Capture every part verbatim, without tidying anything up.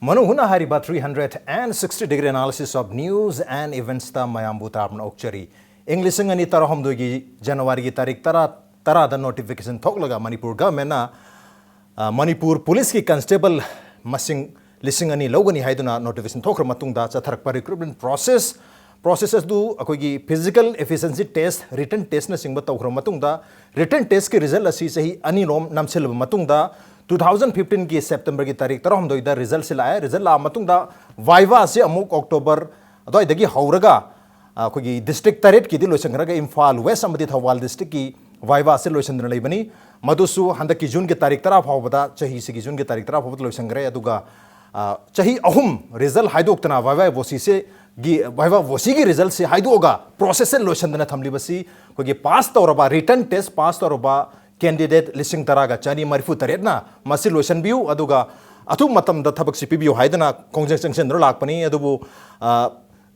ꯃꯅꯨꯡ ꯍꯨꯠꯅ ꯍꯥꯏꯔꯤꯕ three hundred and sixty degree analysis of news and eventsꯇ ꯃꯌꯥꯝꯕꯨ ꯇꯔꯥꯝꯅ ꯑꯣꯛꯆꯔꯤ꯫ ꯏꯪ ꯂꯤꯁꯤꯡ ꯑꯅꯤ ꯇꯔꯥꯍꯨꯝꯗꯣꯏꯒꯤ ꯖꯅꯋꯥꯔꯤꯒꯤ ꯇꯥꯔꯤꯛ ꯇꯔꯥ, ꯇꯔꯥꯗ notification ꯊꯣꯛꯂꯒ ꯃꯅꯤꯄꯨꯔ governmentꯅ, ꯑ, ꯃꯅꯤꯄꯨꯔ ꯄꯨꯂꯤꯁꯀꯤ constable ꯃꯁꯤꯡ ꯂꯤꯁꯤꯡ ꯑꯅꯤ ꯂꯧꯒꯅꯤ ꯍꯥꯏꯗꯨꯅ notification ꯊꯣꯛꯈ꯭ꯔ ꯃꯇꯨꯡꯗ ꯆꯠꯊꯔꯛꯄ recruitment process, process ꯑꯗꯨ ꯑꯩꯈꯣꯏꯒꯤ physical efficiency test, written testꯅꯆꯤꯡꯕ ꯇꯧꯈ꯭ꯔ ꯃꯇꯨꯡꯗ, written testꯀꯤ result ꯑꯁꯤ ꯆꯍꯤ ꯑꯅꯤꯔꯣꯝ ꯅꯝꯁꯤꯜꯂꯕ ꯃꯇꯨꯡꯗ, two thousand fifteenꯒꯤ Septemberꯒꯤ ꯇꯥꯔꯤꯛ ꯇꯔꯥꯍꯨꯝꯗꯣꯏꯗ resultꯁꯤ ꯂꯥꯛꯑꯦ꯫ Result ꯂꯥꯛꯑ ꯃꯇꯨꯡꯗ viva ꯑꯁꯤ ꯑꯃꯨꯛ October ꯑꯗꯨꯋꯥꯏꯗꯒꯤ ꯍꯧꯔꯒ, ꯑ, ꯑꯩꯈꯣꯏꯒꯤ district ꯇꯔꯦꯠꯀꯤꯗꯤ ꯂꯣꯏꯁꯤꯟꯈ꯭ꯔꯒ ꯏꯝꯐꯥꯜ West ꯑꯃꯗꯤ ꯊꯧꯕꯥꯜ districtꯀꯤ viva ꯑꯁꯤ ꯂꯣꯏꯁꯤꯟꯗꯨꯅ ꯂꯩꯕꯅꯤ꯫ ꯃꯗꯨꯁꯨ ꯍꯟꯗꯛꯀꯤ Juneꯒꯤ ꯇꯥꯔꯤꯛ ꯇꯔꯥ ꯐꯥꯎꯕꯗ, ꯆꯍꯤꯁꯤꯒꯤ Juneꯒꯤ ꯇꯥꯔꯤꯛ ꯇꯔꯥ ꯐꯥꯎꯕꯗ ꯂꯣꯏꯁꯤꯟꯈ꯭ꯔꯦ꯫ ꯑꯗꯨꯒ, ꯑ, ꯆꯍꯤ ꯑꯍꯨꯝ result ꯍꯥꯏꯗꯣꯛꯇꯅ viva vocesꯒꯤ, viva vocesꯒꯤ resultꯁꯤ ꯍꯥꯏꯗꯣꯛꯑꯒ processꯁꯦ ꯂꯣꯏꯁꯤꯟꯗꯅ ꯊꯝꯂꯤꯕꯁꯤ ꯑꯩꯈꯣꯏꯒꯤ pass ꯇꯧꯔꯕ, written test pass ꯇꯧꯔꯕ candidate ꯂꯤꯁꯤꯡ ꯇꯔꯥꯒ ꯆꯅꯤ ꯃꯔꯤꯐꯨ ꯇꯔꯦꯠꯅ ꯃꯁꯤ ꯂꯣꯏꯁꯤꯟꯕꯤꯌꯨ, ꯑꯗꯨꯒ ꯑꯊꯨꯕ ꯃꯇꯝꯗ ꯊꯕꯛꯁꯤ ꯄꯤꯕꯤꯌꯨ ꯍꯥꯏꯗꯅ ꯈꯣꯡꯖꯪ ꯆꯪꯁꯤꯟꯗꯨꯅ ꯂꯥꯛꯄꯅꯤ꯫ ꯑꯗꯨꯕꯨ, ꯑ,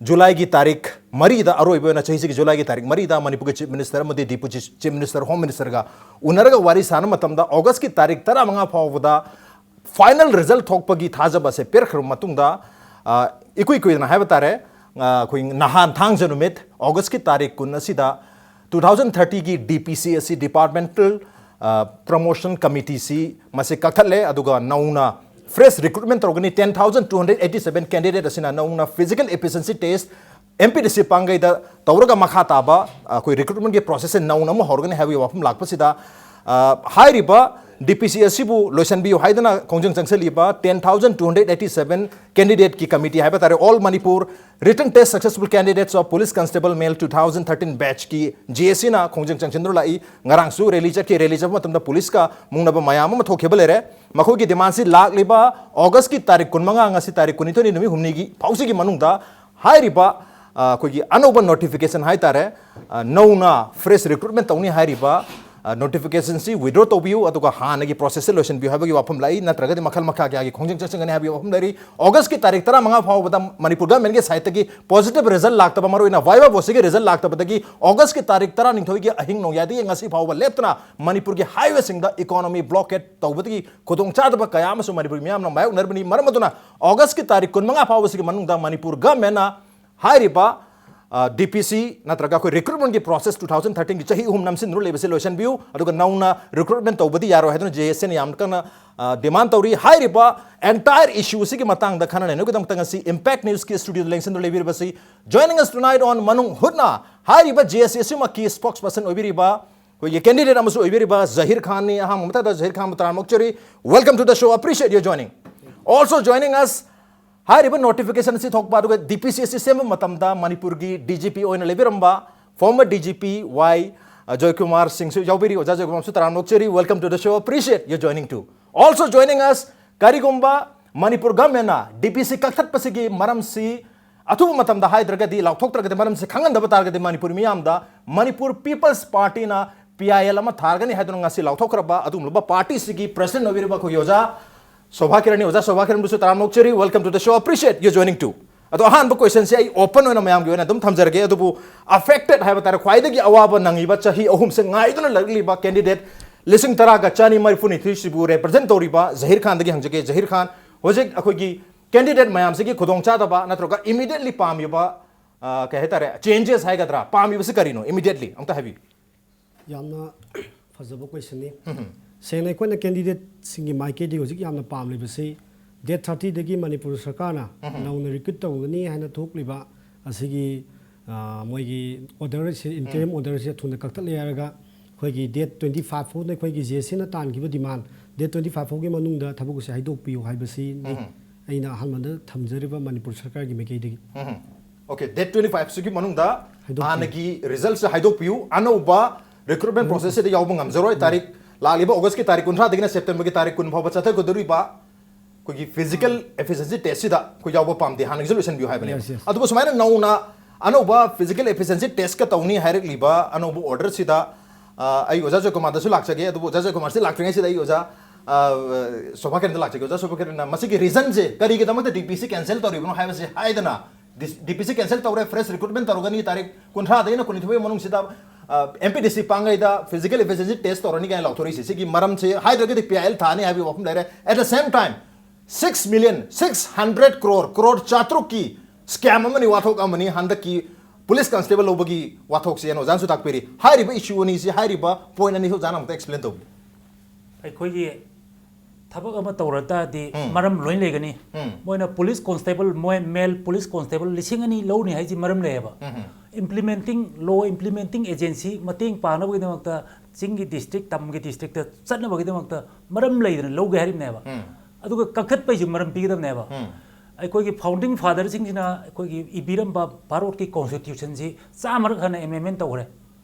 Julyꯒꯤ ꯇꯥꯔꯤꯛ ꯃꯔꯤꯗ, ꯑꯔꯣꯏꯕ ꯑꯣꯏꯅ ꯆꯍꯤꯁꯤꯒꯤ Julyꯒꯤ ꯇꯥꯔꯤꯛ ꯃꯔꯤꯗ ꯃꯅꯤꯄꯨꯔꯒꯤ Chief Minister ꯑꯃꯗꯤ Deputy Chief Minister, Home Ministerꯒ ꯎꯅꯔꯒ ꯋꯥꯔꯤ ꯁꯥꯟꯅꯕ ꯃꯇꯝꯗ Augustꯀꯤ ꯇꯥꯔꯤꯛ ꯇꯔꯥꯃꯉꯥ ꯐꯥꯎꯕꯗ final result ꯊꯣꯛꯄꯒꯤ ꯊꯥꯖꯕ ꯑꯁꯦ ꯄꯤꯔꯛꯈ꯭ꯔꯕ ꯃꯇꯨꯡꯗ, ꯑ, ꯏꯀꯨꯏ ꯀꯨꯏꯗꯅ ꯍꯥꯏꯕ ꯇꯥꯔꯦ, ꯑ, ꯑꯩꯈꯣꯏ ꯅꯍꯥꯟ ꯊꯥꯡꯖ ꯅꯨꯃꯤꯠ Augustꯀꯤ ꯇꯥꯔꯤꯛ ꯀꯨꯟ ꯑꯁꯤꯗ two thousand thirtyꯒꯤ DPCSC Departmental, ꯑ, Promotion Committeeꯁꯤ ꯃꯁꯤ ꯀꯛꯊꯠꯂꯦ, ꯑꯗꯨꯒ ꯅꯧꯅ fresh recruitment ꯇꯧꯔꯒꯅꯤ꯫ Ten thousand two hundred eighty seven candidate ꯑꯁꯤꯅ ꯅꯧꯅ physical efficiency test MPDC ꯄꯥꯡꯒꯩꯗ ꯇꯧꯔꯒ ꯃꯈꯥ ꯇꯥꯕ, ꯑ, ꯑꯩꯈꯣꯏ recruitmentꯀꯤ processꯁꯦ ꯅꯧꯅ ꯑꯃꯨꯛ ꯍꯧꯔꯒꯅꯤ ꯍꯥꯏꯕꯒꯤ ꯋꯥꯐꯝ ꯂꯥꯛꯄꯁꯤꯗ, ꯑ, ꯍꯥꯏꯔꯤꯕ DPC ꯑꯁꯤꯕꯨ ꯂꯣꯏꯁꯤꯟꯕꯤꯌꯨ ꯍꯥꯏꯗꯨꯅ ꯈꯣꯡꯖꯪ ꯆꯪꯁꯤꯜꯂꯤꯕ ten thousand two hundred eighty seven candidateꯀꯤ committee ꯍꯥꯏꯕ ꯇꯥꯔꯦ, All Manipur Written Test Successful Candidates of Police Constable Male two thousand thirteen batchꯀꯤ GACꯅ ꯈꯣꯡꯖꯪ ꯆꯪꯁꯤꯟꯗꯨꯅ ꯂꯥꯛꯏ꯫ ꯉꯔꯥꯡꯁꯨ rally ꯆꯠꯈꯤ꯫ Rally ꯆꯠꯄ ꯃꯇꯝꯗ ꯄꯨꯂꯤꯁꯀ ꯃꯨꯛꯅꯕ ꯃꯌꯥꯝ ꯑꯃ ꯊꯣꯛꯈꯤꯕ ꯂꯩꯔꯦ꯫ ꯃꯈꯣꯏꯒꯤ demandꯁꯤ ꯂꯥꯛꯂꯤꯕ Augustꯀꯤ ꯇꯥꯔꯤꯛ ꯀꯨꯟꯃꯉꯥ, ꯉꯁꯤ ꯇꯥꯔꯤꯛ ꯀꯨꯟꯅꯤꯊꯣꯏꯅꯤ, ꯅꯨꯃꯤꯠ ꯍꯨꯝꯅꯤꯒꯤ ꯐꯥꯎꯁꯤꯒꯤ ꯃꯅꯨꯡꯗ ꯍꯥꯏꯔꯤꯕ, ꯑ, ꯑꯩꯈꯣꯏꯒꯤ ꯑꯅꯧꯕ notification ꯍꯥꯏ ꯇꯥꯔꯦ, ꯑ, ꯅꯧꯅ fresh recruitment ꯇꯧꯅꯤ ꯍꯥꯏꯔꯤꯕ ꯅꯣꯇꯤꯐꯤꯀꯦꯁꯟꯁꯤ ꯋꯤꯗ꯭ꯔꯣ ꯇꯧꯕꯤꯌꯨ, ꯑꯗꯨꯒ ꯍꯥꯟꯅꯒꯤ ꯄ꯭ꯔꯣꯁꯦꯁꯁꯤ ꯂꯣꯏꯁꯤꯟꯕꯤꯌꯨ ꯍꯥꯏꯕꯒꯤ ꯋꯥꯐꯝ ꯂꯥꯛꯏ, ꯅꯠꯇ꯭ꯔꯒꯗꯤ ꯃꯈꯜ ꯃꯈꯥ ꯀꯌꯥꯒꯤ ꯈꯣꯡꯖꯪ ꯆꯪꯁꯤꯟꯒꯅꯤ ꯍꯥꯏꯕꯒꯤ ꯋꯥꯐꯝ ꯂꯩꯔꯤ꯫ ꯑꯣꯒꯁꯀꯤ ꯇꯥꯔꯤꯛ ꯇꯔꯥꯃꯉꯥ ꯐꯥꯎꯕꯗ ꯃꯅꯤꯄꯨꯔ ꯒꯚꯔꯟꯃꯦꯟꯒꯤ ꯁꯥꯏꯠꯇꯒꯤ ꯄꯣꯖꯤꯇꯤꯚ ꯔꯤꯖꯜ ꯂꯥꯛꯇꯕ, ꯃꯔꯨꯑꯣꯏꯅ ꯚꯥꯏꯚꯥ ꯚꯣꯠꯁꯤꯒꯤ ꯔꯤꯖꯜ ꯂꯥꯛꯇꯕꯗꯒꯤ ꯑꯣꯒꯁꯀꯤ ꯇꯥꯔꯤꯛ ꯇꯔꯥꯅꯤꯊꯣꯏꯒꯤ ꯑꯍꯤꯡ ꯅꯣꯡꯌꯥꯏꯗꯒꯤ ꯉꯁꯤ ꯐꯥꯎꯕ ꯂꯦꯞꯇꯅ ꯃꯅꯤꯄꯨꯔꯒꯤ ꯍꯥꯏꯋꯦꯁꯤꯡꯗ ꯏꯀꯣꯅꯣꯃꯤ ꯕ꯭ꯂꯣꯀꯦꯠ ꯇꯧꯕꯗꯒꯤ ꯈꯨꯗꯣꯡꯆꯥꯗꯕ ꯀꯌꯥ ꯑꯃꯁꯨ ꯃꯅꯤꯄꯨꯔꯒꯤ ꯃꯤꯌꯥꯝꯅ ꯃꯥꯌꯣꯛꯅꯔꯕꯅꯤ꯫ ꯃꯔꯝ ꯑꯗꯨꯅ ꯑꯣꯒꯁꯀꯤ ꯇꯥꯔꯤꯛ ꯀꯨꯟꯃꯉꯥ ꯐꯥꯎꯕꯁꯤꯒꯤ ꯃꯅꯨꯡꯗ ꯃꯅꯤꯄꯨꯔ ꯒꯚꯔꯟꯃꯦꯟꯅ ꯍꯥꯏꯔꯤꯕ ꯗꯤ ꯄꯤ ꯁꯤ ꯅꯠꯇ꯭ꯔꯒ ꯑꯩꯈꯣꯏ ꯔꯤꯀ꯭ꯔꯨꯠꯃꯦꯟꯒꯤ ꯄ꯭ꯔꯣꯁꯦꯁ ꯇꯨ ꯊꯥꯎꯖꯟ ꯊꯥꯔꯇꯤꯟꯒꯤ ꯆꯍꯤ ꯑꯍꯨꯝ ꯅꯝꯁꯤꯟꯗꯨꯅ ꯂꯩꯕꯁꯦ ꯂꯣꯏꯁꯤꯟꯕꯤꯌꯨ, ꯑꯗꯨꯒ ꯅꯧꯅ ꯔꯤꯀ꯭ꯔꯨꯠꯃꯦꯟ ꯇꯧꯕꯗꯤ ꯌꯥꯔꯣꯏ ꯍꯥꯏꯗꯨꯅ ꯖꯦ ꯑꯦꯁ ꯁꯤꯅ ꯌꯥꯝ ꯀꯟꯅ ꯗꯤꯃꯥꯟ ꯇꯧꯔꯤ꯫ ꯍꯥꯏꯔꯤꯕ ꯑꯦꯟꯇꯥꯌꯔ ꯏꯁꯨ ꯑꯁꯤꯒꯤ ꯃꯇꯥꯡꯗ ꯈꯟꯅ ꯅꯩꯅꯕꯒꯤꯗꯃꯛꯇ ꯉꯁꯤ impact ꯅ꯭ꯌꯨꯁꯀꯤ ꯁ꯭ꯇꯨꯗꯤꯑꯣꯗ ꯂꯦꯡꯁꯤꯟꯗꯨꯅ ꯂꯩꯕꯤꯔꯤꯕꯁꯤ joining us tonight on ꯃꯅꯨꯡ ꯍꯨꯠꯅ ꯍꯥꯏꯔꯤꯕ ꯖꯦ ꯑꯦꯁ ꯁꯤ ꯑꯁꯤꯃꯛꯀꯤ ꯁ꯭ꯄꯣꯛꯁ ꯄꯔꯁꯟ ꯑꯣꯏꯕꯤꯔꯤꯕ ꯑꯩꯈꯣꯏꯒꯤ ꯀꯦꯟꯗꯤꯗꯦꯠ ꯑꯃꯁꯨ ꯑꯣꯏꯕꯤꯔꯤꯕ ꯖꯍꯤꯔ ꯈꯥꯟꯅꯤ꯫ ꯑꯍꯥꯟꯕ ꯃꯊꯛꯇ ꯖꯍꯤꯔ ꯈꯥꯟꯕꯨ ꯇꯔꯥꯝꯅ ꯑꯣꯛꯆꯔꯤ꯫ Welcome to the show, appreciate your joining. Also joining us, ꯍꯥꯏꯔꯤꯕ ꯅꯣꯇꯤꯐꯤꯀꯦꯁꯟ ꯑꯁꯤ ꯊꯣꯛꯄ ꯑꯗꯨꯒ ꯗꯤ ꯄꯤ ꯁꯤ ꯑꯁꯤ ꯁꯦꯝꯕ ꯃꯇꯝꯗ ꯃꯅꯤꯄꯨꯔꯒꯤ ꯗꯤ ꯖꯤ ꯄꯤ ꯑꯣꯏꯅ ꯂꯩꯕꯤꯔꯝꯕ former D G P Y Joykumar ꯁꯤꯡꯁꯨ ꯌꯥꯎꯕꯤꯔꯤ꯫ ꯑꯣꯖꯥ ꯖꯣꯏꯀꯨꯃꯥꯔꯁꯨ ꯇꯔꯥꯝꯅ ꯑꯣꯛꯆꯔꯤ꯫ Welcome to the show, appreciate your joining too. Also joining us, ꯀꯔꯤꯒꯨꯝꯕ ꯃꯅꯤꯄꯨꯔ ꯒꯚꯔꯟꯃꯦꯟꯅ ꯗꯤ ꯄꯤ ꯁꯤ ꯀꯛꯊꯠꯄꯁꯤꯒꯤ ꯃꯔꯝꯁꯤ ꯑꯊꯨꯕ ꯃꯇꯝꯗ ꯍꯥꯏꯗ꯭ꯔꯒꯗꯤ, ꯂꯥꯎꯊꯣꯛꯇ꯭ꯔꯒꯗꯤ, ꯃꯔꯝꯁꯤ ꯈꯪꯍꯟꯗꯕ ꯇꯥꯔꯒꯗꯤ ꯃꯅꯤꯄꯨꯔ ꯃꯤꯌꯥꯝꯗ ꯃꯅꯤꯄꯨꯔ ꯄꯤꯄꯜꯁ ꯄꯥꯔꯇꯤꯅ ꯄꯤ ꯑꯥꯏ ꯑꯦꯜ ꯑꯃ ꯊꯥꯔꯒꯅꯤ ꯍꯥꯏꯗꯨꯅ ꯉꯁꯤ ꯂꯥꯎꯊꯣꯛꯈ꯭ꯔꯕ ꯑꯗꯨꯒꯨꯝꯂꯕ ꯄꯥꯔꯇꯤꯁꯤꯒꯤ ꯄ꯭ꯔꯁꯤꯗꯦꯟꯠ ꯑꯣꯏꯕꯤꯔꯤꯕ ꯑꯩꯈꯣꯏꯒꯤ ꯑꯣꯖꯥ ꯁꯣꯚꯥ ꯀꯤꯔꯟꯅꯤ꯫ ꯑꯣꯖꯥ ꯁꯣꯚꯥ ꯀꯤꯔꯟꯕꯨꯁꯨ ꯇꯔꯥꯝꯅ ꯑꯣꯛꯆꯔꯤ꯫ Welcome to the show, appreciate your joining too. ꯑꯗꯣ ꯑꯍꯥꯟꯕ ꯀꯣꯏꯁꯟꯁꯦ ꯑꯩ ꯑꯣꯄꯟ ꯑꯣꯏꯅ ꯃꯌꯥꯝꯒꯤ ꯑꯣꯏꯅ ꯑꯗꯨꯝ ꯊꯝꯖꯔꯒꯦ꯫ ꯑꯗꯨꯕꯨ ꯑꯐꯦꯛꯇꯦꯠ ꯍꯥꯏꯕ ꯇꯥꯔꯦ, ꯈ꯭ꯋꯥꯏꯗꯒꯤ ꯑꯋꯥꯕ ꯅꯪꯉꯤꯕ ꯆꯍꯤ ꯑꯍꯨꯝꯁꯦ ꯉꯥꯏꯗꯨꯅ ꯂꯥꯛꯂꯤꯕ ꯀꯦꯟꯗꯤꯗꯦꯠ ꯂꯤꯁꯤꯡ ꯇꯔꯥꯒ ꯆꯅꯤ ꯃꯔꯤꯐꯨꯅꯤꯊꯣꯏꯁꯤꯕꯨ ꯔꯦꯄ꯭ꯔꯖꯦꯟꯠ ꯇꯧꯔꯤꯕ ꯖꯍꯤꯔ ꯈꯥꯟꯗꯒꯤ ꯍꯪꯖꯒꯦ꯫ ꯖꯍꯤꯔ ꯈꯥꯟ, ꯍꯧꯖꯤꯛ ꯑꯩꯈꯣꯏꯒꯤ ꯀꯦꯟꯗꯤꯗꯦꯠ ꯃꯌꯥꯝꯁꯤꯒꯤ ꯈꯨꯗꯣꯡꯆꯥꯗꯕ ꯅꯠꯇ꯭ꯔꯒ ꯏꯃꯤꯗꯤꯌꯦꯠꯂꯤ ꯄꯥꯝꯃꯤꯕ, ꯑ, ꯀꯩ ꯍꯥꯏꯇꯥꯔꯦ, ꯆꯦꯟꯖꯦꯁ ꯍꯥꯏꯒꯗ꯭ꯔꯥ, ꯄꯥꯝꯃꯤꯕꯁꯤ ꯀꯔꯤꯅꯣ? ꯏꯃꯤꯗꯤꯌꯦꯠꯂꯤ ꯑꯝꯇ ꯍꯥꯏꯕꯤꯌꯨ꯫ ꯌꯥꯝꯅ ꯐꯖꯕ ꯀꯣꯏꯁꯟꯅꯤ꯫ ꯁꯦꯡꯅ ꯑꯩꯈꯣꯏꯅ ꯀꯦꯟꯗꯤꯗꯦꯠꯁꯤꯡꯒꯤ ꯃꯥꯏꯀꯩꯗꯒꯤ ꯍꯧꯖꯤꯛ ꯌꯥꯝꯅ ꯄꯥꯝꯂꯤꯕꯁꯤ, ꯗꯦꯠ ꯊꯥꯔꯇꯤꯗꯒꯤ ꯃꯅꯤꯄꯨꯔ ꯁꯔꯀꯥꯔꯅ ꯅꯧꯅ ꯔꯤꯀ꯭ꯔꯨꯠ ꯇꯧꯒꯅꯤ ꯍꯥꯏꯅ ꯊꯣꯛꯂꯤꯕ ꯑꯁꯤꯒꯤ, ꯑ, ꯃꯣꯏꯒꯤ ꯑꯣꯔꯗꯔ ꯑꯁꯤ, ꯏꯟꯇꯔꯤꯝ ꯑꯣꯔꯗꯔꯁꯤ ꯊꯨꯅ ꯀꯛꯊꯠꯂꯦ ꯍꯥꯏꯔꯒ ꯑꯩꯈꯣꯏꯒꯤ ꯗꯦꯠ ꯇ꯭ꯋꯦꯟꯇꯤ ꯐꯥꯏꯚ ꯐꯥꯎꯗ ꯑꯩꯈꯣꯏꯒꯤ ꯖꯦ ꯑꯦꯁ ꯁꯤꯅ ꯇꯥꯟꯈꯤꯕ ꯗꯤꯃꯥꯟ, ꯗꯦꯠ ꯇ꯭ꯋꯦꯟꯇꯤ ꯐꯥꯏꯚ ꯐꯥꯎꯒꯤ ꯃꯅꯨꯡꯗ ꯊꯕꯛ ꯑꯁꯤ ꯍꯥꯏꯗꯣꯛꯄꯤꯌꯨ ꯍꯥꯏꯕꯁꯤꯅꯤ ꯑꯩꯅ ꯑꯍꯥꯟꯕꯗ ꯊꯝꯖꯔꯤꯕ ꯃꯅꯤꯄꯨꯔ ꯁꯔꯀꯥꯔꯒꯤ ꯃꯥꯏꯀꯩꯗꯒꯤ꯫ Okay, date twenty five ꯁꯤꯒꯤ ꯃꯅꯨꯡꯗ ꯍꯥꯏꯗꯣꯛꯄꯤꯌꯨ꯫ ꯍꯥꯟꯅꯒꯤ ꯔꯤꯖꯜꯠꯁꯦ ꯍꯥꯏꯗꯣꯛꯄꯤꯌꯨ꯫ ꯑꯅꯧꯕ ꯔꯤꯀ꯭ꯔꯨꯠꯃꯦꯟ ꯄ꯭ꯔꯣꯁꯦꯁꯁꯤꯗ ꯌꯥꯎꯕ ꯉꯝꯖꯔꯣꯏ꯫ ꯇꯥꯔꯤꯛ, ꯂꯥꯛꯂꯤꯕ ꯑꯣꯒꯁꯀꯤ ꯇꯥꯔꯤꯛ ꯀꯨꯟꯊ꯭ꯔꯥꯗꯒꯤꯅ ꯁꯦꯞꯇꯦꯝꯕꯔꯒꯤ ꯇꯥꯔꯤꯛ ꯀꯨꯟ ꯐꯥꯎꯕ ꯆꯠꯊꯒꯗꯧꯔꯤꯕ ꯑꯩꯈꯣꯏꯒꯤ ꯐꯤꯖꯤꯀꯦꯜ ꯑꯦꯐꯤꯁꯤꯌꯦꯟꯁꯤ ꯇꯦꯁꯁꯤꯗ ꯑꯩꯈꯣꯏ ꯌꯥꯎꯕ ꯄꯥꯝꯗꯦ, ꯍꯥꯟꯅꯒꯤꯁꯨ ꯂꯣꯏꯁꯤꯟꯕꯤꯌꯨ ꯍꯥꯏꯕꯅꯦꯕ꯫ Yes, yes. ꯑꯗꯨꯕꯨ ꯁꯨꯃꯥꯏꯅ ꯅꯧꯅ ꯑꯅꯧꯕ ꯐꯤꯖꯤꯀꯦꯜ ꯑꯦꯐꯤꯁꯤꯌꯦꯟꯁꯤ ꯇꯦꯁꯀ ꯇꯧꯅꯤ ꯍꯥꯏꯔꯛꯂꯤꯕ ꯑꯅꯧꯕ ꯑꯣꯔꯗꯔꯁꯤꯗ ꯑ, ꯑꯩ ꯑꯣꯖꯥ ꯖꯣꯏꯀꯨꯃꯥꯔꯗꯁꯨ ꯂꯥꯛꯆꯒꯦ꯫ ꯑꯗꯨꯕꯨ ꯑꯣꯖꯥ ꯖꯣꯏꯀꯨꯃꯥꯔꯁꯤ ꯂꯥꯛꯇ꯭ꯔꯤꯉꯩꯁꯤꯗ ꯑꯩ ꯑꯣꯖꯥ, ꯑ, ꯁꯣꯚꯥ ꯀꯤꯔꯟꯗ ꯂꯥꯛꯆꯒꯦ꯫ ꯑꯣꯖꯥ ꯁꯣꯚꯥ ꯀꯤꯔꯟꯅ ꯃꯁꯤꯒꯤ reasonꯁꯦ, ꯀꯔꯤꯒꯤꯗꯃꯛꯇ DPC cancel ꯇꯧꯔꯤꯕꯅꯣ ꯍꯥꯏꯕꯁꯤ ꯍꯥꯏꯗꯅ, ꯗꯤꯁ-, DPC cancel ꯇꯧꯔꯦ, fresh recruitment ꯇꯧꯔꯒꯅꯤ, ꯇꯥꯔꯤꯛ ꯀꯨꯟꯊ꯭ꯔꯥꯗꯒꯤꯅ ꯀꯨꯟꯅꯤꯊꯣꯏ ꯐꯥꯎ ꯃꯅꯨꯡꯁꯤꯗ, ꯑ, MPDC ꯄꯥꯡꯒꯩꯗ physical efficiency test ꯇꯧꯔꯅꯤ ꯀꯥꯏꯅ ꯂꯥꯎꯊꯣꯔꯛꯏꯁꯦ꯫ ꯁꯤꯒꯤ ꯃꯔꯝꯁꯦ ꯍꯥꯏꯗ꯭ꯔꯒꯗꯤ PIL ꯊꯥꯅꯤ ꯍꯥꯏꯕꯒꯤ ꯋꯥꯐꯝ ꯂꯩꯔꯦ꯫ At the same time, six million, six hundred crore, crore ꯆꯥꯇ꯭ꯔꯨꯛꯀꯤ scam ꯑꯃꯅꯤ, ꯋꯥꯊꯣꯛ ꯑꯃꯅꯤ ꯍꯟꯗꯛꯀꯤ police constable ꯂꯧꯕꯒꯤ ꯋꯥꯊꯣꯛꯁꯦ ꯍꯥꯏꯅ ꯑꯣꯖꯥꯅꯁꯨ ꯇꯥꯛꯄꯤꯔꯤ꯫ ꯍꯥꯏꯔꯤꯕ issue ꯑꯅꯤꯁꯤ, ꯍꯥꯏꯔꯤꯕ point ꯑꯅꯤꯁꯤ ꯑꯣꯖꯥꯅ ꯑꯃꯨꯛꯇ explain ꯇꯧꯕꯤꯌꯨ꯫ ꯑꯩꯈꯣꯏꯒꯤ ꯊꯕꯛ ꯑꯃ ꯇꯧꯔ ꯇꯥꯔꯗꯤ ꯎꯝ꯫ ꯃꯔꯝ ꯂꯣꯏ ꯂꯩꯒꯅꯤ꯫ ꯎꯝ꯫ ꯃꯣꯏꯅ police constable, ꯃꯣꯏ male police constable ꯂꯤꯁꯤꯡ ꯑꯅꯤ ꯂꯧꯅꯤ ꯍꯥꯏꯁꯤ ꯃꯔꯝ ꯂꯩꯌꯦꯕ꯫ ꯎꯝ꯫ Implementing, law implementing agency ꯃꯇꯦꯡ ꯄꯥꯡꯅꯕꯒꯤꯗꯃꯛꯇ ꯆꯤꯡꯒꯤ district, ꯇꯝꯒꯤ districtꯇ ꯆꯠꯅꯕꯒꯤꯗꯃꯛꯇ ꯃꯔꯝ ꯂꯩꯗꯅ ꯂꯧꯒꯦ ꯍꯥꯏꯔꯤꯕꯅꯦꯕ꯫ ꯎꯝ꯫ ꯑꯗꯨꯒ ꯀꯛꯊꯠꯄꯩꯁꯨ ꯃꯔꯝ ꯄꯤꯒꯗꯕꯅꯦꯕ꯫ ꯎꯝ꯫ ꯑꯩꯈꯣꯏꯒꯤ founding fatherꯁꯤꯡꯁꯤꯅ ꯑꯩꯈꯣꯏꯒꯤ ꯏꯕꯤꯔꯝꯕ ꯚꯥꯔꯠꯀꯤ constitutionꯁꯤ ꯆꯥꯝꯃꯔꯛ ꯍꯟꯅ amendment ꯇꯧꯈ꯭ꯔꯦ꯫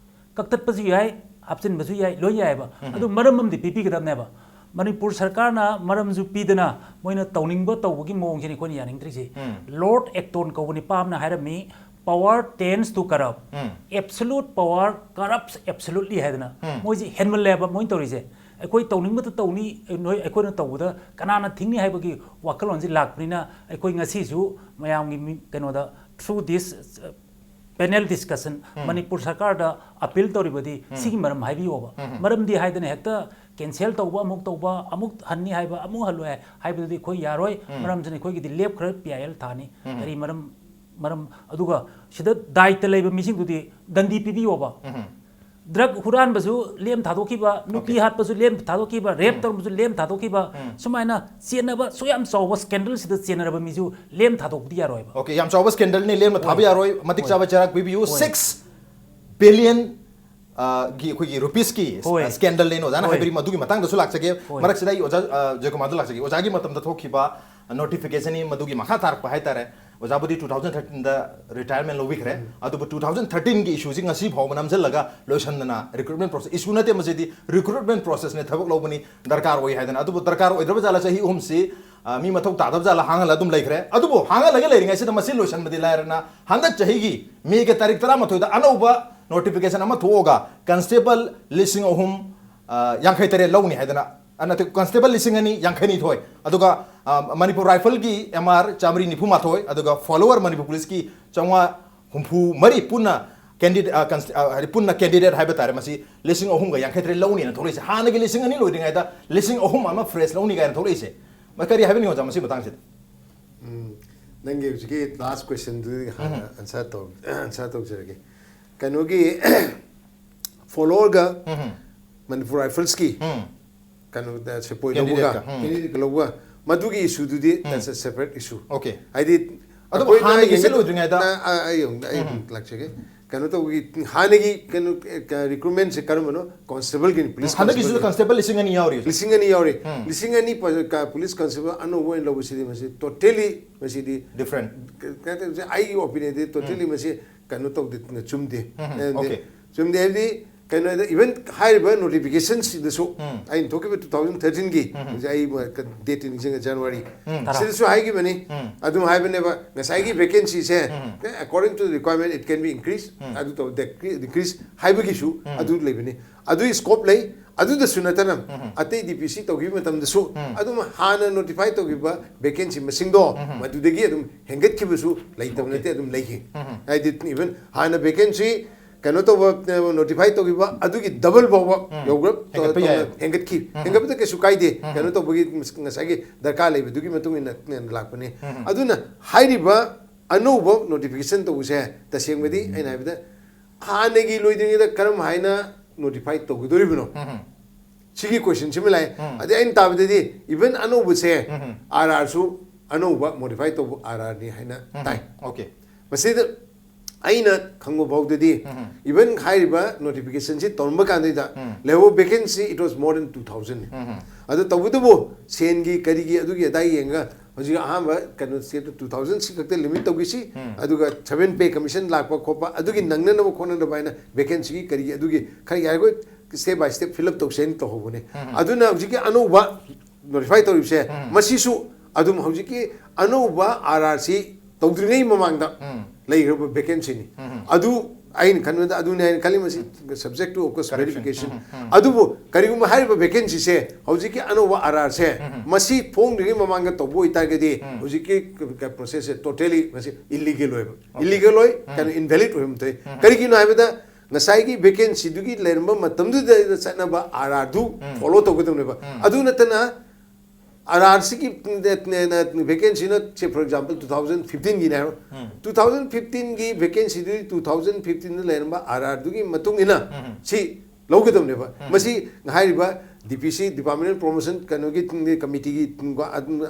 ꯀꯛꯊꯠꯄꯁꯨ ꯌꯥꯏ, ꯍꯥꯞꯆꯤꯟꯕꯁꯨ ꯌꯥꯏ, ꯂꯣꯏ ꯌꯥꯏꯑꯕ꯫ ꯎꯝ꯫ ꯑꯗꯨ ꯃꯔꯝ ꯑꯃꯗꯤ ꯄꯤꯕꯤꯒꯗꯕꯅꯦꯕ꯫ ꯃꯅꯤꯄꯨꯔ ꯁꯔꯀꯥꯔꯅ ꯃꯔꯝꯁꯨ ꯄꯤꯗꯅ ꯃꯣꯏꯅ ꯇꯧꯅꯤꯡꯕ ꯇꯧꯕꯒꯤ ꯃꯑꯣꯡꯁꯤꯅꯤ ꯑꯩꯈꯣꯏꯅ ꯌꯥꯅꯤꯡꯗ꯭ꯔꯤꯁꯤ꯫ ꯎꯝ꯫ Lord Acton ꯀꯧꯕ ꯅꯤꯄꯥ ꯑꯃꯅ ꯍꯥꯏꯔꯝꯃꯤ, "Power tends to corrupt, um. absolute power corrupts absolutely" ꯍꯥꯏꯗꯅ꯫ ꯎꯝ꯫ ꯃꯣꯏꯁꯤ ꯍꯦꯟꯃꯜꯂꯦꯕ ꯃꯣꯏꯅ ꯇꯧꯔꯤꯁꯦ꯫ ꯑꯩꯈꯣꯏ ꯇꯧꯅꯤꯡꯕꯗ ꯇꯧꯅꯤ, ꯅꯣꯏ ꯑꯩꯈꯣꯏꯅ ꯇꯧꯕꯗ ꯀꯅꯥꯅ ꯊꯤꯡꯅꯤ ꯍꯥꯏꯕꯒꯤ ꯋꯥꯈꯜꯂꯣꯟꯁꯤ ꯂꯥꯛꯄꯅꯤꯅ ꯑꯩꯈꯣꯏ ꯉꯁꯤꯁꯨ ꯃꯌꯥꯝꯒꯤ ꯃꯤ-, ꯀꯩꯅꯣꯗ, through this, uh, panel discussion, um. Manipur ꯁꯔꯀꯥꯔꯗ appeal ꯇꯧꯔꯤꯕꯗꯤ ꯎꯝ꯫ ꯁꯤꯒꯤ ꯃꯔꯝ ꯍꯥꯏꯕꯤꯌꯣꯕ꯫ ꯎꯝ꯫ ꯃꯔꯝꯗꯤ ꯍꯥꯏꯗꯅ ꯍꯦꯛꯇ cancel ꯇꯧꯕ, ꯑꯃꯨꯛ ꯇꯧꯕ, ꯑꯃꯨꯛ ꯍꯟꯅꯤ ꯍꯥꯏꯕ, ꯑꯃꯨꯛ ꯍꯜꯂꯣꯏ ꯍꯥꯏ-, ꯍꯥꯏꯕꯗꯨꯗꯤ ꯑꯩꯈꯣꯏ ꯌꯥꯔꯣꯏ꯫ ꯎꯝ꯫ ꯃꯔꯝꯁꯤꯅ ꯑꯩꯈꯣꯏꯒꯤꯗꯤ ꯂꯦꯞꯈ꯭ꯔꯦ, PIL ꯊꯥꯅꯤ꯫ ꯎꯝ꯫ ꯀꯔꯤ ꯃꯔꯝ? ꯃꯔꯝ ꯑꯗꯨꯒ ꯁꯤꯗ ꯗꯥꯏꯇ ꯂꯩꯕ ꯃꯤꯁꯤꯡꯗꯨꯗꯤ ꯗꯟꯗꯤ ꯄꯤꯕꯤꯌꯣꯕ꯫ ꯎꯝ꯫ Drug ꯍꯨꯔꯥꯟꯕꯁꯨ ꯂꯦꯝ ꯊꯥꯗꯣꯛꯈꯤꯕ, ꯅꯨꯄꯤ Okay. ꯍꯥꯠꯄꯁꯨ ꯂꯦꯝ ꯊꯥꯗꯣꯛꯈꯤꯕ, rape ꯎꯝ꯫ ꯇꯧꯔꯝꯕꯁꯨ ꯂꯦꯝ ꯊꯥꯗꯣꯛꯈꯤꯕ, ꯎꯝ꯫ ꯁꯨꯃꯥꯏꯅ ꯆꯦꯟꯅꯕ, ꯁꯨꯛ ꯌꯥꯝ ꯆꯥꯎꯕ scandal ꯁꯤꯗ ꯆꯦꯟꯅꯔꯕ ꯃꯤꯁꯨ ꯂꯦꯝ ꯊꯥꯗꯣꯛꯄꯗꯤ ꯌꯥꯔꯣꯏꯕ꯫ Okay, ꯌꯥꯝ ꯆꯥꯎꯕ scandal ꯅꯤ, ꯂꯦꯝꯅ ꯊꯥꯕ ꯍꯣꯏ꯫ ꯌꯥꯔꯣꯏ꯫ ꯃꯇꯤꯛ ꯍꯣꯏ꯫ ꯆꯥꯕ ꯆꯩꯔꯥꯛ ꯄꯤꯕꯤꯌꯨ꯫ ꯍꯣꯏ꯫ Six billion, ꯑ, ꯒꯤ ꯑꯩꯈꯣꯏꯒꯤ rupees ꯀꯤ, ꯍꯣꯏ꯫ ꯑ, scandal ꯅꯦꯅ ꯑꯣꯖꯥꯅ ꯍꯣꯏ꯫ ꯍꯥꯏꯕꯤꯔꯤ, ꯃꯗꯨꯒꯤ ꯃꯇꯥꯡꯗꯁꯨ ꯂꯥꯛꯆꯒꯦ꯫ ꯍꯣꯏ꯫ ꯃꯔꯛꯁꯤꯗ ꯑꯩ ꯑꯣꯖꯥ, ꯑ, ꯖꯣꯏꯀꯨꯃꯥꯔꯗ ꯂꯥꯛꯆꯒꯦ꯫ ꯑꯣꯖꯥꯒꯤ ꯃꯇꯝꯗ ꯊꯣꯛꯈꯤꯕ notification ꯅꯤ, ꯃꯗꯨꯒꯤ ꯃꯈꯥ ꯇꯥꯔꯛꯄ ꯍꯥꯏꯇꯥꯔꯦ꯫ ꯑꯣꯖꯥꯕꯨꯗꯤ two thousand thirteen ꯗ retirement ꯂꯧꯕꯤꯈ꯭ꯔꯦ꯫ ꯑꯗꯨꯕꯨ two thousand thirteen ꯒꯤ issue ꯁꯤ ꯉꯁꯤ ꯐꯥꯎꯕ ꯅꯝꯁꯤꯜꯂꯒ ꯂꯣꯏꯁꯟꯗꯅ recruitment process, issue ꯅꯠꯇꯦ ꯃꯁꯤꯗꯤ, recruitment process ꯅꯦ, ꯊꯕꯛ ꯂꯧꯕꯅꯤ, ꯗꯔꯀꯥꯔ ꯑꯣꯏ ꯍꯥꯏꯗꯅ꯫ ꯑꯗꯨꯕꯨ ꯗꯔꯀꯥꯔ ꯑꯣꯏꯗ꯭ꯔꯕ ꯖꯥꯠꯂ ꯆꯍꯤ ꯑꯍꯨꯝꯁꯤ, ꯑ, ꯃꯤ ꯃꯊꯧ ꯇꯥꯗꯕ ꯖꯥꯠꯂ ꯍꯥꯡꯍꯜꯂ ꯑꯗꯨꯝ ꯂꯩꯈ꯭ꯔꯦ꯫ ꯑꯗꯨꯕꯨ ꯍꯥꯡꯍꯜꯂꯒ ꯂꯩꯔꯤꯉꯩꯁꯤꯗ ꯃꯁꯤ ꯂꯣꯏꯁꯟꯕꯗꯤ ꯂꯥꯏꯔꯅ ꯍꯟꯗꯛ ꯆꯍꯤꯒꯤ ꯃꯦꯒꯤ ꯇꯥꯔꯤꯛ ꯇꯔꯥꯃꯥꯊꯣꯏꯗ ꯑꯅꯧꯕ ꯅꯣꯇꯤꯐꯤꯀꯦꯁꯟ ꯑꯃ ꯊꯣꯛꯑꯒ ꯀꯟꯁꯇꯦꯕꯜ ꯂꯤꯁꯤꯡ ꯑꯍꯨꯝ ꯌꯥꯡꯈꯩ ꯇꯔꯦꯠ ꯂꯧꯅꯤ ꯍꯥꯏꯗꯅ, ꯅꯠꯇꯦ, ꯀꯟꯁꯇꯦꯕꯜ ꯂꯤꯁꯤꯡ ꯑꯅꯤ ꯌꯥꯡꯈꯩ ꯅꯤꯊꯣꯏ, ꯑꯗꯨꯒ ꯃꯅꯤꯄꯨꯔ ꯔꯥꯏꯐꯜꯒꯤ ꯑꯦꯝ ꯑꯥꯔ ꯆꯥꯃꯔꯤ ꯅꯤꯐꯨ ꯃꯥꯊꯣꯏ, ꯑꯗꯨꯒ ꯐꯣꯂꯣꯋꯔ ꯃꯅꯤꯄꯨꯔ ꯄꯨꯂꯤꯁꯀꯤ ꯆꯥꯝꯃꯉꯥ ꯍꯨꯝꯐꯨ ꯃꯔꯤ ꯄꯨꯟꯅ ꯀꯦꯟꯗꯤꯗꯦꯠ ꯍꯥꯏꯗꯤ ꯄꯨꯟꯅ ꯀꯦꯟꯗꯤꯗꯦꯠ ꯍꯥꯏꯕ ꯇꯥꯔꯦ, ꯃꯁꯤ ꯂꯤꯁꯤꯡ ꯑꯍꯨꯝꯒ ꯌꯥꯡꯈꯩ ꯇꯔꯦꯠ ꯂꯧꯅꯤꯅ ꯊꯣꯛꯂꯛꯏꯁꯦ꯫ ꯍꯥꯟꯅꯒꯤ ꯂꯤꯁꯤꯡ ꯑꯅꯤ ꯂꯣꯏꯗ꯭ꯔꯤꯉꯩꯗ ꯂꯤꯁꯤꯡ ꯑꯍꯨꯝ ꯑꯃ ꯐ꯭ꯔꯦꯁ ꯂꯧꯅꯤ ꯀꯥꯏꯅ ꯊꯣꯛꯂꯛꯏꯁꯦ꯫ ꯀꯔꯤ ꯍꯥꯏꯕꯤꯅꯤꯡꯉꯤ ꯑꯣꯖꯥ ꯃꯁꯤ ꯃꯇꯥꯡꯁꯤꯗ? ꯎꯝ, ꯅꯪꯒꯤ ꯍꯧꯖꯤꯛꯀꯤ ꯂꯥꯁ ꯀ꯭ꯋꯦꯁꯟꯗꯨꯗꯤ ꯍꯥꯟꯅ ꯑꯟꯁꯔ ꯇꯧ ꯑꯟꯁꯔ ꯇꯧꯖꯔꯒꯦ꯫ ꯀꯩꯅꯣꯒꯤ ꯐꯣꯂꯣꯋꯔꯒ ꯃꯅꯤꯄꯨꯔ ꯔꯥꯏꯐꯜꯁꯀꯤ ꯀꯩꯅꯣꯗ ꯁꯦꯄꯣꯏ ꯂꯧꯕꯒ Candidate-ꯀ, ꯎꯝ꯫ ꯀꯦꯟꯗꯤꯗꯦꯠꯀ ꯂꯧꯕꯒ ꯃꯗꯨꯒꯤ ꯏꯁꯨꯗꯨꯗꯤ that's a separate issue꯫ Okay. ꯍꯥꯏꯗꯤ ꯑꯗꯨꯕꯨ ꯑꯩꯈꯣꯏꯅ ꯍꯥꯟꯅꯒꯤ ꯌꯦꯡꯒꯗ- ꯁꯤꯜꯂꯨꯗ꯭ꯔꯤꯉꯩꯗ ꯅ- ꯑ- ꯑꯩ ꯑꯃꯨꯛ- ꯑꯩ ꯑꯃꯨꯛ ꯂꯥꯛꯆꯒꯦ꯫ ꯀꯩꯅꯣ ꯇꯧꯕꯒꯤ ꯍꯥꯟꯅꯒꯤ ꯀꯩꯅꯣ ꯔꯤꯀ꯭ꯔꯨꯠꯃꯦꯟꯁꯦ ꯀꯔꯝꯕꯅꯣ? ꯀꯣꯟꯁꯇꯦꯕꯜꯒꯤꯅꯤ, ꯄꯨꯂꯤꯁ ꯍꯟꯗꯛꯀꯤꯁꯤꯁꯨ ꯀꯣꯟꯁꯇꯦꯕꯜ꯫ ꯀꯟꯁꯇꯦꯕꯜ ꯂꯤꯁꯤꯡ ꯑꯅꯤ ꯌꯥꯎꯔꯤ ꯍꯧꯖꯤꯛ꯫ ꯂꯤꯁꯤꯡ ꯑꯅꯤ ꯌꯥꯎꯔꯤ꯫ ꯎꯝ꯫ ꯂꯤꯁꯤꯡ ꯑꯅꯤ ꯄ- ꯀ- ꯄꯨꯂꯤꯁ ꯀꯣꯟꯁꯇꯦꯕꯜ ꯑꯅꯧꯕ ꯑꯣꯏꯅ ꯂꯧꯕꯁꯤꯗꯤ ꯃꯁꯤ ꯇꯣꯇꯦꯂꯤ ꯃꯁꯤꯗꯤ Different. ꯀ- ꯀꯩ ꯍꯥꯏꯇꯥꯔꯦ, ꯑꯩꯒꯤ ꯑꯣꯄꯤꯅꯤꯌꯟꯗꯤ ꯇꯣꯇꯦꯂꯤ ꯃꯁꯤ ꯀꯩꯅꯣ ꯇꯧꯗꯦ, ꯆꯨꯝꯗꯦ꯫ ꯎꯝ, And okay. ꯆꯨꯝꯗꯦ ꯍꯥꯏꯕꯗꯤ ꯀꯩꯅꯣꯗ ꯏꯚꯟ ꯍꯥꯏꯔꯤꯕ ꯅꯣꯇꯤꯐꯤꯀꯦꯁꯟꯁꯤꯗꯁꯨ ꯎꯝ꯫ ꯑꯩꯅ ꯊꯣꯛꯈꯤꯕ ꯇꯨ ꯊꯥꯎꯖꯟ ꯊꯥꯔꯇꯤꯟꯒꯤ ꯍꯧꯖꯤꯛ ꯑꯩ ꯗꯦꯠꯇꯤ ꯅꯤꯡꯁꯤꯡꯉꯦ, ꯖꯅꯋꯥꯔꯤ ꯎꯝ, ꯇꯔꯥ꯫ ꯁꯤꯗꯁꯨ ꯍꯥꯏꯈꯤꯕꯅꯤ꯫ ꯎꯝ꯫ ꯑꯗꯨꯝ ꯍꯥꯏꯕꯅꯦꯕ, ꯉꯁꯥꯏꯒꯤ ꯚꯦꯀꯦꯟꯁꯤꯁꯦ um. According to requirement it can be increase um. ꯑꯗꯨ ꯇꯧ ꯗꯤꯀ꯭ꯔꯤꯁ ꯍꯥꯏꯕꯒꯤꯁꯨ ꯎꯝ꯫ ꯑꯗꯨ ꯂꯩꯕꯅꯤ꯫ ꯑꯗꯨꯒꯤ ꯁ꯭ꯀꯣꯞ ꯂꯩ꯫ ꯑꯗꯨꯗꯁꯨ ꯅꯠꯇꯅ ꯎꯝ꯫ ꯑꯇꯩ ꯗꯤ ꯄꯤ ꯁꯤ ꯇꯧꯈꯤꯕ ꯃꯇꯝꯗꯁꯨ ꯎꯝ꯫ ꯑꯗꯨꯝ ꯍꯥꯟꯅ ꯅꯣꯇꯤꯐꯥꯏ ꯇꯧꯈꯤꯕ ꯚꯦꯀꯦꯟꯁꯤ ꯃꯁꯤꯡꯗꯣ ꯎꯝ꯫ ꯃꯗꯨꯗꯒꯤ ꯑꯗꯨꯝ ꯍꯦꯟꯒꯠꯈꯤꯕꯁꯨ ꯂꯩꯇꯕ Okay. ꯅꯠꯇꯦ, ꯑꯗꯨꯝ ꯂꯩꯈꯤ꯫ ꯎꯝ꯫ ꯍꯥꯏꯗꯤ ꯏꯚꯟ ꯍꯥꯟꯅ ꯚꯦꯀꯦꯟꯁꯤ ꯀꯩꯅꯣ ꯇꯧꯕ, ꯅꯣꯇꯤꯐꯥꯏ ꯇꯧꯈꯤꯕ ꯑꯗꯨꯒꯤ ꯗꯕꯜ ꯐꯥꯎꯕ ꯎꯝ꯫ ꯌꯧꯈ꯭ꯔꯞ ꯍꯦꯟꯒꯠꯄ ꯇꯧꯅ ꯌꯥꯏ꯫ ꯍꯦꯟꯒꯠꯈꯤ꯫ ꯎꯝ꯫ ꯍꯦꯟꯒꯠꯄꯗ ꯀꯩꯁꯨ ꯀꯥꯏꯗꯦ꯫ ꯎꯝ꯫ ꯀꯩꯅꯣ ꯇꯧꯕꯒꯤ ꯉꯁꯥꯏꯒꯤ ꯗꯔꯀꯥꯔ ꯂꯩꯕꯗꯨꯒꯤ ꯃꯇꯨꯡ ꯏꯟꯅ ꯂꯥꯛꯄꯅꯤ꯫ ꯎꯝ꯫ ꯑꯗꯨꯅ ꯍꯥꯏꯔꯤꯕ ꯑꯅꯧꯕ ꯅꯣꯇꯤꯐꯤꯀꯦꯁꯟ ꯇꯧꯕꯁꯦ ꯇꯁꯦꯡꯕꯗꯤ ꯑꯩꯅ ꯍꯥꯏꯕꯗ ꯍꯥꯟꯅꯒꯤ ꯂꯣꯏꯗ꯭ꯔꯤꯉꯩꯗ ꯀꯔꯝ ꯍꯥꯏꯅ ꯅꯣꯇꯤꯐꯥꯏ ꯇꯧꯒꯗꯧꯔꯤꯕꯅꯣ? ꯎꯝ꯫ ꯁꯤꯒꯤ ꯀꯣꯏꯁꯟꯁꯤꯃ ꯂꯥꯛꯑꯦ꯫ ꯎꯝ꯫ ꯑꯗꯩ ꯑꯩꯅ ꯇꯥꯕꯗꯗꯤ ꯏꯚꯟ ꯑꯅꯧꯕꯁꯦ ꯎꯝ꯫ ꯑꯥꯔ ꯑꯥꯔꯁꯨ ꯑꯅꯧꯕ ꯃꯣꯗꯤꯐꯥꯏ ꯇꯧꯕ ꯑꯥꯔ ꯑꯥꯔꯅꯤ ꯍꯥꯏꯅ ꯎꯝ꯫ ꯇꯥꯏ꯫ Okay. ꯃꯁꯤꯗ ꯑꯩꯅ ꯈꯪꯕ ꯐꯥꯎꯗꯗꯤ ꯎꯝ꯫ ꯏꯚꯟ ꯍꯥꯏꯔꯤꯕ ꯅꯣꯇꯤꯐꯤꯀꯦꯁꯟꯁꯤ ꯇꯧꯔꯝꯕ ꯀꯥꯟꯗꯩꯗ ꯎꯝ꯫ ꯂꯩꯍꯧꯕ vacancy it was more than two thousand꯫ ꯎꯝ꯫ ꯑꯗꯨ ꯇꯧꯕꯇꯕꯨ ꯁꯦꯟꯒꯤ ꯀꯔꯤꯒꯤ ꯑꯗꯨꯒꯤ ꯑꯗꯥ ꯌꯦꯡꯉꯒ ꯍꯧꯖꯤꯛ ꯑꯍꯥꯟꯕ ꯀꯩꯅꯣ ꯁ꯭ꯇꯦꯞꯇ two thousand ꯁꯤ ꯈꯛꯇ ꯂꯤꯃꯤꯠ ꯇꯧꯈꯤꯁꯤ꯫ ꯎꯝ꯫ ꯑꯗꯨꯒ seven pay commission ꯂꯥꯛꯄ ꯈꯣꯠꯄ ꯑꯗꯨꯒꯤ ꯅꯪꯅꯅꯕ ꯈꯣꯠꯅꯅꯕ ꯍꯥꯏꯅ ꯚꯦꯀꯦꯟꯁꯤꯒꯤ ꯀꯔꯤꯒꯤ ꯑꯗꯨꯒꯤ ꯈꯔ ꯌꯥꯔꯤꯈꯣꯏ step by step fill up ꯇꯧꯁꯦꯅ ꯇꯧꯍꯧꯕꯅꯦ꯫ ꯎꯝ꯫ ꯑꯗꯨꯅ ꯍꯧꯖꯤꯛꯀꯤ ꯑꯅꯧꯕ ꯅꯣꯇꯤꯐꯥꯏ ꯇꯧꯔꯤꯕꯁꯦ ꯎꯝ꯫ ꯃꯁꯤꯁꯨ ꯑꯗꯨꯝ ꯍꯧꯖꯤꯛꯀꯤ ꯑꯅꯧꯕ ꯑꯥꯔ ꯑꯥꯔ ꯁꯤ ꯇꯧꯗ꯭ꯔꯤꯉꯩ ꯃꯃꯥꯡꯗ ꯎꯝ꯫ ꯂꯩꯈ꯭ꯔꯕ ꯚꯦꯀꯦꯟꯁꯤꯅꯤ꯫ ꯎꯝ꯫ ꯑꯗꯨ ꯑꯩꯅ ꯈꯟꯕꯗ ꯑꯗꯨꯅꯤ ꯍꯥꯏꯅ ꯈꯜꯂꯤ꯫ ꯃꯁꯤ subject to, of course, verification. ꯑꯗꯨꯕꯨ ꯀꯔꯤꯒꯨꯝꯕ ꯍꯥꯏꯔꯤꯕ vacancyꯁꯦ ꯍꯧꯖꯤꯛꯀꯤ ꯑꯅꯧꯕ RRꯁꯦ ꯃꯁꯤ ꯐꯣꯡꯗ꯭ꯔꯤꯉꯩ ꯃꯃꯥꯡꯗ ꯇꯧꯕ ꯑꯣꯏꯇꯥꯔꯒꯗꯤ ꯍꯧꯖꯤꯛꯀꯤ processꯁꯦ totally ꯃꯁꯤ illegal ꯑꯣꯏꯕ, illegal ꯑꯣꯏ, ꯀꯩꯅꯣ, invalid ꯑꯣꯏꯕ ꯊꯣꯛꯏ꯫ ꯀꯔꯤꯒꯤꯅꯣ ꯍꯥꯏꯕꯗ ꯉꯁꯥꯏꯒꯤ vacancyꯗꯨꯒꯤ ꯂꯩꯔꯝꯕ ꯃꯇꯝꯗꯨꯗ ꯆꯠꯅꯕ RRꯗꯨ follow ꯇꯧꯒꯗꯕꯅꯦꯕ꯫ ꯑꯗꯨ ꯅꯠꯇꯅ RRꯁꯤꯒꯤ vacancyꯅ, say, for example, two thousand fifteenꯒꯤꯅꯦ ꯍꯥꯏꯔꯣ꯫ Two thousand fifteenꯒꯤ vacancyꯗꯨꯗꯤ two thousand fifteenꯗ ꯂꯩꯔꯝꯕ RRꯗꯨꯒꯤ ꯃꯇꯨꯡ ꯏꯟꯅ ꯁꯤ ꯂꯧꯒꯗꯕꯅꯦꯕ꯫ ꯃꯁꯤ ꯍꯥꯏꯔꯤꯕ DPC, Department of Promotion, ꯀꯩꯅꯣꯒꯤ committeeꯒꯤ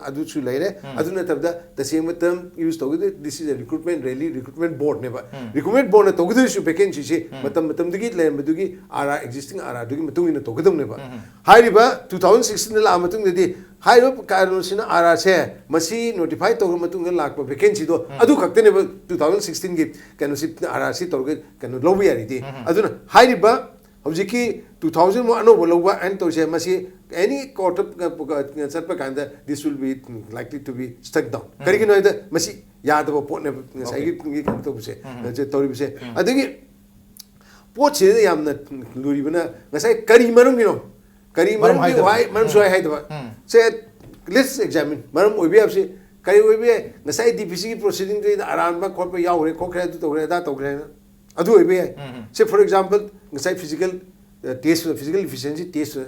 ꯑꯗꯨꯁꯨ ꯂꯩꯔꯦ꯫ ꯑꯗꯨ ꯅꯠꯇꯕꯗ ꯇꯁꯦꯡꯕ term use ꯇꯧꯒꯗꯣꯏ, this is a recruitment rally, recruitment boardꯅꯦꯕ꯫ Recruitment boardꯅ ꯇꯧꯒꯗꯣꯏꯁꯨ vacancyꯁꯤ ꯃꯇꯝ ꯃꯇꯝꯗꯨꯒꯤ ꯂꯩꯔꯝꯕꯗꯨꯒꯤ RR, existing RRꯗꯨꯒꯤ ꯃꯇꯨꯡ ꯏꯟꯅ ꯇꯧꯒꯗꯕꯅꯦꯕ꯫ ꯍꯥꯏꯔꯤꯕ two thousand sixteenꯗ ꯂꯥꯛꯑ ꯃꯇꯨꯡꯗꯗꯤ ꯍꯥꯏꯔꯤꯕ ꯀꯩꯅꯣꯁꯤꯅ, RRꯁꯦ ꯃꯁꯤ notify ꯇꯧꯔꯕ ꯃꯇꯨꯡꯗ ꯂꯥꯛꯄ vacancyꯗꯣ ꯑꯗꯨ ꯈꯛꯇꯅꯦꯕ two thousand sixteenꯒꯤ ꯀꯩꯅꯣꯁꯤ, RRꯁꯤ ꯇꯧꯔꯒ ꯀꯩꯅꯣ ꯂꯧꯕ ꯌꯥꯔꯤꯗꯤ꯫ ꯑꯗꯨꯅ ꯍꯥꯏꯔꯤꯕ ꯍꯧꯖꯤꯛꯀꯤ two thousand ꯑꯃꯨꯛ ꯑꯅꯧꯕ ꯂꯧꯕ ꯍꯥꯏꯅ ꯇꯧꯔꯤꯁꯦ, ꯃꯁꯤ any court of, ꯑ, ꯆꯠꯄ ꯀꯥꯟꯗ this will be likely to be struck down. ꯀꯔꯤꯒꯤꯅꯣ ꯍꯥꯏꯕꯗ ꯃꯁꯤ ꯌꯥꯗꯕ ꯄꯣꯠꯅꯦꯕ ꯉꯁꯥꯏꯒꯤ ꯀꯩꯅꯣ ꯇꯧꯕꯁꯦ, ꯇꯧꯔꯤꯕꯁꯦ꯫ ꯑꯗꯒꯤ ꯄꯣꯠꯁꯤꯗ ꯌꯥꯝꯅ ꯂꯨꯔꯤꯕꯅ ꯉꯁꯥꯏ ꯀꯔꯤ ꯃꯔꯝꯒꯤꯅꯣ? ꯀꯔꯤ ꯃꯔꯝꯒꯤ ꯍꯥꯏꯗꯕ? Why ꯃꯔꯝꯁꯨ ꯍꯥꯏ ꯍꯥꯏꯗꯕ? Say, let's examine. ꯃꯔꯝ ꯑꯣꯏꯕ ꯌꯥꯕꯁꯤ ꯀꯔꯤ ꯑꯣꯏꯕ ꯌꯥꯏ? ꯉꯁꯥꯏ DPCꯒꯤ proceedingꯗꯨꯗ ꯑꯔꯥꯟꯕ ꯈꯣꯠꯄ ꯌꯥꯎꯈ꯭ꯔꯦ, ꯈꯣꯠꯈ꯭ꯔꯦ, ꯑꯗꯨ ꯇꯧꯈ꯭ꯔꯦ, ꯑꯗꯥ ꯇꯧꯈ꯭ꯔꯦ ꯍꯥꯏꯅ ꯑꯗꯨ ꯑꯣꯏꯕ ꯌꯥꯏ꯫ Say, for example, ꯉꯁꯥꯏ physical, uh, test, physical efficiency test,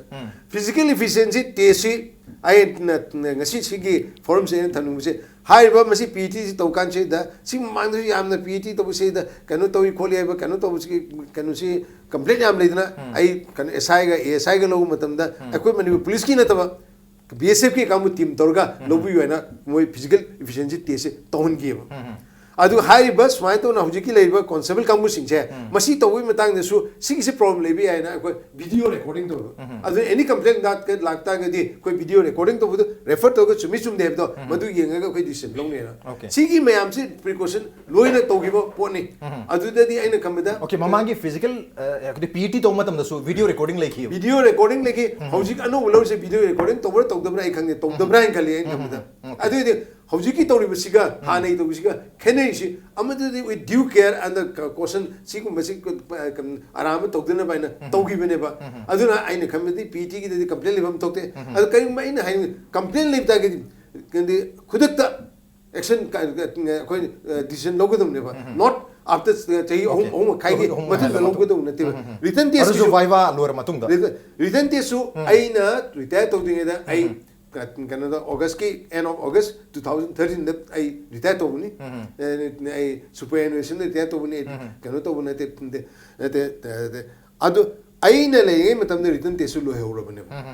physical efficiency testꯁꯤ ꯑꯩꯅ, ꯉꯁꯤ ꯁꯤꯒꯤ forumꯁꯦ ꯑꯩꯅ ꯊꯝꯅꯤꯡꯕꯁꯦ, ꯍꯥꯏꯔꯤꯕ ꯃꯁꯤ PETꯁꯤ ꯇꯧ ꯀꯥꯟꯁꯤꯗ, ꯁꯤ ꯃꯃꯥꯡꯗꯁꯨ ꯌꯥꯝꯅ PET ꯇꯧꯕꯁꯤꯗ ꯀꯩꯅꯣ ꯇꯧꯏ ꯈꯣꯠꯂꯤ ꯍꯥꯏꯕ, ꯀꯩꯅꯣ ꯇꯧꯕꯁꯤꯒꯤ ꯀꯩꯅꯣꯁꯤ complaint ꯌꯥꯝ ꯂꯩꯗꯅ, ꯑꯩ ꯀꯩꯅꯣ SIꯒ ASIꯒ ꯂꯧꯕ ꯃꯇꯝꯗ ꯑꯩꯈꯣꯏ ꯃꯅꯤꯄꯨꯔ policeꯀꯤ ꯅꯠꯇꯕ BSFꯀꯤ ꯀꯥꯡꯕꯨ team ꯇꯧꯔꯒ ꯂꯧꯕꯤꯌꯨ ꯍꯥꯏꯅ ꯃꯣꯏ physical efficiency testꯁꯦ ꯇꯧꯍꯟꯈꯤꯑꯕ꯫ ꯑꯗꯨ ꯍꯥꯏꯔꯤꯕ ꯁꯨꯃꯥꯏꯅ ꯇꯧꯅ ꯍꯧꯖꯤꯛꯀꯤ ꯂꯩꯔꯤꯕ constable ꯀꯥꯡꯕꯨꯁꯤꯡꯁꯦ ꯃꯁꯤ ꯇꯧꯕꯒꯤ ꯃꯇꯥꯡꯗꯁꯨ ꯁꯤꯒꯤꯁꯤ problem ꯂꯩꯕ ꯌꯥꯏꯅ ꯑꯩꯈꯣꯏ video recording ꯇꯧꯕ꯫ ꯑꯗꯨ any complaint ꯂꯥꯛꯇꯥꯔꯒꯗꯤ ꯑꯩꯈꯣꯏ video recording ꯇꯧꯕꯗꯣ refer ꯇꯧꯔꯒ ꯆꯨꯝꯃꯤ ꯆꯨꯝꯗꯦ ꯍꯥꯏꯕꯗꯣ ꯃꯗꯨ ꯌꯦꯡꯉꯒ ꯑꯩꯈꯣꯏ decision ꯂꯧꯅꯦꯅ꯫ ꯁꯤꯒꯤ ꯃꯌꯥꯝꯁꯤ precaution ꯂꯣꯏꯅ ꯇꯧꯈꯤꯕ ꯄꯣꯠꯅꯤ꯫ ꯑꯗꯨꯗꯗꯤ ꯑꯩꯅ ꯈꯟꯕꯗ Okay, ꯃꯃꯥꯡꯒꯤ physical, ꯑ, ꯍꯥꯏꯗꯤ PET ꯇꯧꯕ ꯃꯇꯝꯗꯁꯨ video recording ꯂꯩꯈꯤꯕ꯫ Video recording ꯂꯩꯈꯤ꯫ ꯍꯧꯖꯤꯛ ꯑꯅꯧꯕ ꯂꯧꯔꯤꯁꯦ video recording ꯇꯧꯕ꯭ꯔꯥ ꯇꯧꯗꯕ꯭ꯔꯥ ꯑꯩ ꯈꯪꯗꯦ, ꯇꯧꯗꯕ꯭ꯔꯥ ꯍꯥꯏꯅ ꯈꯜꯂꯤ ꯑꯩꯅ ꯈꯟꯕꯗ꯫ ꯑꯗꯨꯏꯗꯤ ꯍꯧꯖꯤꯛꯀꯤ ꯇꯧꯔꯤꯕꯁꯤꯒ ꯍꯥꯟꯅꯒꯤ ꯇꯧꯕꯁꯤꯒ ꯈꯦꯠꯅꯔꯤꯁꯤ, ꯑꯃꯗꯨꯗꯤ with due care and the caution ꯁꯤꯒꯨꯝꯕꯁꯤ ꯑꯔꯥꯟꯕ ꯇꯧꯗꯅꯕ ꯍꯥꯏꯅ ꯇꯧꯈꯤꯕꯅꯦꯕ꯫ ꯑꯗꯨꯅ ꯑꯩꯅ ꯈꯟꯕꯗꯤ ꯄꯤ ꯇꯤꯒꯤꯗꯗꯤ ꯀꯝꯄ꯭ꯂꯦꯟ ꯂꯩꯐꯝ ꯊꯣꯛꯇꯦ꯫ ꯑꯗꯣ ꯀꯔꯤꯒꯨꯝꯕ ꯑꯩꯅ ꯍꯥꯏꯅꯤꯡ ꯀꯝꯄ꯭ꯂꯦꯟ ꯂꯩꯕ ꯇꯥꯔꯒꯗꯤ ꯀꯩꯅꯣꯗꯤ ꯈꯨꯗꯛꯇ ꯑꯦꯛꯁꯟ ꯑꯩꯈꯣꯏ ꯗꯤꯁꯤꯖꯟ ꯂꯧꯒꯗꯕꯅꯦꯕ꯫ ꯅꯣꯠ ꯑꯥꯐꯇꯔ ꯆꯍꯤ ꯑꯍꯨꯝ ꯑꯍꯨꯝ ꯃꯈꯥꯏꯒꯤ ꯃꯇꯨꯡꯗ ꯂꯧꯒꯗꯕ ꯅꯠꯇꯦꯕ꯫ ꯔꯤꯇꯟ ꯇꯦꯁ ꯚꯥꯏꯚꯥ ꯂꯣꯏꯔ ꯃꯇꯨꯡꯗ ꯔꯤꯇꯟ ꯇꯦꯁꯁꯨ ꯑꯩꯅ ꯔꯤꯇꯥꯌꯔ ꯇꯧꯗ꯭ꯔꯤꯉꯩꯗ ꯑꯩ ꯀꯩꯅꯣꯗ ꯑꯣꯒꯁꯀꯤ end of August two thousand ꯊꯥꯔꯇꯤꯟꯗ ꯑꯩ ꯔꯤꯇꯥꯌꯔ ꯇꯧꯕꯅꯤ꯫ ꯑꯩ ꯁꯨꯄꯔ ꯑꯦꯅꯨꯑꯦꯁꯟꯗ ꯔꯤꯇꯥꯌꯔ ꯇꯧꯕꯅꯤ꯫ ꯑꯩ ꯀꯩꯅꯣ ꯇꯧꯕ ꯅꯠꯇꯦ꯫ ꯅꯠꯇꯦ, ꯅꯠꯇꯦ, ꯅꯠꯇꯦ꯫ ꯑꯗꯨ ꯑꯩꯅ ꯂꯩꯔꯤꯉꯩ ꯃꯇꯝꯗ ꯔꯤꯇꯟ ꯇꯦꯁꯁꯨ ꯂꯣꯏꯍꯧꯔꯕꯅꯦꯕ꯫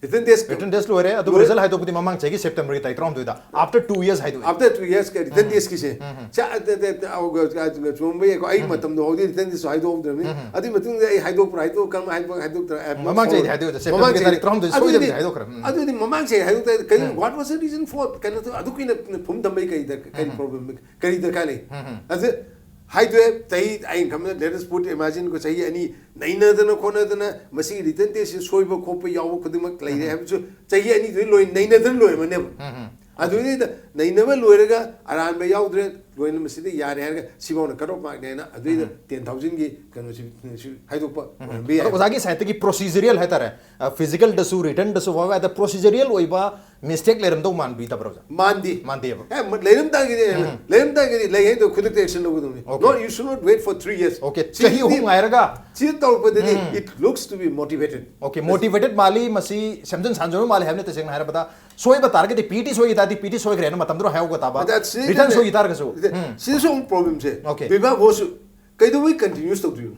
ꯔꯤꯇꯟ ꯇꯦꯁ ꯔꯤꯇꯟ ꯇꯦꯁ ꯂꯣꯏꯔꯦ, ꯑꯗꯨꯕꯨ ꯔꯤꯖꯜ ꯍꯥꯏꯗꯣꯛꯄꯗꯤ ꯃꯃꯥꯡ ꯆꯍꯤꯒꯤ ꯁꯦꯞꯇꯦꯝꯕꯔꯒꯤ ꯇꯥꯔꯤꯛ ꯇꯔꯥꯍꯨꯝꯗꯣꯏꯗ, after two years ꯍꯥꯏꯗꯣꯛꯑꯦ꯫ ꯑꯥꯐꯇꯔ ꯇꯨ ꯌꯔꯁ ꯔꯤꯇꯟ ꯇꯦꯁꯀꯤꯁꯦ ꯆꯨꯝꯕ ꯌꯥꯏꯀꯣ꯫ ꯑꯩ ꯃꯇꯝꯗ ꯐꯥꯎꯗꯤ ꯔꯤꯇꯟ ꯇꯦꯁ ꯍꯥꯏꯗꯣꯛꯍꯧꯗ꯭ꯔꯕꯅꯤ꯫ ꯑꯗꯨꯒꯤ ꯃꯇꯨꯡꯗ ꯑꯩ ꯍꯥꯏꯗꯣꯛꯄ꯭ꯔꯥ ꯍꯥꯏꯗꯣꯛ ꯀꯔꯝ ꯍꯥꯏꯗꯣꯛ ꯍꯥꯏꯗꯣꯛꯇ꯭ꯔꯥ? I am not ꯃꯃꯥꯡ ꯆꯍꯤꯗꯤ sure꯫ ꯍꯥꯏꯗꯣꯛꯑꯦ, ꯃꯃꯥꯡ ꯁꯦꯞꯇꯦꯝꯕꯔꯒꯤ ꯆꯍꯤ ꯇꯥꯔꯤꯛ ꯇꯔꯥꯍꯨꯝꯗꯣꯏ ꯑꯗꯨꯗꯤ ꯁꯣꯏꯗꯕꯤꯗ ꯍꯥꯏꯗꯣꯛꯈ꯭ꯔꯦ꯫ ꯎꯝ꯫ ꯑꯗꯨꯗꯤ ꯃꯃꯥꯡ ꯆꯍꯤ ꯍꯥꯏꯗꯣꯛꯇ ꯀꯩꯅꯣ? What was the reason for? ꯀꯩꯅꯣ ꯑꯗꯨ ꯀꯨꯏꯅ ꯐꯨꯝ ꯊꯝꯕꯩ ꯀꯩ ꯗꯔ-, ꯀꯩ ꯄ꯭ꯔꯣꯕ꯭ꯂꯦꯝ, ꯀꯔꯤ ꯗꯔꯀꯥꯔ ꯂꯩ? ꯑꯗꯨ ꯍꯥꯏꯗꯣꯛꯑꯦ, ꯆꯍꯤ ꯑꯩꯅ ꯈꯟꯕꯗ let us put imagine ꯀꯣ, ꯆꯍꯤ ꯑꯅꯤ ꯅꯩꯅꯗꯅ ꯈꯣꯠꯅꯗꯅ ꯃꯁꯤꯒꯤ ꯔꯤꯇꯟ ꯇꯦꯁꯁꯤ ꯁꯣꯏꯕ ꯈꯣꯠꯄ ꯌꯥꯎꯕ ꯈꯨꯗꯤꯡꯃꯛ ꯂꯩꯔꯦ ꯍꯥꯏꯕꯁꯨ ꯆꯍꯤ ꯑꯅꯤꯗꯨꯗ ꯂꯣꯏ ꯅꯩꯅꯗꯅ ꯂꯣꯏꯔꯝꯃꯅꯦꯕ꯫ ꯑꯗꯨꯗꯩꯗ ꯅꯩꯅꯕ ꯂꯣꯏꯔꯒ ꯑꯔꯥꯟꯕ ꯌꯥꯎꯗ꯭ꯔꯦ, ꯂꯣꯏꯅ ꯃꯁꯤꯗ ꯌꯥꯔꯦ ꯍꯥꯏꯔꯒ ꯁꯤꯐꯥꯎꯅ ꯀꯠ ꯑꯣꯐ ꯃꯥꯔꯛꯅꯦꯅ ꯑꯗꯨꯏꯗ ꯇꯦꯟ ꯊꯥꯎꯖꯟꯒꯤ ꯀꯩꯅꯣꯁꯤ ꯁꯤ ꯍꯥꯏꯗꯣꯛꯄ ꯑꯣꯏꯔꯝꯕ ꯌꯥꯏ꯫ ꯑꯗꯣ ꯑꯣꯖꯥꯒꯤ ꯁꯥꯏꯠꯇꯒꯤ ꯄ꯭ꯔꯣꯁꯤꯖꯔꯤꯌꯦꯜ ꯍꯥꯏꯇꯥꯔꯦ, ꯐꯤꯖꯤꯀꯦꯜꯗꯁꯨ ꯔꯤꯇꯟꯗꯁꯨ ꯐꯥꯎꯕ ꯑꯗ ꯄ꯭ꯔꯣꯁꯤꯖꯔꯤꯌꯦꯜ ꯑꯣꯏꯕ ꯃꯤꯁꯇꯦꯛ ꯂꯩꯔꯝꯗꯧ ꯃꯥꯟꯕꯤꯗꯕ꯭ꯔꯣ ꯑꯣꯖꯥ? ꯃꯥꯟꯗꯦ꯫ ꯃꯥꯟꯗꯦꯕ꯫ ꯑꯦ, ꯃ-, ꯂꯩꯔꯝ ꯇꯥꯔꯒꯗꯤ, ꯂꯩꯔꯝ ꯇꯥꯔꯒꯗꯤ ꯂꯩ ꯍꯥꯏꯗꯣ ꯈꯨꯗꯛꯇ action ꯂꯧꯒꯗꯕꯅꯤ꯫ Okay꯫ Not, you should not wait for three years꯫ Okay, ꯁꯤ ꯆꯍꯤ ꯑꯍꯨꯝ ꯉꯥꯏꯔꯒ? ꯁꯤꯗ ꯇꯧꯔꯛꯄꯗꯗꯤ it looks to be motivated꯫ Okay, motivated ꯃꯥꯜꯂꯤ, ꯃꯁꯤ ꯁꯦꯝꯖꯤꯟ ꯁꯥꯖꯤꯟꯕ ꯃꯥꯜꯂꯤ ꯍꯥꯏꯕꯅꯤ꯫ ꯇꯁꯦꯡꯅ ꯍꯥꯏꯔꯕꯗ ꯁꯣꯏꯕ ꯇꯥꯔꯒꯗꯤ, ꯄꯤ ꯇꯤ ꯁꯣꯏꯈꯤ ꯇꯥꯔꯗꯤ ꯄꯤ ꯇꯤ ꯁꯣꯏꯈ꯭ꯔꯦꯅ ꯃꯇꯝꯗꯨꯗ ꯍꯥꯏꯍꯧꯒ ꯇꯥꯕ꯫ ꯑꯗ ꯁꯤꯗꯩꯗ ꯔꯤꯇꯟ ꯁꯣꯏꯈꯤ ꯇꯥꯔꯒꯁꯨ꯫ ꯁꯤꯗ, ꯁꯤꯗꯁꯨ ꯑꯃꯨꯛ ꯄ꯭ꯔꯣꯕ꯭ꯂꯦꯝꯁꯦ, Okay꯫ ꯕꯤꯚꯥ ꯕꯣꯁꯁꯨ ꯀꯩꯗꯧꯕꯩ ꯀꯟꯇꯤꯅ꯭ꯌꯨꯁ ꯇꯧꯗꯣꯏꯅꯣ?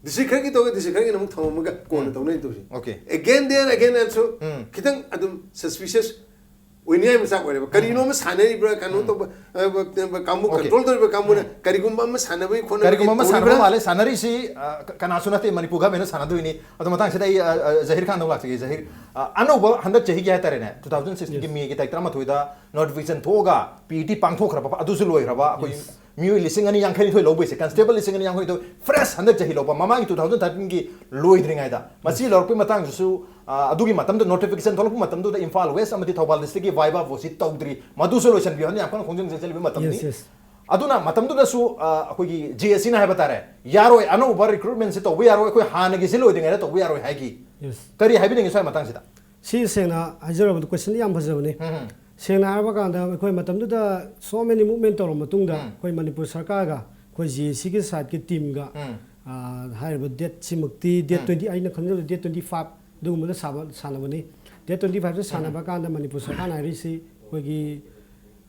ꯗꯤꯁꯇ꯭ꯔꯤꯛ ꯈꯔꯒꯤ ꯇꯧꯔꯒ ꯗꯤꯁꯇ꯭ꯔꯤꯛ ꯈꯔꯒꯤꯅ ꯑꯃꯨꯛ ꯊꯝꯃꯝꯃꯒ ꯀꯣꯟꯅ ꯇꯧꯅꯩ ꯇꯧꯔꯤꯁꯦ꯫ Okay꯫ Again there, again also ꯎꯝ꯫ ꯈꯤꯇꯪ ꯑꯗꯨꯝ suspicious ꯑꯣꯏꯅꯤꯡꯉꯥꯏ ꯃꯆꯥꯛ ꯑꯣꯏꯔꯦꯕ꯫ ꯀꯔꯤꯅꯣ ꯑꯃ ꯁꯥꯟꯅꯔꯤꯕ꯭ꯔꯥ, ꯀꯩꯅꯣ ꯎꯝ꯫ ꯇꯧꯕ, ꯑ, ꯕ-, ꯕ-, ꯀꯥꯡꯕꯨ Okay꯫ ꯀꯟꯇ꯭ꯔꯣꯜ ꯇꯧꯔꯤꯕ ꯀꯥꯡꯕꯨꯅ ꯎꯝ꯫ ꯀꯔꯤꯒꯨꯝꯕ ꯑꯃ ꯁꯥꯟꯅꯕꯒꯤ ꯈꯣꯠꯅꯕꯒꯤ ꯀꯔꯤꯒꯨꯝꯕ ꯑꯃ ꯁꯥꯟꯅꯕ ꯇꯧꯔꯤꯕ꯭ꯔꯥ? ꯃꯥꯜꯂꯦ꯫ ꯁꯥꯟꯅꯔꯤꯁꯤ, ꯑ, ꯀ-, ꯀꯅꯥꯁꯨ ꯅꯠꯇꯦ, ꯃꯅꯤꯄꯨꯔ ꯒꯚꯔꯟꯃꯦꯟꯅ ꯁꯥꯟꯅꯗꯣꯏꯅꯤ꯫ ꯑꯗꯣ ꯃꯇꯥꯡꯁꯤꯗ ꯑꯩ, ꯑ, ꯑ, ꯖꯍꯤꯔ ꯈꯥꯟꯗ ꯑꯃꯨꯛ ꯂꯥꯛꯆꯒꯦ꯫ ꯖꯍꯤꯔ, ꯑ, ꯑꯅꯧꯕ ꯍꯟꯗꯛ ꯆꯍꯤꯒꯤ ꯍꯥꯏꯇꯥꯔꯦꯅꯦ, ꯇꯨ ꯊꯥꯎꯖꯟ ꯁꯤꯛꯁꯇꯤꯟꯒꯤ Yes꯫ ꯃꯦꯒꯤ ꯇꯥꯔꯤꯛ ꯇꯔꯥꯃꯥꯊꯣꯏꯗ ꯅꯣꯇꯤꯐꯤꯀꯦꯁꯟ ꯊꯣꯛꯑꯒ ꯄꯤ ꯏ ꯇꯤ ꯄꯥꯡꯊꯣꯛꯈ꯭ꯔꯕ, ꯑꯗꯨꯁꯨ ꯂꯣꯏꯈ꯭ꯔꯕ꯫ ꯑꯩꯈꯣꯏ Yes꯫ ꯃꯤꯑꯣꯏ ꯂꯤꯁꯤꯡ ꯑꯅꯤ ꯌꯥꯡꯈꯩꯅꯤꯊꯣꯏ ꯂꯧꯕꯩꯁꯦ, ꯀꯟꯁꯇꯦꯕꯜ ꯂꯤꯁꯤꯡ ꯑꯅꯤ ꯌꯥꯡꯈꯩꯅꯤꯊꯣꯏ ꯐ꯭ꯔꯦꯁ ꯍꯟꯗꯛ ꯆꯍꯤ ꯂꯧꯕ, ꯃꯃꯥꯡꯒꯤ ꯇꯨ ꯊꯥꯎꯖꯟ ꯊꯥꯔꯇꯤꯟꯒꯤ ꯂꯣꯏꯗ꯭ꯔꯤꯉꯩꯗ꯫ ꯃꯁꯤ ꯂꯧꯔꯛꯄꯩ ꯃꯇꯥꯡꯗꯁꯨ, ꯑ, ꯑꯗꯨꯒꯤ ꯃꯇꯝꯗ ꯅꯣꯇꯤꯐꯤꯀꯦꯁꯟ ꯊꯣꯛꯂꯛꯄ ꯃꯇꯝꯗꯨꯗ ꯏꯝꯐꯥꯜ ꯋꯦꯁ ꯑꯃꯗꯤ ꯊꯧꯕꯥꯜ ꯗꯤꯁꯇ꯭ꯔꯤꯛꯀꯤ ꯚꯥꯏꯚꯥ ꯚꯣꯠꯁꯤ ꯇꯧꯗ꯭ꯔꯤ, ꯃꯗꯨꯁꯨ ꯂꯣꯏꯁꯤꯟꯕꯤꯌꯣ ꯍꯥꯏꯅ ꯌꯥꯝ ꯀꯟꯅ ꯈꯣꯡꯖꯪ ꯆꯦꯟꯁꯤꯜꯂꯤꯕ ꯃꯇꯝꯅꯤ꯫ Yes, yes. ꯑꯗꯨꯅ ꯃꯇꯝꯗꯨꯗꯁꯨ, ꯑ, ꯑꯩꯈꯣꯏꯒꯤ ꯖꯦ ꯑꯦ ꯁꯤꯅ ꯍꯥꯏꯕ ꯇꯥꯔꯦ, ꯌꯥꯔꯣꯏ, ꯑꯅꯧꯕ ꯔꯤꯀ꯭ꯔꯨꯠꯃꯦꯟꯁꯦ ꯇꯧꯕ ꯌꯥꯔꯣꯏ, ꯑꯩꯈꯣꯏ ꯍꯥꯟꯅꯒꯤꯁꯤ ꯂꯣꯏꯗ꯭ꯔꯤꯉꯩꯗ ꯇꯧꯕ ꯌꯥꯔꯣꯏ ꯍꯥꯏꯈꯤ꯫ Yes. ꯀꯔꯤ ꯍꯥꯏꯕꯤꯅꯤꯡꯉꯤ ꯁ꯭ꯋꯥꯏ ꯃꯇꯥꯡꯁꯤꯗ? ꯁꯤ ꯁꯦꯡꯅ ꯍꯥꯏꯖꯔꯕꯗ ꯀꯣꯏꯁꯟꯗꯤ ꯌꯥꯝ ꯐꯖꯕꯅꯤ꯫ ꯎꯝ, ꯁꯦꯡꯅ ꯍꯥꯏꯔꯕ ꯀꯥꯟꯗ ꯑꯩꯈꯣꯏ ꯃꯇꯝꯗꯨꯗ so many movement ꯇꯧꯔꯕ ꯃꯇꯨꯡꯗ, ꯎꯝ. ꯑꯩꯈꯣꯏ ꯃꯅꯤꯄꯨꯔ ꯁꯔꯀꯥꯔꯒ ꯑꯩꯈꯣꯏ ꯖꯦ ꯑꯦ ꯁꯤꯒꯤ ꯁꯥꯏꯠꯀꯤ ꯇꯤꯝꯒ, ꯎꯝ. ꯑ, ꯍꯥꯏꯔꯤꯕ ꯗꯦꯠꯁꯤꯃꯛꯇꯤ ꯗꯦꯠ ꯎꯝ. ꯇ꯭ꯋꯦꯟꯇꯤ, ꯑꯩꯅ ꯈꯟꯖꯕꯗ ꯗꯦꯠ ꯇ꯭ꯋꯦꯟꯇꯤ ꯐꯥꯏꯚ ꯑꯗꯨꯒꯨꯝꯕꯗ ꯁꯥꯕ ꯁꯥꯟꯅꯕꯅꯤ꯫ ꯗꯦꯠ ꯇ꯭ꯋꯦꯟꯇꯤ ꯐꯥꯏꯚꯇ ꯁꯥꯟꯅꯕ ꯀꯥꯟꯗ ꯃꯅꯤꯄꯨꯔ ꯁꯔꯀꯥꯔꯅ ꯍꯥꯏꯔꯤꯁꯤ ꯑꯩꯈꯣꯏꯒꯤ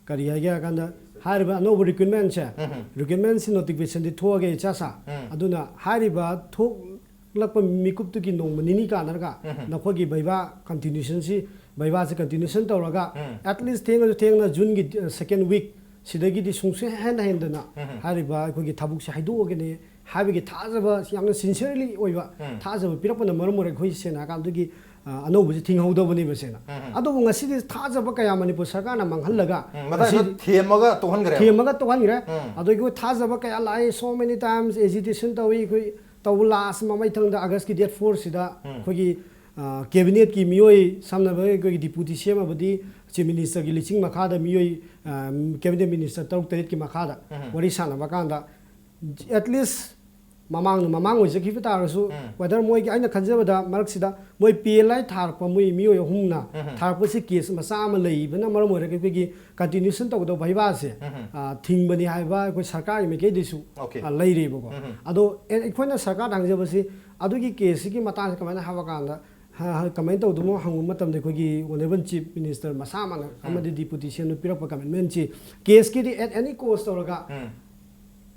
ꯀꯔꯤ ꯍꯥꯏꯒꯦ ꯍꯥꯏ ꯀꯥꯟꯗ, ꯍꯥꯏꯔꯤꯕ ꯑꯅꯧꯕ ꯔꯤꯀ꯭ꯔꯨꯠꯃꯦꯟꯁꯦ, ꯎꯝ. ꯔꯤꯀ꯭ꯔꯨꯠꯃꯦꯟꯁꯤ ꯅꯣꯇꯤꯐꯤꯀꯦꯁꯟꯗꯤ ꯊꯣꯛꯑꯒꯦ ꯏꯆꯥ ꯁꯥ꯫ ꯎꯝ. ꯑꯗꯨꯅ ꯍꯥꯏꯔꯤꯕ ꯊꯣꯛꯂꯛꯄ ꯃꯤꯀꯨꯞꯇꯨꯒꯤ ꯅꯣꯡꯃ ꯅꯤꯅꯤ ꯀꯥꯟꯅꯔꯒ ꯎꯝ. ꯅꯈꯣꯏꯒꯤ ꯚꯩꯚꯥ ꯀꯟꯇꯤꯅ꯭ꯌꯨꯁꯟꯁꯤ, ꯚꯩꯚꯥꯁꯦ ꯀꯟꯇꯤꯅ꯭ꯌꯨꯁꯟ ꯇꯧꯔꯒ ꯎꯝ. at least ꯊꯦꯡꯉꯁꯨ ꯊꯦꯡꯅ ꯖꯨꯟꯒꯤ, ꯑ, ꯁꯦꯀꯦꯟ ꯋꯤꯛ ꯁꯤꯗꯒꯤꯗꯤ ꯁꯨꯡꯁꯣꯏ ꯍꯦꯟ ꯍꯦꯟꯗꯅ ꯎꯝ. ꯍꯥꯏꯔꯤꯕ ꯑꯩꯈꯣꯏꯒꯤ ꯊꯕꯛꯁꯦ ꯍꯥꯏꯗꯣꯛꯑꯒꯅꯤ ꯍꯥꯏꯕꯒꯤ ꯊꯥꯖꯕ, ꯌꯥꯝꯅ ꯁꯤꯟꯁꯤꯌꯔꯂꯤ ꯑꯣꯏꯕ ꯎꯝ. ꯊꯥꯖꯕ ꯄꯤꯔꯛꯄꯅ ꯃꯔꯝ ꯑꯣꯏꯔꯒ ꯑꯩꯈꯣꯏ ꯁꯦꯡꯅ ꯍꯥꯏꯔꯀꯥꯟꯗꯒꯤ, ꯑ, ꯑꯅꯧꯕꯁꯦ ꯊꯤꯡꯍꯧꯗꯕꯅꯦꯕ ꯁꯦꯡꯅ꯫ ꯎꯝ. ꯑꯗꯨꯕꯨ ꯉꯁꯤꯗꯤ ꯊꯥꯖꯕ ꯀꯌꯥ ꯃꯅꯤꯄꯨꯔ ꯁꯔꯀꯥꯔꯅ ꯃꯥꯡꯍꯜꯂꯒ ꯎꯝ, ꯃꯇꯥꯡꯗ ꯉꯁꯤꯗꯤ ꯊꯦꯝꯃꯒ ꯇꯣꯛꯍꯟꯈ꯭ꯔꯦ꯫ ꯊꯦꯝꯃꯒ ꯇꯣꯛꯍꯟꯈ꯭ꯔꯦ꯫ ꯎꯝ. ꯑꯗꯒꯤ ꯑꯩꯈꯣꯏ ꯊꯥꯖꯕ ꯀꯌꯥ ꯂꯥꯛꯑꯦ, so many times agitation ꯇꯧꯏ ꯑꯩꯈꯣꯏ ꯇꯧꯕ, ꯂꯥꯁ ꯃꯃꯩꯊꯪꯗ ꯑꯥꯒꯁꯀꯤ ꯗꯦꯠ ꯐꯣꯔꯁꯤꯗ ꯎꯝ. ꯑꯩꯈꯣꯏꯒꯤ, ꯑ, ꯀꯦꯕꯤꯅꯦꯠꯀꯤ ꯃꯤꯑꯣꯏ, ꯁꯝꯅ ꯍꯥꯏꯔꯕꯗ ꯑꯩꯈꯣꯏꯒꯤ ꯗꯤꯄꯨꯇꯤ ꯁꯤ ꯑꯦꯝ ꯑꯃꯗꯤ ꯆꯤꯐ ꯃꯤꯅꯤꯁꯇꯔꯒꯤ ꯂꯤꯆꯤꯡ ꯃꯈꯥꯗ ꯃꯤꯑꯣꯏ, ꯑ, ꯀꯦꯕꯤꯅꯦꯠ ꯃꯤꯅꯤꯁꯇꯔ ꯇꯔꯨꯛ ꯇꯔꯦꯠꯀꯤ ꯃꯈꯥꯗ ꯎꯝ. ꯋꯥꯔꯤ ꯁꯥꯟꯅꯕ ꯀꯥꯟꯗ, at least ꯃꯃꯥꯡꯗ ꯃꯃꯥꯡ ꯑꯣꯏꯖꯈꯤꯕ ꯇꯥꯔꯒꯁꯨ, ꯎꯝ. whether ꯃꯣꯏꯒꯤ, ꯑꯩꯅ ꯈꯟꯖꯕꯗ ꯃꯔꯛꯁꯤꯗ ꯃꯣꯏ ꯄꯤ ꯑꯦꯜ ꯑꯥꯏ ꯊꯥꯔꯛꯄ ꯃꯣꯏ ꯃꯤꯑꯣꯏ ꯑꯍꯨꯝꯅ ꯎꯝ. ꯊꯥꯔꯛꯄꯁꯤ ꯀꯦꯁ ꯃꯆꯥ ꯑꯃ ꯂꯩꯕꯅ ꯃꯔꯝ ꯑꯣꯏꯔꯒ ꯑꯩꯈꯣꯏꯒꯤ ꯀꯟꯇꯤꯅ꯭ꯌꯨꯁꯟ ꯇꯧꯒꯗꯧꯕ ꯚꯩꯚꯥꯁꯦ, ꯎꯝ. ꯑ, ꯊꯤꯡꯕꯅꯤ ꯍꯥꯏꯕ ꯑꯩꯈꯣꯏ ꯁꯔꯀꯥꯔꯒꯤ ꯃꯥꯏꯀꯩꯗꯩꯁꯨ, Okay. ꯑ, ꯂꯩꯔꯦꯕꯀꯣ꯫ ꯎꯝ. ꯑꯗꯣ ꯑꯦ-, ꯑꯩꯈꯣꯏꯅ ꯁꯔꯀꯥꯔꯗ ꯍꯪꯖꯕꯁꯤ ꯑꯗꯨꯒꯤ ꯀꯦꯁꯁꯤꯒꯤ ꯃꯇꯥꯡꯁꯦ ꯀꯃꯥꯏꯅ ꯍꯥꯏꯕ ꯀꯥꯟꯗ, ꯍ-, ꯍ-, ꯀꯃꯥꯏꯅ ꯇꯧꯗꯣꯏꯅꯣ ꯍꯪꯕ ꯃꯇꯝꯗ ꯑꯩꯈꯣꯏꯒꯤ ꯑꯣꯅꯔꯦꯕꯜ ꯆꯤꯐ ꯃꯤꯅꯤꯁꯇꯔ ꯃꯁꯥꯃꯛꯅ ꯑꯃꯗꯤ ꯗꯤꯄꯨꯇꯤ ꯁꯤ ꯑꯦꯝꯅ ꯄꯤꯔꯛꯄ ꯀꯃꯤꯠꯃꯦꯟꯁꯤ ꯀꯦꯁꯀꯤꯗꯤ at any cost ꯇꯧꯔꯒ ꯎꯝ.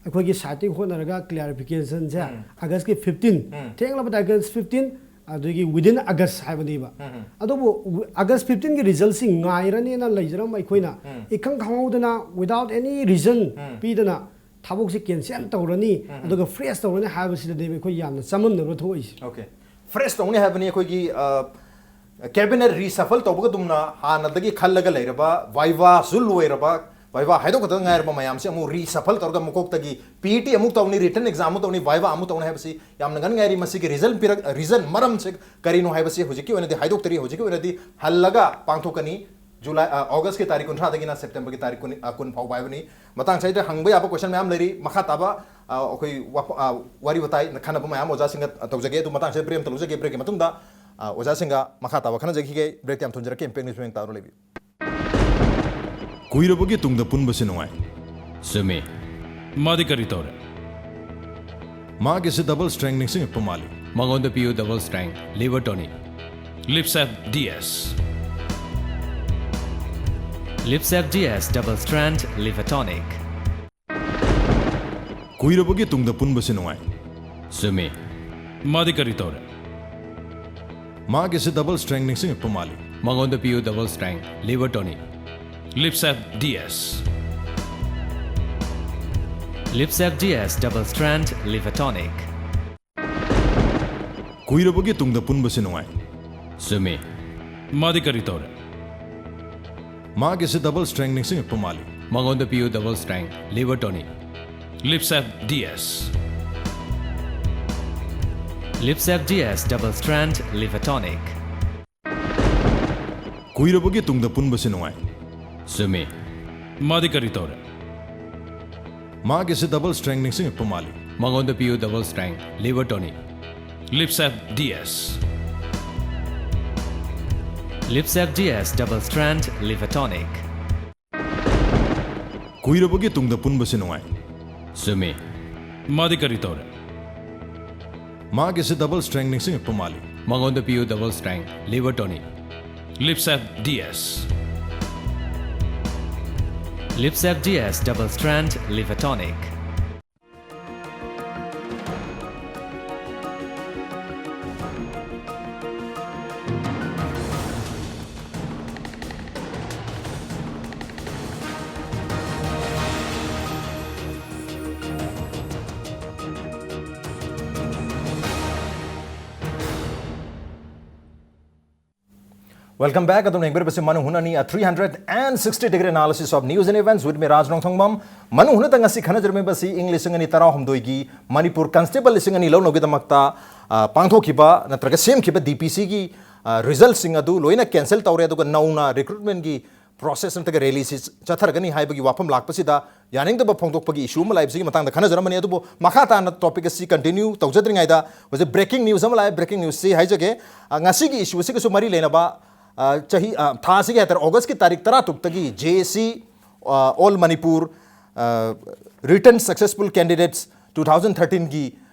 ꯑꯩꯈꯣꯏꯒꯤ ꯁꯥꯏꯠꯇꯒꯤ ꯍꯣꯠꯅꯔꯒ ꯀ꯭ꯂꯤꯌꯥꯔꯤꯐꯤꯀꯦꯁꯟꯁꯦ ꯎꯝ. ꯑꯥꯒꯁꯀꯤ ꯐꯤꯐꯇꯤꯟ, ꯎꯝ. ꯊꯦꯡꯂꯕꯗ ꯑꯥꯒꯁ ꯐꯤꯐꯇꯤꯟ, ꯑꯗꯒꯤ within August ꯍꯥꯏꯕꯅꯦꯕ꯫ ꯎꯝ. ꯑꯗꯨꯕꯨ ꯋꯤ-, ꯑꯥꯒꯁ ꯐꯤꯐꯇꯤꯟꯒꯤ ꯔꯤꯖꯜꯁꯤ ꯉꯥꯏꯔꯅꯦꯅ ꯂꯩꯖꯔꯝꯕ ꯑꯩꯈꯣꯏꯅ ꯎꯝ. ꯏꯈꯪ ꯈꯪꯍꯧꯗꯅ, without any reason ꯎꯝ. ꯄꯤꯗꯅ ꯊꯕꯛꯁꯦ ꯀꯦꯟꯁꯦꯜ ꯇꯧꯔꯅꯤ, ꯎꯝ. ꯑꯗꯨꯒ ꯐ꯭ꯔꯦꯁ ꯇꯧꯔꯅꯤ ꯍꯥꯏꯕꯁꯤꯗꯅꯦꯕ ꯑꯩꯈꯣꯏ ꯌꯥꯝꯅ ꯆꯃꯝꯅꯕ ꯊꯣꯛꯏꯁꯦ꯫ Okay. ꯐ꯭ꯔꯦꯁ ꯇꯧꯅꯤ ꯍꯥꯏꯕꯅꯤ꯫ ꯑꯩꯈꯣꯏꯒꯤ, ꯑ, ꯀꯦꯕꯤꯅꯦꯠ ꯔꯤꯁꯐꯜ ꯇꯧꯕꯒꯗꯨꯝꯅ ꯍꯥꯟꯅꯗꯒꯤ ꯈꯜꯂꯒ ꯂꯩꯔꯕ, ꯚꯥꯏꯚꯥꯁꯨ ꯂꯣꯏꯔꯕ, ꯚꯥꯏꯚꯥ ꯍꯥꯏꯗꯣꯛꯀꯗꯕ ꯉꯥꯏꯔꯕ ꯃꯌꯥꯝꯁꯦ ꯑꯃꯨꯛ ꯔꯤꯁꯐꯜ ꯇꯧꯔꯒ ꯃꯀꯣꯛꯇꯒꯤ ꯄꯤ ꯏ ꯇꯤ ꯑꯃꯨꯛ ꯇꯧꯅꯤ, ꯔꯤꯇꯟ ꯑꯦꯛꯖꯥꯝ ꯑꯃꯨꯛ ꯇꯧꯅꯤ, ꯚꯥꯏꯚꯥ ꯑꯃꯨꯛ ꯇꯧꯅꯤ ꯍꯥꯏꯕꯁꯤ ꯌꯥꯝꯅ ꯉꯟ ꯉꯥꯏꯔꯤ꯫ ꯃꯁꯤꯒꯤ ꯔꯤꯖꯜ ꯄꯤꯔꯛ ꯔꯤꯖꯟ ꯃꯔꯝꯁꯦ ꯀꯔꯤꯅꯣ ꯍꯥꯏꯕꯁꯤ ꯍꯧꯖꯤꯛꯀꯤ ꯑꯣꯏꯅꯗꯤ ꯍꯥꯏꯗꯣꯛꯇꯔꯤ꯫ ꯍꯧꯖꯤꯛꯀꯤ ꯑꯣꯏꯅꯗꯤ ꯍꯜꯂꯒ ꯄꯥꯡꯊꯣꯛꯀꯅꯤ꯫ ꯖꯨꯂꯥꯏ, ꯑ, ꯑꯣꯒꯁꯀꯤ ꯇꯥꯔꯤꯛ ꯀꯨꯟꯊ꯭ꯔꯥꯗꯒꯤꯅ ꯁꯦꯞꯇꯦꯝꯕꯔꯒꯤ ꯇꯥꯔꯤꯛ ꯀꯨꯟ, ꯑ, ꯀꯨꯟ ꯐꯥꯎꯕ ꯍꯥꯏꯕꯅꯤ꯫ ꯃꯇꯥꯡ ꯑꯁꯤꯗ ꯍꯪꯕ ꯌꯥꯕ ꯀꯣꯏꯁꯟ ꯃꯌꯥꯝ ꯂꯩꯔꯤ꯫ ꯃꯈꯥ ꯇꯥꯕ, ꯑ, ꯑꯩꯈꯣꯏ ꯋꯥꯐ-, ꯑ, ꯋꯥꯔꯤ ꯋꯥꯇꯥꯏ ꯈꯟꯅꯕ ꯃꯌꯥꯝ ꯑꯣꯖꯥꯁꯤꯡꯒ ꯇꯧꯖꯒꯦ꯫ ꯑꯗꯨ ꯃꯇꯥꯡꯁꯤꯗ ꯕ꯭ꯔꯦꯛ ꯑꯝꯇ ꯂꯧꯖꯒꯦ꯫ ꯕ꯭ꯔꯦꯛꯀꯤ ꯃꯇꯨꯡꯗ, ꯑ, ꯑꯣꯖꯥꯁꯤꯡꯒ ꯃꯈꯥ ꯇꯥꯕ ꯈꯟꯅꯖꯈꯤꯒꯦ꯫ ꯕ꯭ꯔꯦꯛꯇꯤ ꯌꯥꯝ ꯊꯨꯅ ꯖꯔꯛꯀꯦ꯫ ꯏꯝꯄꯦꯛ ꯅ꯭ꯌꯨꯁ ꯃꯌꯦꯛ ꯇꯥꯔꯣ ꯂꯩꯕꯤꯌꯨ꯫ ꯀꯨꯏꯔꯕꯒꯤ ꯇꯨꯡꯗ ꯄꯨꯟꯕꯁꯤ ꯅꯨꯡꯉꯥꯏ꯫ ꯆꯨꯝꯃꯤ꯫ ꯃꯥꯗꯤ ꯀꯔꯤ ꯇꯧꯔꯦ? ꯃꯥꯒꯤꯁꯦ ꯗꯕꯜ ꯁ꯭ꯇ꯭ꯔꯦꯡ ꯅꯤꯡꯁꯤꯡꯉꯛꯄ ꯃꯥꯜꯂꯤ꯫ ꯃꯉꯣꯟꯗ ꯄꯤꯌꯨ double strong liver tonic. Lipsep D S. Lipsep D S double strong liver tonic. ꯀꯨꯏꯔꯕꯒꯤ ꯇꯨꯡꯗ ꯄꯨꯟꯕꯁꯤ ꯅꯨꯡꯉꯥꯏ꯫ ꯆꯨꯝꯃꯤ꯫ ꯃꯥꯗꯤ ꯀꯔꯤ ꯇꯧꯔꯦ? ꯃꯥꯒꯤꯁꯦ ꯗꯕꯜ ꯁ꯭ꯇ꯭ꯔꯦꯡ ꯅꯤꯡꯁꯤꯡꯉꯛꯄ ꯃꯥꯜꯂꯤ꯫ ꯃꯉꯣꯟꯗ ꯄꯤꯌꯨ double strong liver tonic. Lipsep D S. Lipsep D S double strong liver tonic. ꯀꯨꯏꯔꯕꯒꯤ ꯇꯨꯡꯗ ꯄꯨꯟꯕꯁꯤ ꯅꯨꯡꯉꯥꯏ꯫ ꯆꯨꯝꯃꯤ꯫ ꯃꯥꯗꯤ ꯀꯔꯤ ꯇꯧꯔꯦ? ꯃꯥꯒꯤꯁꯦ ꯗꯕꯜ ꯁ꯭ꯇ꯭ꯔꯦꯡ ꯅꯤꯡꯁꯤꯡꯉꯛꯄ ꯃꯥꯜꯂꯤ꯫ ꯃꯉꯣꯟꯗ ꯄꯤꯌꯨ double strong liver tonic. Lipsep D S. Lipsep D S double strong liver tonic. ꯀꯨꯏꯔꯕꯒꯤ ꯇꯨꯡꯗ ꯄꯨꯟꯕꯁꯤ ꯅꯨꯡꯉꯥꯏ꯫ ꯆꯨꯝꯃꯤ꯫ ꯃꯥꯗꯤ ꯀꯔꯤ ꯇꯧꯔꯦ? ꯃꯥꯒꯤꯁꯦ ꯗꯕꯜ ꯁ꯭ꯇ꯭ꯔꯦꯡ ꯅꯤꯡꯁꯤꯡꯉꯛꯄ ꯃꯥꯜꯂꯤ꯫ ꯃꯉꯣꯟꯗ ꯄꯤꯌꯨ double strong liver tonic. Lipsep D S. Lipsep D S double strong liver tonic. ꯀꯨꯏꯔꯕꯒꯤ ꯇꯨꯡꯗ ꯄꯨꯟꯕꯁꯤ ꯅꯨꯡꯉꯥꯏ꯫ ꯆꯨꯝꯃꯤ꯫ ꯃꯥꯗꯤ ꯀꯔꯤ ꯇꯧꯔꯦ? ꯃꯥꯒꯤꯁꯦ ꯗꯕꯜ ꯁ꯭ꯇ꯭ꯔꯦꯡ ꯅꯤꯡꯁꯤꯡꯉꯛꯄ ꯃꯥꯜꯂꯤ꯫ ꯃꯉꯣꯟꯗ ꯄꯤꯌꯨ double strong liver tonic. Lipsep D S. Lipsep D S double strong liver tonic. Welcome back. ꯑꯗꯨꯝ ꯌꯦꯡꯕꯤꯔꯤꯕꯁꯤ ꯃꯅꯨꯡ ꯍꯨꯠꯅꯅꯤ, a three hundred and sixty degree analysis of news and events with me, ꯔꯥꯖ ꯅꯣꯡꯊꯣꯡꯕꯝ꯫ ꯃꯅꯨꯡ ꯍꯨꯠꯅꯗ ꯉꯁꯤ ꯈꯟꯅꯖꯔꯝꯃꯤꯕꯁꯤ ꯏꯪ ꯂꯤꯁꯤꯡ ꯑꯅꯤ ꯇꯔꯥꯍꯨꯝꯗꯣꯏꯒꯤ ꯃꯅꯤꯄꯨꯔ ꯀꯟꯁꯇꯦꯕꯜ ꯂꯤꯁꯤꯡ ꯑꯅꯤ ꯂꯧꯅꯕꯒꯤꯗꯃꯛꯇ, ꯑ, ꯄꯥꯡꯊꯣꯛꯈꯤꯕ ꯅꯠꯇ꯭ꯔꯒ ꯁꯦꯝꯈꯤꯕ DPCꯒꯤ, ꯑ, resultꯁꯤꯡ ꯑꯗꯨ ꯂꯣꯏꯅ cancel ꯇꯧꯔꯦ, ꯑꯗꯨꯒ ꯅꯧꯅ recruitmentꯀꯤ process ꯅꯠꯇ꯭ꯔꯒ rallyꯁꯤ ꯆꯠꯊꯔꯒꯅꯤ ꯍꯥꯏꯕꯒꯤ ꯋꯥꯐꯝ ꯂꯥꯛꯄꯁꯤꯗ ꯌꯥꯅꯤꯡꯗꯕ ꯐꯣꯡꯗꯣꯛꯄꯒꯤ issue ꯑꯃ ꯂꯥꯛꯏꯕꯁꯤꯒꯤ ꯃꯇꯥꯡꯗ ꯈꯟꯅꯖꯔꯝꯕꯅꯤ꯫ ꯑꯗꯨꯕꯨ ꯃꯈꯥ ꯇꯥꯅ topic ꯑꯁꯤ continue ꯇꯧꯖꯗ꯭ꯔꯤꯉꯩꯗ ꯍꯧꯖꯤꯛ breaking news ꯑꯃ ꯂꯥꯛꯑꯦ꯫ Breaking newsꯁꯤ ꯍꯥꯏꯖꯒꯦ꯫ ꯑ, ꯉꯁꯤꯒꯤ issue ꯑꯁꯤꯒꯁꯨ ꯃꯔꯤ ꯂꯩꯅꯕ, ꯑ, ꯆꯍꯤ, ꯑ, ꯊꯥ ꯑꯁꯤꯒꯤ ꯍꯥꯏꯇꯥꯔꯦ, Augustꯀꯤ ꯇꯥꯔꯤꯛ ꯇꯔꯥ ꯇꯔꯨꯛꯇꯒꯤ JAC, ꯑ, All Manipur, ꯑ, Return Successful Candidates two thousand thirteenꯒꯤ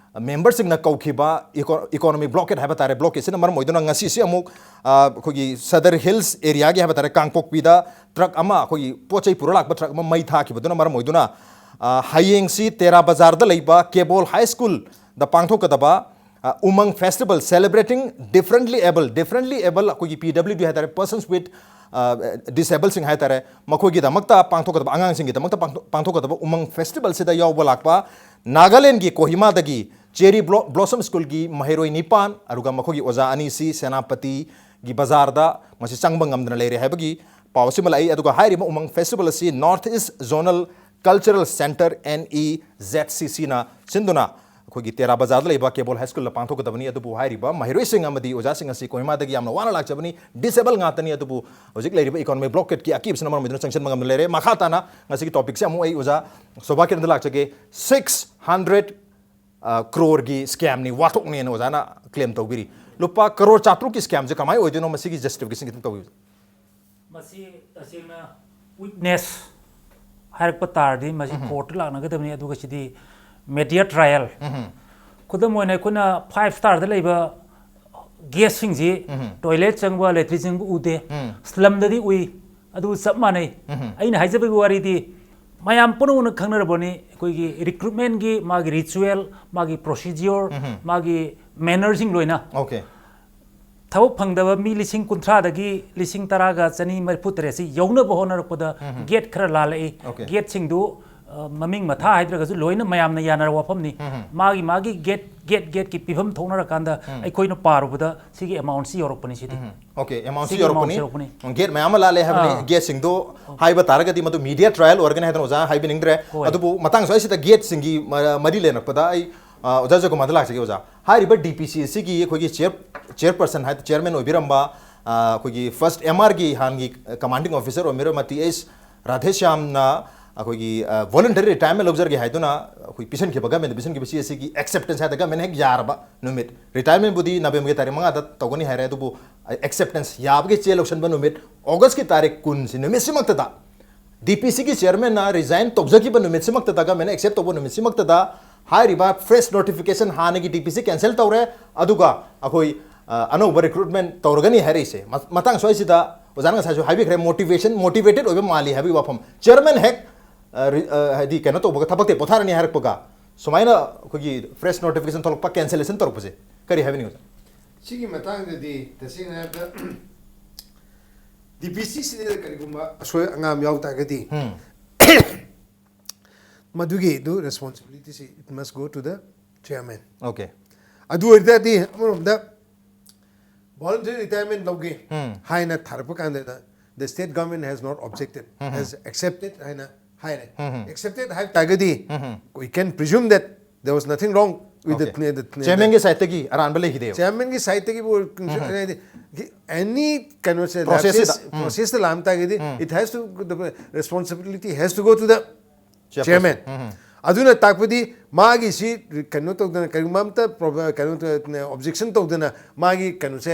memberꯁꯤꯡꯅ ꯀꯧꯈꯤꯕ eco-, economic blockade ꯍꯥꯏꯕ ꯇꯥꯔꯦ, blockadeꯁꯤꯅ ꯃꯔꯝ ꯑꯣꯏꯗꯨꯅ ꯉꯁꯤꯁꯤ ꯑꯃꯨꯛ, ꯑ, ꯑꯩꯈꯣꯏꯒꯤ Sadar Hills areaꯒꯤ ꯍꯥꯏꯕ ꯇꯥꯔꯦ, ꯀꯥꯡꯄꯣꯛꯄꯤꯗ truck ꯑꯃ, ꯑꯩꯈꯣꯏꯒꯤ ꯄꯣꯠ ꯆꯩ ꯄꯨꯔ ꯂꯥꯛꯄ truck ꯑꯃ ꯃꯩ ꯊꯥꯈꯤꯕꯗꯨꯅ ꯃꯔꯝ ꯑꯣꯏꯗꯨꯅ, ꯑ, ꯍꯌꯦꯡꯁꯤ ꯇꯦꯔꯥ ꯕꯖꯥꯔꯗ ꯂꯩꯕ ꯀꯦꯕꯣꯜ ꯍꯥꯏ ꯁ꯭ꯀꯨꯜꯗ ꯄꯥꯡꯊꯣꯛꯀꯗꯕ, ꯑ, ꯎꯃꯪ festival celebrating differently able, differently able ꯑꯩꯈꯣꯏꯒꯤ PWD ꯍꯥꯏ ꯇꯥꯔꯦ, persons with, ꯑ, disableꯁꯤꯡ ꯍꯥꯏ ꯇꯥꯔꯦ, ꯃꯈꯣꯏꯒꯤꯗꯃꯛꯇ ꯄꯥꯡꯊꯣꯛꯀꯗꯕ, ꯑꯉꯥꯡꯁꯤꯡꯒꯤꯗꯃꯛꯇ ꯄꯥꯡꯊꯣꯛ-, ꯄꯥꯡꯊꯣꯛꯀꯗꯕ ꯎꯃꯪ festivalꯁꯤꯗ ꯌꯥꯎꯕ ꯂꯥꯛꯄ ꯅꯥꯒꯥꯂꯦꯟꯒꯤ ꯀꯣꯍꯤꯃꯥꯗꯒꯤ Cherry Blo-, Blossom Schoolꯒꯤ ꯃꯍꯩꯔꯣꯏ ꯅꯤꯄꯥꯟ, ꯑꯗꯨꯒ ꯃꯈꯣꯏꯒꯤ ꯑꯣꯖꯥ ꯑꯅꯤꯁꯤ ꯁꯦꯅꯥꯄꯇꯤꯒꯤ ꯕꯖꯥꯔꯗ ꯃꯁꯤ ꯆꯪꯕ ꯉꯝꯗꯅ ꯂꯩꯔꯦ ꯍꯥꯏꯕꯒꯤ ꯄꯥꯎ ꯑꯁꯤꯃ ꯂꯥꯛꯏ꯫ ꯑꯗꯨꯒ ꯍꯥꯏꯔꯤꯕ ꯎꯃꯪ festival ꯑꯁꯤ North East Zonal Cultural Centre, NEZCCꯅ ꯁꯤꯟꯗꯨꯅ ꯑꯩꯈꯣꯏꯒꯤ ꯇꯦꯔꯥ ꯕꯖꯥꯔꯗ ꯂꯩꯕ ꯀꯦꯕꯣꯜ ꯍꯥꯏ ꯁ꯭ꯀꯨꯜꯗ ꯄꯥꯡꯊꯣꯛꯀꯗꯕꯅꯤ꯫ ꯑꯗꯨꯕꯨ ꯍꯥꯏꯔꯤꯕ ꯃꯍꯩꯔꯣꯏꯁꯤꯡ ꯑꯃꯗꯤ ꯑꯣꯖꯥꯁꯤꯡ ꯑꯁꯤ ꯀꯣꯍꯤꯃꯥꯗꯒꯤ ꯌꯥꯝꯅ ꯋꯥꯅ ꯂꯥꯛꯆꯕꯅꯤ, disable ꯉꯥꯛꯇꯅꯤ꯫ ꯑꯗꯨꯕꯨ ꯍꯧꯖꯤꯛ ꯂꯩꯔꯤꯕ economic blockadeꯀꯤ ꯑꯀꯤꯕꯁꯤꯅ ꯃꯔꯝ ꯑꯣꯏꯗꯨꯅ ꯆꯪꯁꯤꯟꯕ ꯉꯝꯗꯅ ꯂꯩꯔꯦ꯫ ꯃꯈꯥ ꯇꯥꯅ ꯉꯁꯤꯒꯤ topicꯁꯦ ꯑꯃꯨꯛ ꯑꯩ ꯑꯣꯖꯥ ꯁꯣꯚꯥꯀꯤꯔꯟꯗ ꯂꯥꯛꯆꯒꯦ꯫ Six hundred, ꯑ, crore-ꯒꯤ scamꯅꯤ, ꯋꯥꯊꯣꯛꯅꯦꯅ ꯑꯣꯖꯥꯅ claim ꯇꯧꯕꯤꯔꯤ꯫ ꯂꯨꯄꯥ ꯀꯔꯣꯔ ꯆꯥꯇ꯭ꯔꯨꯛꯀꯤ scamꯁꯦ ꯀꯃꯥꯏꯅ ꯑꯣꯏꯗꯣꯏꯅꯣ? ꯃꯁꯤꯒꯤ justification ꯈꯤꯇꯪ ꯇꯧꯕꯤꯌꯨ꯫ ꯃꯁꯤ ꯇꯁꯦꯡꯅ witness ꯍꯥꯏꯔꯛꯄ ꯇꯥꯔꯗꯤ ꯃꯁꯤ ꯎꯝꯍꯨꯝ꯫ Court ꯂꯥꯛꯅꯒꯗꯕꯅꯤ, ꯑꯗꯨꯒ ꯁꯤꯗꯤ media trial꯫ ꯎꯝꯍꯨꯝ꯫ ꯈꯨꯗꯝ ꯑꯣꯏꯅ ꯑꯩꯈꯣꯏꯅ five star-ꯗ ꯂꯩꯕ guest-ꯁꯤꯡꯁꯤ ꯎꯝꯍꯨꯝ꯫ Toilet ꯆꯪꯕ, latrine ꯆꯪꯕ ꯎꯗꯦ꯫ ꯎꯝ꯫ Slum-ꯗꯗꯤ ꯎꯏ, ꯑꯗꯨ ꯆꯞ ꯃꯥꯟꯅꯩ꯫ ꯎꯝꯍꯨꯝ꯫ ꯑꯩꯅ ꯍꯥꯏꯖꯕꯒꯤ ꯋꯥꯔꯤꯗꯤ ꯃꯌꯥꯝ ꯄꯨꯝꯅꯃꯛꯅ ꯈꯪꯅꯔꯕꯅꯤ, ꯑꯩꯈꯣꯏꯒꯤ recruitment-ꯒꯤ ꯃꯥꯒꯤ ritual, ꯃꯥꯒꯤ procedure, ꯎꯝꯍꯨꯝ꯫ ꯃꯥꯒꯤ manner-ꯁꯤꯡ ꯂꯣꯏꯅ꯫ Okay꯫ ꯊꯕꯛ ꯐꯪꯗꯕ ꯃꯤ ꯂꯤꯁꯤꯡ ꯀꯨꯟꯊ꯭ꯔꯥꯗꯒꯤ ꯂꯤꯁꯤꯡ ꯇꯔꯥꯒ ꯆꯅꯤ ꯃꯔꯤꯐꯨ ꯇꯔꯦꯠꯁꯤ ꯌꯧꯅꯕ ꯍꯣꯠꯅꯔꯛꯄꯗ ꯎꯝꯍꯨꯝ꯫ Gate ꯈꯔ ꯂꯥꯜꯂꯛꯏ꯫ Okay꯫ Gate-ꯁꯤꯡꯗꯨ, ꯑ, ꯃꯃꯤꯡ ꯃꯊꯥ ꯍꯥꯏꯗ꯭ꯔꯒꯁꯨ ꯂꯣꯏꯅ ꯃꯌꯥꯝꯅ ꯌꯥꯅꯔꯕ ꯋꯥꯐꯝꯅꯤ꯫ ꯎꯝꯍꯨꯝ꯫ ꯃꯥꯒꯤ, ꯃꯥꯒꯤ gate ꯒꯦꯠ ꯒꯦꯠꯀꯤ ꯄꯤꯐꯝ ꯊꯣꯛꯅꯔꯀꯥꯟꯗ ꯑꯩꯈꯣꯏꯅ ꯄꯥꯔꯨꯕꯗ ꯁꯤꯒꯤ ꯑꯦꯃꯥꯎꯟꯁꯤ ꯌꯧꯔꯛꯄꯅꯤ ꯁꯤꯗꯤ꯫ ꯑꯣꯀꯦ ꯑꯦꯃꯥꯎꯟꯁꯤ ꯁꯤꯒꯤ ꯌꯧꯔꯛꯄꯅꯤ꯫ ꯑꯦꯃꯥꯎꯟꯁꯤ ꯌꯧꯔꯛꯄꯅꯤ꯫ ꯒꯦꯠ ꯃꯌꯥꯝ ꯑꯃ ꯂꯥꯜꯂꯦ ꯍꯥꯏꯕꯅꯤ꯫ ꯑꯥ꯫ ꯒꯦꯠꯁꯤꯡꯗꯣ ꯍꯥꯏꯕ ꯇꯥꯔꯒꯗꯤ ꯃꯗꯨ ꯃꯤꯗꯤꯌꯥ ꯇ꯭ꯔꯥꯏꯌꯦꯜ ꯑꯣꯏꯔꯒꯅꯤ ꯍꯥꯏꯗꯅ ꯑꯣꯖꯥ ꯍꯥꯏꯕꯤꯅꯤꯡꯗ꯭ꯔꯦ꯫ ꯍꯣꯏ꯫ ꯑꯗꯨꯕꯨ ꯃꯇꯥꯡ ꯁ꯭ꯋꯥꯏꯁꯤꯗ ꯒꯦꯠꯁꯤꯡꯒꯤ ꯃ- ꯃꯔꯤ ꯂꯩꯅꯔꯛꯄꯗ ꯑꯩ ꯑ, ꯑꯣꯖꯥ ꯖꯣꯏꯀꯨꯃꯥꯔꯗ ꯂꯥꯛꯆꯒꯦ꯫ ꯑꯣꯖꯥ, ꯍꯥꯏꯔꯤꯕ ꯗꯤ ꯄꯤ ꯁꯤ ꯑꯁꯤꯒꯤ ꯑꯩꯈꯣꯏꯒꯤ ꯆꯤꯌꯔ ꯆꯤꯌꯔꯄꯔꯁꯟ ꯍꯥꯏ ꯆꯤꯌꯔꯃꯦꯟ ꯑꯣꯏꯕꯤꯔꯝꯕ ꯑ, ꯑꯩꯈꯣꯏꯒꯤ first M ꯑꯥꯔꯒꯤ ꯍꯥꯟꯒꯤ commanding officer ꯑꯣꯏꯕꯤꯔꯝꯕ T ꯑꯦꯁ ꯔꯥꯙꯦꯁ꯭ꯌꯥꯝꯅ ꯑꯩꯈꯣꯏꯒꯤ ꯚꯣꯂꯟꯇꯔꯤ ꯔꯤꯇꯥꯌꯔꯃꯦꯟ ꯂꯧꯖꯔꯒꯦ ꯍꯥꯏꯗꯨꯅ ꯑꯩꯈꯣꯏ ꯄꯤꯁꯟꯈꯤꯕ ꯒꯃꯦꯟꯗ ꯄꯤꯁꯟꯈꯤꯕ ꯁꯤ ꯑꯁꯤꯒꯤ ꯑꯦꯛꯁꯦꯞꯇꯦꯟꯁ ꯍꯥꯏꯗ ꯒꯃꯦꯟꯅ ꯍꯦꯛ ꯌꯥꯔꯕ ꯅꯨꯃꯤꯠ꯫ ꯔꯤꯇꯥꯌꯔꯃꯦꯟꯕꯨꯗꯤ ꯅꯕꯦꯝꯕꯔꯒꯤ ꯇꯥꯔꯤꯛ ꯃꯉꯥꯗ ꯇꯧꯒꯅꯤ ꯍꯥꯏꯔꯦ, ꯑꯗꯨꯕꯨ ꯑꯦꯛꯁꯦꯞꯇꯦꯟꯁ ꯌꯥꯕꯒꯤ ꯆꯦ ꯂꯧꯁꯟꯕ ꯅꯨꯃꯤꯠ ꯑꯣꯒꯁꯀꯤ ꯇꯥꯔꯤꯛ ꯀꯨꯟꯁꯤ ꯅꯨꯃꯤꯠꯁꯤꯃꯛꯇꯗ ꯗꯤ ꯄꯤ ꯁꯤꯒꯤ ꯆꯤꯌꯔꯃꯦꯟꯅ ꯔꯤꯖꯥꯏꯟ ꯇꯧꯖꯈꯤꯕ ꯅꯨꯃꯤꯠꯁꯤꯃꯛꯇꯗ, ꯒꯃꯦꯟꯅ ꯑꯦꯛꯁꯦꯞ ꯇꯧꯕ ꯅꯨꯃꯤꯠꯁꯤꯃꯛꯇꯗ ꯍꯥꯏꯔꯤꯕ ꯐ꯭ꯔꯦꯁ ꯅꯣꯇꯤꯐꯤꯀꯦꯁꯟ ꯍꯥꯟꯅꯒꯤ ꯗꯤ ꯄꯤ ꯁꯤ ꯀꯦꯟꯁꯦꯜ ꯇꯧꯔꯦ, ꯑꯗꯨꯒ ꯑꯩꯈꯣꯏ ꯑ, ꯑꯅꯧꯕ ꯔꯤꯀ꯭ꯔꯨꯠꯃꯦꯟ ꯇꯧꯔꯒꯅꯤ ꯍꯥꯏꯔꯛꯏꯁꯦ꯫ ꯃ- ꯃꯇꯥꯡ ꯁ꯭ꯋꯥꯏꯁꯤꯗ ꯑꯣꯖꯥꯅ ꯉꯁꯥꯏꯁꯨ ꯍꯥꯏꯕꯤꯈ꯭ꯔꯦ, ꯃꯣꯇꯤꯚꯦꯁꯟ ꯃꯣꯇꯤꯚꯦꯇꯦꯠ ꯑꯣꯏꯕ ꯃꯥꯜꯂꯤ ꯍꯥꯏꯕꯒꯤ ꯋꯥꯐꯝ꯫ ꯆꯤꯌꯔꯃꯦꯟ ꯍꯦꯛ ꯑ, ꯔꯤ- ꯑ, ꯍꯥꯏꯗꯤ ꯀꯩꯅꯣ ꯇꯧꯕꯒ, ꯊꯕꯛꯇꯩ ꯄꯣꯊꯥꯔꯅꯤ ꯍꯥꯏꯔꯛꯄꯒ ꯁꯨꯃꯥꯏꯅ ꯑꯩꯈꯣꯏꯒꯤ ꯐ꯭ꯔꯦꯁ ꯅꯣꯇꯤꯐꯤꯀꯦꯁꯟ ꯊꯣꯛꯂꯛꯄ, ꯀꯦꯟꯁꯦꯂꯦꯁꯟ ꯇꯧꯔꯛꯄꯁꯦ ꯀꯔꯤ ꯍꯥꯏꯕꯤꯅꯤꯡꯉꯤ ꯑꯣꯖꯥ? ꯁꯤꯒꯤ ꯃꯇꯥꯡꯗꯗꯤ ꯇꯁꯦꯡꯅ ꯍꯥꯏꯔꯕꯗ ꯗꯤ ꯄꯤ ꯁꯤ ꯁꯤꯗ ꯀꯔꯤꯒꯨꯝꯕ ꯑꯁꯣꯏ ꯑꯉꯥꯝ ꯌꯥꯎ ꯇꯥꯔꯒꯗꯤ, ꯃꯗꯨꯒꯤ ꯑꯗꯨ ꯔꯦꯁꯄꯣꯟꯁꯤꯕꯤꯂꯤꯇꯤꯁꯤ it must go to the chairman꯫ Okay. ꯑꯗꯨ ꯑꯣꯏꯇꯥꯔꯗꯤ ꯑꯃꯔꯣꯝꯗ voluntary retirement ꯂꯧꯒꯦ ꯍꯥꯏꯅ ꯊꯥꯔꯛꯄ ꯀꯥꯟꯗ, the state government has not objected, has accepted ꯍꯥꯏꯅ ꯍꯥꯏꯔꯦ꯫ Accepted ꯍꯥꯏꯕ ꯇꯥꯔꯒꯗꯤ, we can presume that there was nothing wrong with the, Okay. the, the ꯆꯤꯌꯔꯃꯦꯟꯒꯤ ꯁꯥꯏꯠꯇꯒꯤ ꯑꯔꯥꯟꯕ ꯂꯩꯈꯤꯗꯦꯕ꯫ ꯆꯤꯌꯔꯃꯦꯟꯒꯤ ꯁꯥꯏꯠꯇꯒꯤ ꯍꯥꯏꯗꯤ ꯑꯦꯅꯤ ꯀꯩꯅꯣꯁꯦ Process lapses, ꯁꯤꯗ, ꯎꯝ꯫ ꯄ꯭ꯔꯣꯁꯦꯁꯇ ꯂꯥꯛꯑꯝ ꯇꯥꯔꯒꯗꯤ, it has to, the responsibility has to go to the chairman꯫ ꯑꯗꯨꯅ ꯇꯥꯛꯄꯗꯤ ꯃꯥꯒꯤꯁꯤ ꯀꯩꯅꯣ ꯇꯧꯗꯅ, ꯀꯔꯤꯒꯨꯝꯕ ꯑꯝꯇ ꯄ꯭ꯔꯣꯕ- ꯀꯩꯅꯣ ꯑꯣꯕꯖꯦꯛꯁꯟ ꯇꯧꯗꯅ ꯃꯥꯒꯤ ꯀꯩꯅꯣꯁꯦ,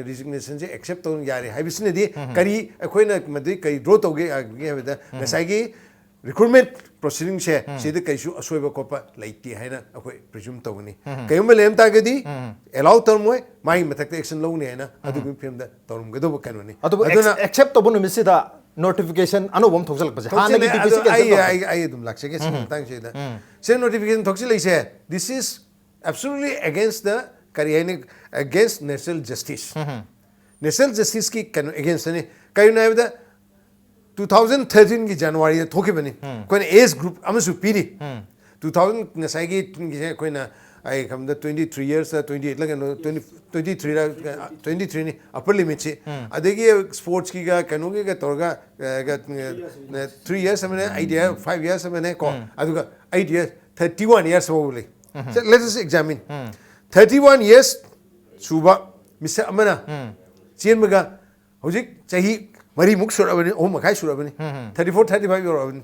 ꯔꯤꯖꯤꯒꯅꯦꯁꯟꯁꯦ ꯑꯦꯛꯁꯦꯞ ꯇꯧ ꯌꯥꯔꯦ ꯍꯥꯏꯕꯁꯤꯅꯗꯤ ꯀꯔꯤ ꯑꯩꯈꯣꯏꯅ ꯃꯗꯨꯒꯤ ꯀꯔꯤ ꯗ꯭ꯔꯣ ꯇꯧꯒꯦ ꯍꯥꯏꯕꯗ, ꯉꯁꯥꯏꯒꯤ ꯔꯤꯀ꯭ꯔꯨꯠꯃꯦꯟ ꯄ꯭ꯔꯣꯁꯤꯗꯤꯡꯁꯦ ꯁꯤꯗ ꯀꯩꯁꯨ ꯑꯁꯣꯏꯕ ꯈꯣꯠꯄ ꯂꯩꯇꯦ ꯍꯥꯏꯅ ꯑꯩꯈꯣꯏ ꯄ꯭ꯔꯤꯖꯨꯝ ꯇꯧꯒꯅꯤ꯫ ꯀꯔꯤꯒꯨꯝꯕ ꯂꯩꯔꯝ ꯇꯥꯔꯒꯗꯤ ꯑꯦꯂꯥꯎ ꯇꯧꯔꯝꯃꯣꯏ, ꯃꯥꯒꯤ ꯃꯊꯛꯇ ꯑꯦꯛꯁꯟ ꯂꯧꯅꯤ ꯍꯥꯏꯅ ꯑꯗꯨꯒꯤ ꯐꯤꯕꯝꯗ ꯇꯧꯔꯝꯒꯗꯧꯕ ꯀꯩꯅꯣꯅꯤ꯫ ꯑꯗꯨꯕꯨ ꯑꯗꯨꯅ ꯑꯦꯛꯁꯦꯞ ꯇꯧꯕ ꯅꯨꯃꯤꯠꯁꯤꯗ ꯅꯣꯇꯤꯐꯤꯀꯦꯁꯟ ꯑꯅꯧꯕ ꯑꯃ ꯊꯣꯛꯆꯜꯂꯛꯄꯁꯦ, ꯍꯥꯟꯅꯒꯤ ꯊꯣꯛꯆꯜꯂꯦ꯫ ꯗꯤ ꯄꯤ ꯁꯤ ꯑꯗꯣ ꯑꯩ ꯀꯦꯟꯁꯦꯜ ꯇꯧꯕ꯫ ꯑꯩ ꯑꯩ ꯑꯗꯨꯝ ꯂꯥꯛꯆꯒꯦ ꯁꯤꯒꯤ ꯃꯇꯥꯡꯁꯤꯗ꯫ ꯁꯤꯗ notification ꯊꯣꯛꯆꯜꯂꯛꯏꯁꯦ, this is absolutely against the, ꯀꯔꯤ ꯍꯥꯏꯅꯤ, against natural justice꯫ Natural justiceꯀꯤ ꯀꯩꯅꯣ ꯑꯦꯒꯦꯟꯁꯇꯅꯤ꯫ ꯀꯔꯤꯒꯤꯅꯣ ꯍꯥꯏꯕꯗ, two thousand thirteenꯒꯤ ꯖꯅꯋꯥꯔꯤꯗ ꯊꯣꯛꯈꯤꯕꯅꯤ꯫ ꯑꯩꯈꯣꯏꯅ ꯑꯦꯖ ꯒ꯭ꯔꯨꯞ ꯑꯃꯁꯨ ꯄꯤꯔꯤ꯫ Two thousand ꯉꯁꯥꯏꯒꯤ ꯑꯩꯈꯣꯏꯅ ꯑꯩ ꯈꯪꯕꯗ twenty three years twenty eight ꯂ ꯀꯩꯅꯣ twenty twenty three ꯔ twenty three ꯅꯤ ꯑꯄꯔ ꯂꯤꯃꯤꯠꯁꯤ꯫ ꯑꯗꯒꯤ ꯁ꯭ꯄꯣꯔꯠꯁꯀꯤꯒ ꯀꯩꯅꯣꯒꯤꯒ ꯇꯧꯔꯒ three years ꯑꯃꯅꯦ, eight year five years ꯑꯃꯅꯦ ꯀꯣ, ꯑꯗꯨꯒ eight years thirty one years ꯐꯥꯎꯕ ꯂꯩ꯫ Let us examine. Thirty one years ꯁꯨꯕ ꯃꯤꯁꯛ ꯑꯃꯅ ꯆꯦꯟꯕꯒ ꯍꯧꯖꯤꯛ ꯆꯍꯤ ꯃꯔꯤꯃꯨꯛ ꯁꯨꯔꯛꯑꯕꯅꯤ, ꯑꯍꯨꯝ ꯃꯈꯥꯏ ꯁꯨꯔꯛꯑꯕꯅꯤ, thirty four thirty five ꯌꯧꯔꯛꯑꯕꯅꯤ꯫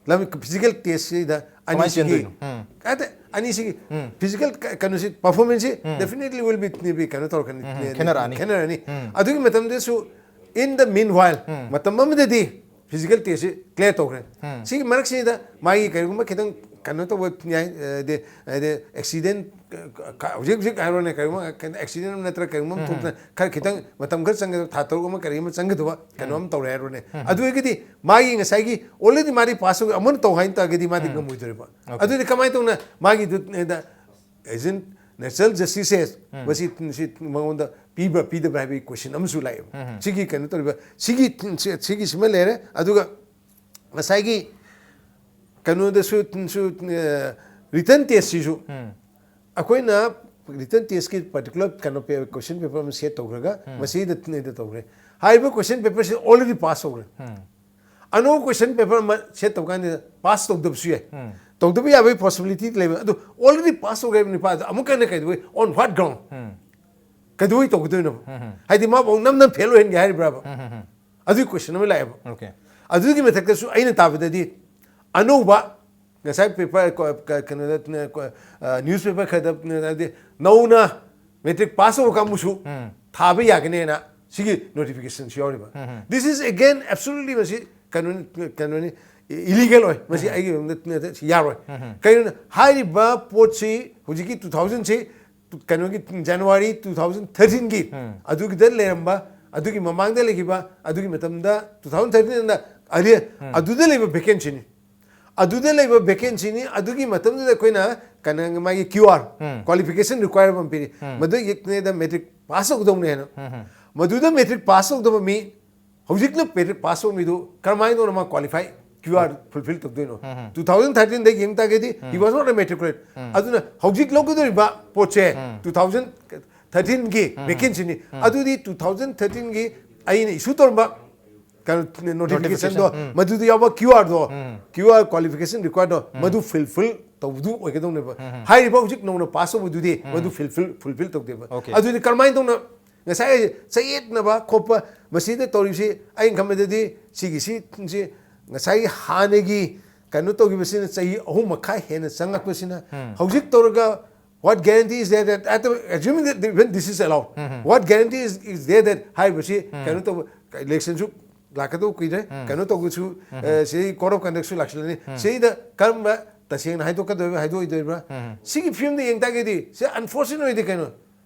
ꯂꯝ ꯐꯤꯖꯤꯀꯦꯜ ꯇꯦꯁꯁꯤꯗ ꯑꯅꯤꯁꯤꯒꯤ ꯆꯦꯟꯗꯣꯏꯅꯣ? ꯎꯝ. ꯑꯇꯩ ꯑꯅꯤꯁꯤꯒꯤ ꯐꯤꯖꯤꯀꯦꯜ ꯀꯩꯅꯣꯁꯤ ꯄꯔꯐꯣꯔꯃꯦꯟꯁꯁꯤ definitely will be ꯀꯩꯅꯣ ꯇꯧꯔꯛꯀꯅꯤ, ꯈꯦꯠꯅꯔꯛꯑꯅꯤ. ꯈꯦꯠꯅꯔꯅꯤ꯫ ꯑꯗꯨꯒꯤ ꯃꯇꯝꯗꯁꯨ in the meanwhile ꯃꯇꯝ ꯑꯃꯗꯗꯤ ꯐꯤꯖꯤꯀꯦꯜ ꯇꯦꯁꯁꯤ ꯀ꯭ꯂꯤꯌꯥꯔ ꯇꯧꯈ꯭ꯔꯦ꯫ ꯁꯤꯒꯤ ꯃꯔꯛꯁꯤꯗ ꯃꯥꯒꯤ ꯀꯔꯤꯒꯨꯝꯕ ꯈꯤꯇꯪ ꯀꯩꯅꯣ ꯇꯧꯕ ꯌꯥꯏ, ꯍꯥꯏꯗꯤ ꯑꯦꯛꯁꯤꯗꯦꯟ, ꯍꯧꯖꯤꯛ ꯍꯧꯖꯤꯛ ꯍꯥꯏꯔꯣꯅꯦ, ꯀꯔꯤꯒꯨꯝꯕ ꯑꯦꯛꯁꯤꯗꯦꯟ ꯑꯃ ꯅꯠꯇ꯭ꯔꯒ ꯀꯔꯤꯒꯨꯝꯕ ꯑꯃ ꯊꯣꯛꯇꯅ ꯈꯔ ꯈꯤꯇꯪ ꯃꯇꯝ ꯈꯔ ꯆꯪꯒꯗꯕ, ꯊꯥ ꯇꯔꯨꯛ ꯑꯃ ꯀꯔꯤ ꯑꯃ ꯆꯪꯒꯗꯕ ꯀꯩꯅꯣ ꯑꯃ ꯇꯧꯔꯦ ꯍꯥꯏꯔꯣꯅꯦ꯫ ꯑꯗꯨ ꯑꯣꯏꯔꯒꯗꯤ ꯃꯥꯒꯤ ꯉꯁꯥꯏꯒꯤ already ꯃꯥꯗꯤ ꯄꯥꯁ ꯇꯧ, ꯑꯃꯅ ꯇꯧ ꯍꯥꯏꯅ ꯇꯥꯔꯒꯗꯤ ꯃꯥꯗꯤ ꯉꯝꯃꯣꯏꯗꯣꯔꯤꯕ꯫ ꯑꯗꯨꯗꯤ ꯀꯃꯥꯏꯅ ꯇꯧꯅ ꯃꯥꯒꯤꯗꯨ as in natural justice ꯃꯁꯤ ꯁꯤ ꯃꯉꯣꯟꯗ ꯄꯤꯕ꯭ꯔꯥ ꯄꯤꯗꯕ꯭ꯔꯥ ꯍꯥꯏꯕꯒꯤ ꯀꯣꯏꯁꯟ ꯑꯃꯁꯨ ꯂꯥꯛꯑꯦꯕ꯫ ꯁꯤꯒꯤ ꯀꯩꯅꯣ ꯇꯧꯔꯤꯕ ꯁꯤꯒꯤ ꯁꯤꯒꯤꯁꯤꯃ ꯂꯩꯔꯦ꯫ ꯑꯗꯨꯒ ꯉꯁꯥꯏꯒꯤ ꯀꯩꯅꯣꯗꯁꯨ ꯁꯨ ꯔꯤꯇꯟ ꯇꯦꯁꯁꯤꯁꯨ ꯑꯩꯈꯣꯏꯅ ꯔꯤꯇꯟ ꯇꯦꯁꯀꯤ ꯄꯥꯔꯇꯤꯀꯨꯂꯔ ꯀꯩꯅꯣ ꯀꯣꯏꯁꯟ ꯄꯦꯄꯔ ꯑꯃ ꯁꯦꯠ ꯇꯧꯈ꯭ꯔꯒ ꯃꯁꯤꯗ ꯇꯧꯈ꯭ꯔꯦ꯫ ꯍꯥꯏꯔꯤꯕ ꯀꯣꯏꯁꯟ ꯄꯦꯄꯔꯁꯤ already ꯄꯥꯁ ꯇꯧꯈ꯭ꯔꯦ꯫ ꯑꯅꯧꯕ ꯀꯣꯏꯁꯟ ꯄꯦꯄꯔ ꯑꯃ ꯁꯦꯠ ꯇꯧꯕ ꯀꯥꯟꯗ ꯄꯥꯁ ꯇꯧꯗꯕꯁꯨ ꯌꯥꯏ꯫ ꯇꯧꯗꯕ ꯌꯥꯕꯒꯤ ꯄꯣꯁꯤꯕꯤꯂꯤꯇꯤ ꯂꯩꯕ, ꯑꯗꯨ already ꯄꯥꯁ ꯇꯧꯈ꯭ꯔꯦꯕ ꯅꯨꯄꯥꯗꯣ ꯑꯃꯨꯛꯀ ꯍꯟꯅ ꯀꯩꯗꯧꯕꯩ, on what ground? ꯀꯩꯗꯧꯕꯩ ꯇꯧꯒꯗꯣꯏꯅꯣ? ꯍꯥꯏꯗꯤ ꯃꯥꯕꯨ ꯅꯝ ꯅꯝ ꯐꯦꯜ ꯑꯣꯏꯍꯟꯒꯦ ꯍꯥꯏꯔꯤꯕ꯭ꯔꯕ? ꯑꯗꯨꯒꯤ ꯀꯣꯏꯁꯟ ꯑꯃ ꯂꯥꯛꯑꯦꯕ꯫ ꯑꯣꯀꯦ. ꯑꯗꯨꯒꯤ ꯃꯊꯛꯇꯁꯨ ꯑꯩꯅ ꯇꯥꯕꯗꯗꯤ ꯑꯅꯧꯕ ꯉꯁꯥꯏ ꯄꯦꯄꯔ ꯀꯩꯅꯣꯗ ꯅ꯭ꯌꯨꯁ ꯄꯦꯄꯔ ꯈꯔꯗ ꯍꯥꯏꯗꯤ ꯅꯧꯅ ꯃꯦꯇ꯭ꯔꯤꯛ ꯄꯥꯁ ꯇꯧꯕ ꯀꯥꯡꯕꯨꯁꯨ ꯊꯥꯕ ꯌꯥꯒꯅꯦꯅ ꯁꯤꯒꯤ ꯅꯣꯇꯤꯐꯤꯀꯦꯁꯟꯁꯨ ꯌꯥꯎꯔꯤꯕ꯫ This is again absolutely ꯃꯁꯤ ꯀꯩꯅꯣꯅꯤ, ꯀꯩꯅꯣꯅꯤ, ꯏꯂꯤꯒꯦꯜ ꯑꯣꯏ꯫ ꯃꯁꯤ ꯑꯩꯒꯤ ꯃꯑꯣꯡꯗ ꯌꯥꯔꯣꯏ꯫ ꯀꯩꯅꯣꯅ ꯍꯥꯏꯔꯤꯕ ꯄꯣꯠꯁꯤ ꯍꯧꯖꯤꯛꯀꯤ two thousand ꯁꯤ ꯀꯩꯅꯣꯒꯤ January two thousand thirteen ꯒꯤ ꯑꯗꯨꯒꯤꯗ ꯂꯩꯔꯝꯕ, ꯑꯗꯨꯒꯤ ꯃꯃꯥꯡꯗ ꯂꯩꯈꯤꯕ, ꯑꯗꯨꯒꯤ ꯃꯇꯝꯗ two thousand thirteen ꯑꯗ ꯑꯔꯦ-, ꯑꯗꯨꯗ ꯂꯩꯕ ꯚꯦꯀꯦꯟꯁꯤꯅꯤ꯫ ꯑꯗꯨꯗ ꯂꯩꯕ ꯚꯦꯀꯦꯟꯁꯤꯅꯤ꯫ ꯑꯗꯨꯒꯤ ꯃꯇꯝꯗꯨꯗ ꯑꯩꯈꯣꯏꯅ ꯀꯩꯅꯣ ꯃꯥꯒꯤ ꯀ꯭ꯌꯨ ꯑꯥꯔ, ꯀ꯭ꯋꯥꯂꯤꯐꯤꯀꯦꯁꯟ ꯔꯤꯀ꯭ꯋꯥꯏꯔꯃꯦꯟ ꯑꯃ ꯄꯤꯔꯤ꯫ ꯃꯗꯨ ꯌꯦꯛꯇꯅꯦꯗ ꯃꯦꯇ꯭ꯔꯤꯛ ꯄꯥꯁ ꯇꯧꯒꯗꯧꯅꯦ ꯍꯥꯏꯅ꯫ ꯃꯗꯨꯗ ꯃꯦꯇ꯭ꯔꯤꯛ ꯄꯥꯁ ꯇꯧꯗꯕ ꯃꯤ, ꯍꯧꯖꯤꯛꯅ ꯃꯦꯇ꯭ꯔꯤꯛ ꯄꯥꯁ ꯇꯧꯕ ꯃꯤꯗꯨ ꯀꯔꯝꯍꯥꯏꯅ ꯇꯧꯅ ꯃꯥ ꯀ꯭ꯋꯥꯂꯤꯐꯥꯏ ꯀ꯭ꯌꯨ ꯑꯥꯔ ꯐꯨꯜꯐꯤꯜ ꯇꯧꯗꯣꯏꯅꯣ? ꯇꯨ ꯊꯥꯎꯖꯟ ꯊꯥꯔꯇꯤꯟꯗ ꯌꯦꯡ ꯇꯥꯔꯒꯗꯤ he was not a matriculate. ꯑꯗꯨꯅ ꯍꯧꯖꯤꯛ ꯂꯧꯒꯗꯧꯔꯤꯕ ꯄꯣꯠꯁꯦ ꯇꯨ ꯊꯥꯎꯖꯟ ꯊꯥꯔꯇꯤꯟꯒꯤ ꯚꯦꯀꯦꯟꯁꯤꯅꯤ. ꯑꯗꯨꯗꯤ ꯇꯨ ꯊꯥꯎꯖꯟ ꯊꯥꯔꯇꯤꯟꯒꯤ ꯑꯩꯅ ꯏꯁꯨ ꯇꯧꯔꯝꯕ ꯀꯩꯅꯣ ꯅꯣꯇꯤꯐꯤꯀꯦꯁꯟꯗꯣ, ꯃꯗꯨꯗ ꯌꯥꯎꯕ ꯀ꯭ꯌꯨ ꯑꯥꯔꯗꯣ, ꯀ꯭ꯌꯨ ꯑꯥꯔ ꯀ꯭ꯋꯥꯂꯤꯐꯤꯀꯦꯁꯟ ꯔꯤꯀ꯭ꯋꯥꯔꯗꯣ, ꯃꯗꯨ ꯐꯨꯜꯐꯤꯜ ꯇꯧꯕꯗꯨ ꯑꯣꯏꯒꯗꯧꯅꯦꯕ. ꯍꯥꯏꯔꯤꯕ ꯍꯧꯖꯤꯛ ꯅꯧꯅ ꯄꯥꯁ ꯇꯧꯕꯗꯨꯗꯤ ꯃꯗꯨ ꯐꯨꯜꯐꯤꯜ ꯐꯨꯜꯐꯤꯜ ꯇꯧꯗꯦꯕ. ꯑꯗꯨꯗꯤ ꯀꯔꯝꯍꯥꯏꯅ ꯇꯧꯅ ꯉꯁꯥꯏ ꯆꯌꯦꯠꯅꯕ ꯈꯣꯠꯄ ꯃꯁꯤꯗ ꯇꯧꯔꯤꯕꯁꯤ? ꯑꯩꯅ ꯈꯟꯕꯗꯗꯤ ꯁꯤꯒꯤꯁꯤ, ꯁꯤ ꯉꯁꯥꯏꯒꯤ ꯍꯥꯟꯅꯒꯤ ꯀꯩꯅꯣ ꯇꯧꯈꯤꯕꯁꯤꯅ ꯆꯍꯤ ꯑꯍꯨꯝ ꯃꯈꯥꯏ ꯍꯦꯟꯅ ꯆꯪꯉꯛꯄꯁꯤꯅ, ꯍꯧꯖꯤꯛ ꯇꯧꯔꯒ what guarantee is there that, at the, assuming that when this is allowed, what guarantee is, is there that ꯍꯥꯏꯔꯤꯕꯁꯤ ꯀꯩꯅꯣ ꯇꯧꯕ, ꯏꯂꯦꯛꯁꯟꯁꯨ ꯂꯥꯛꯀꯗꯧꯕ ꯀꯨꯏꯗ꯭ꯔꯦ, ꯀꯩꯅꯣ ꯇꯧꯕꯁꯨ, ꯑ, ꯁꯤ code of conductꯁꯨ ꯂꯥꯛꯁꯤꯜꯂꯅꯤ. ꯁꯤꯗ ꯀꯔꯝꯕ ꯇꯁꯦꯡꯅ ꯍꯥꯏꯗꯣꯛꯀꯗꯣꯏꯕ, ꯍꯥꯏꯗꯣꯛꯑꯣꯏꯗꯣꯏꯕ꯭ꯔꯥ? ꯁꯤꯒꯤ ꯐꯤꯕꯝꯗ ꯌꯦꯡ ꯇꯥꯔꯒꯗꯤ ꯁꯤ unfortunate ꯑꯣꯏꯗꯦ ꯀꯩꯅꯣ.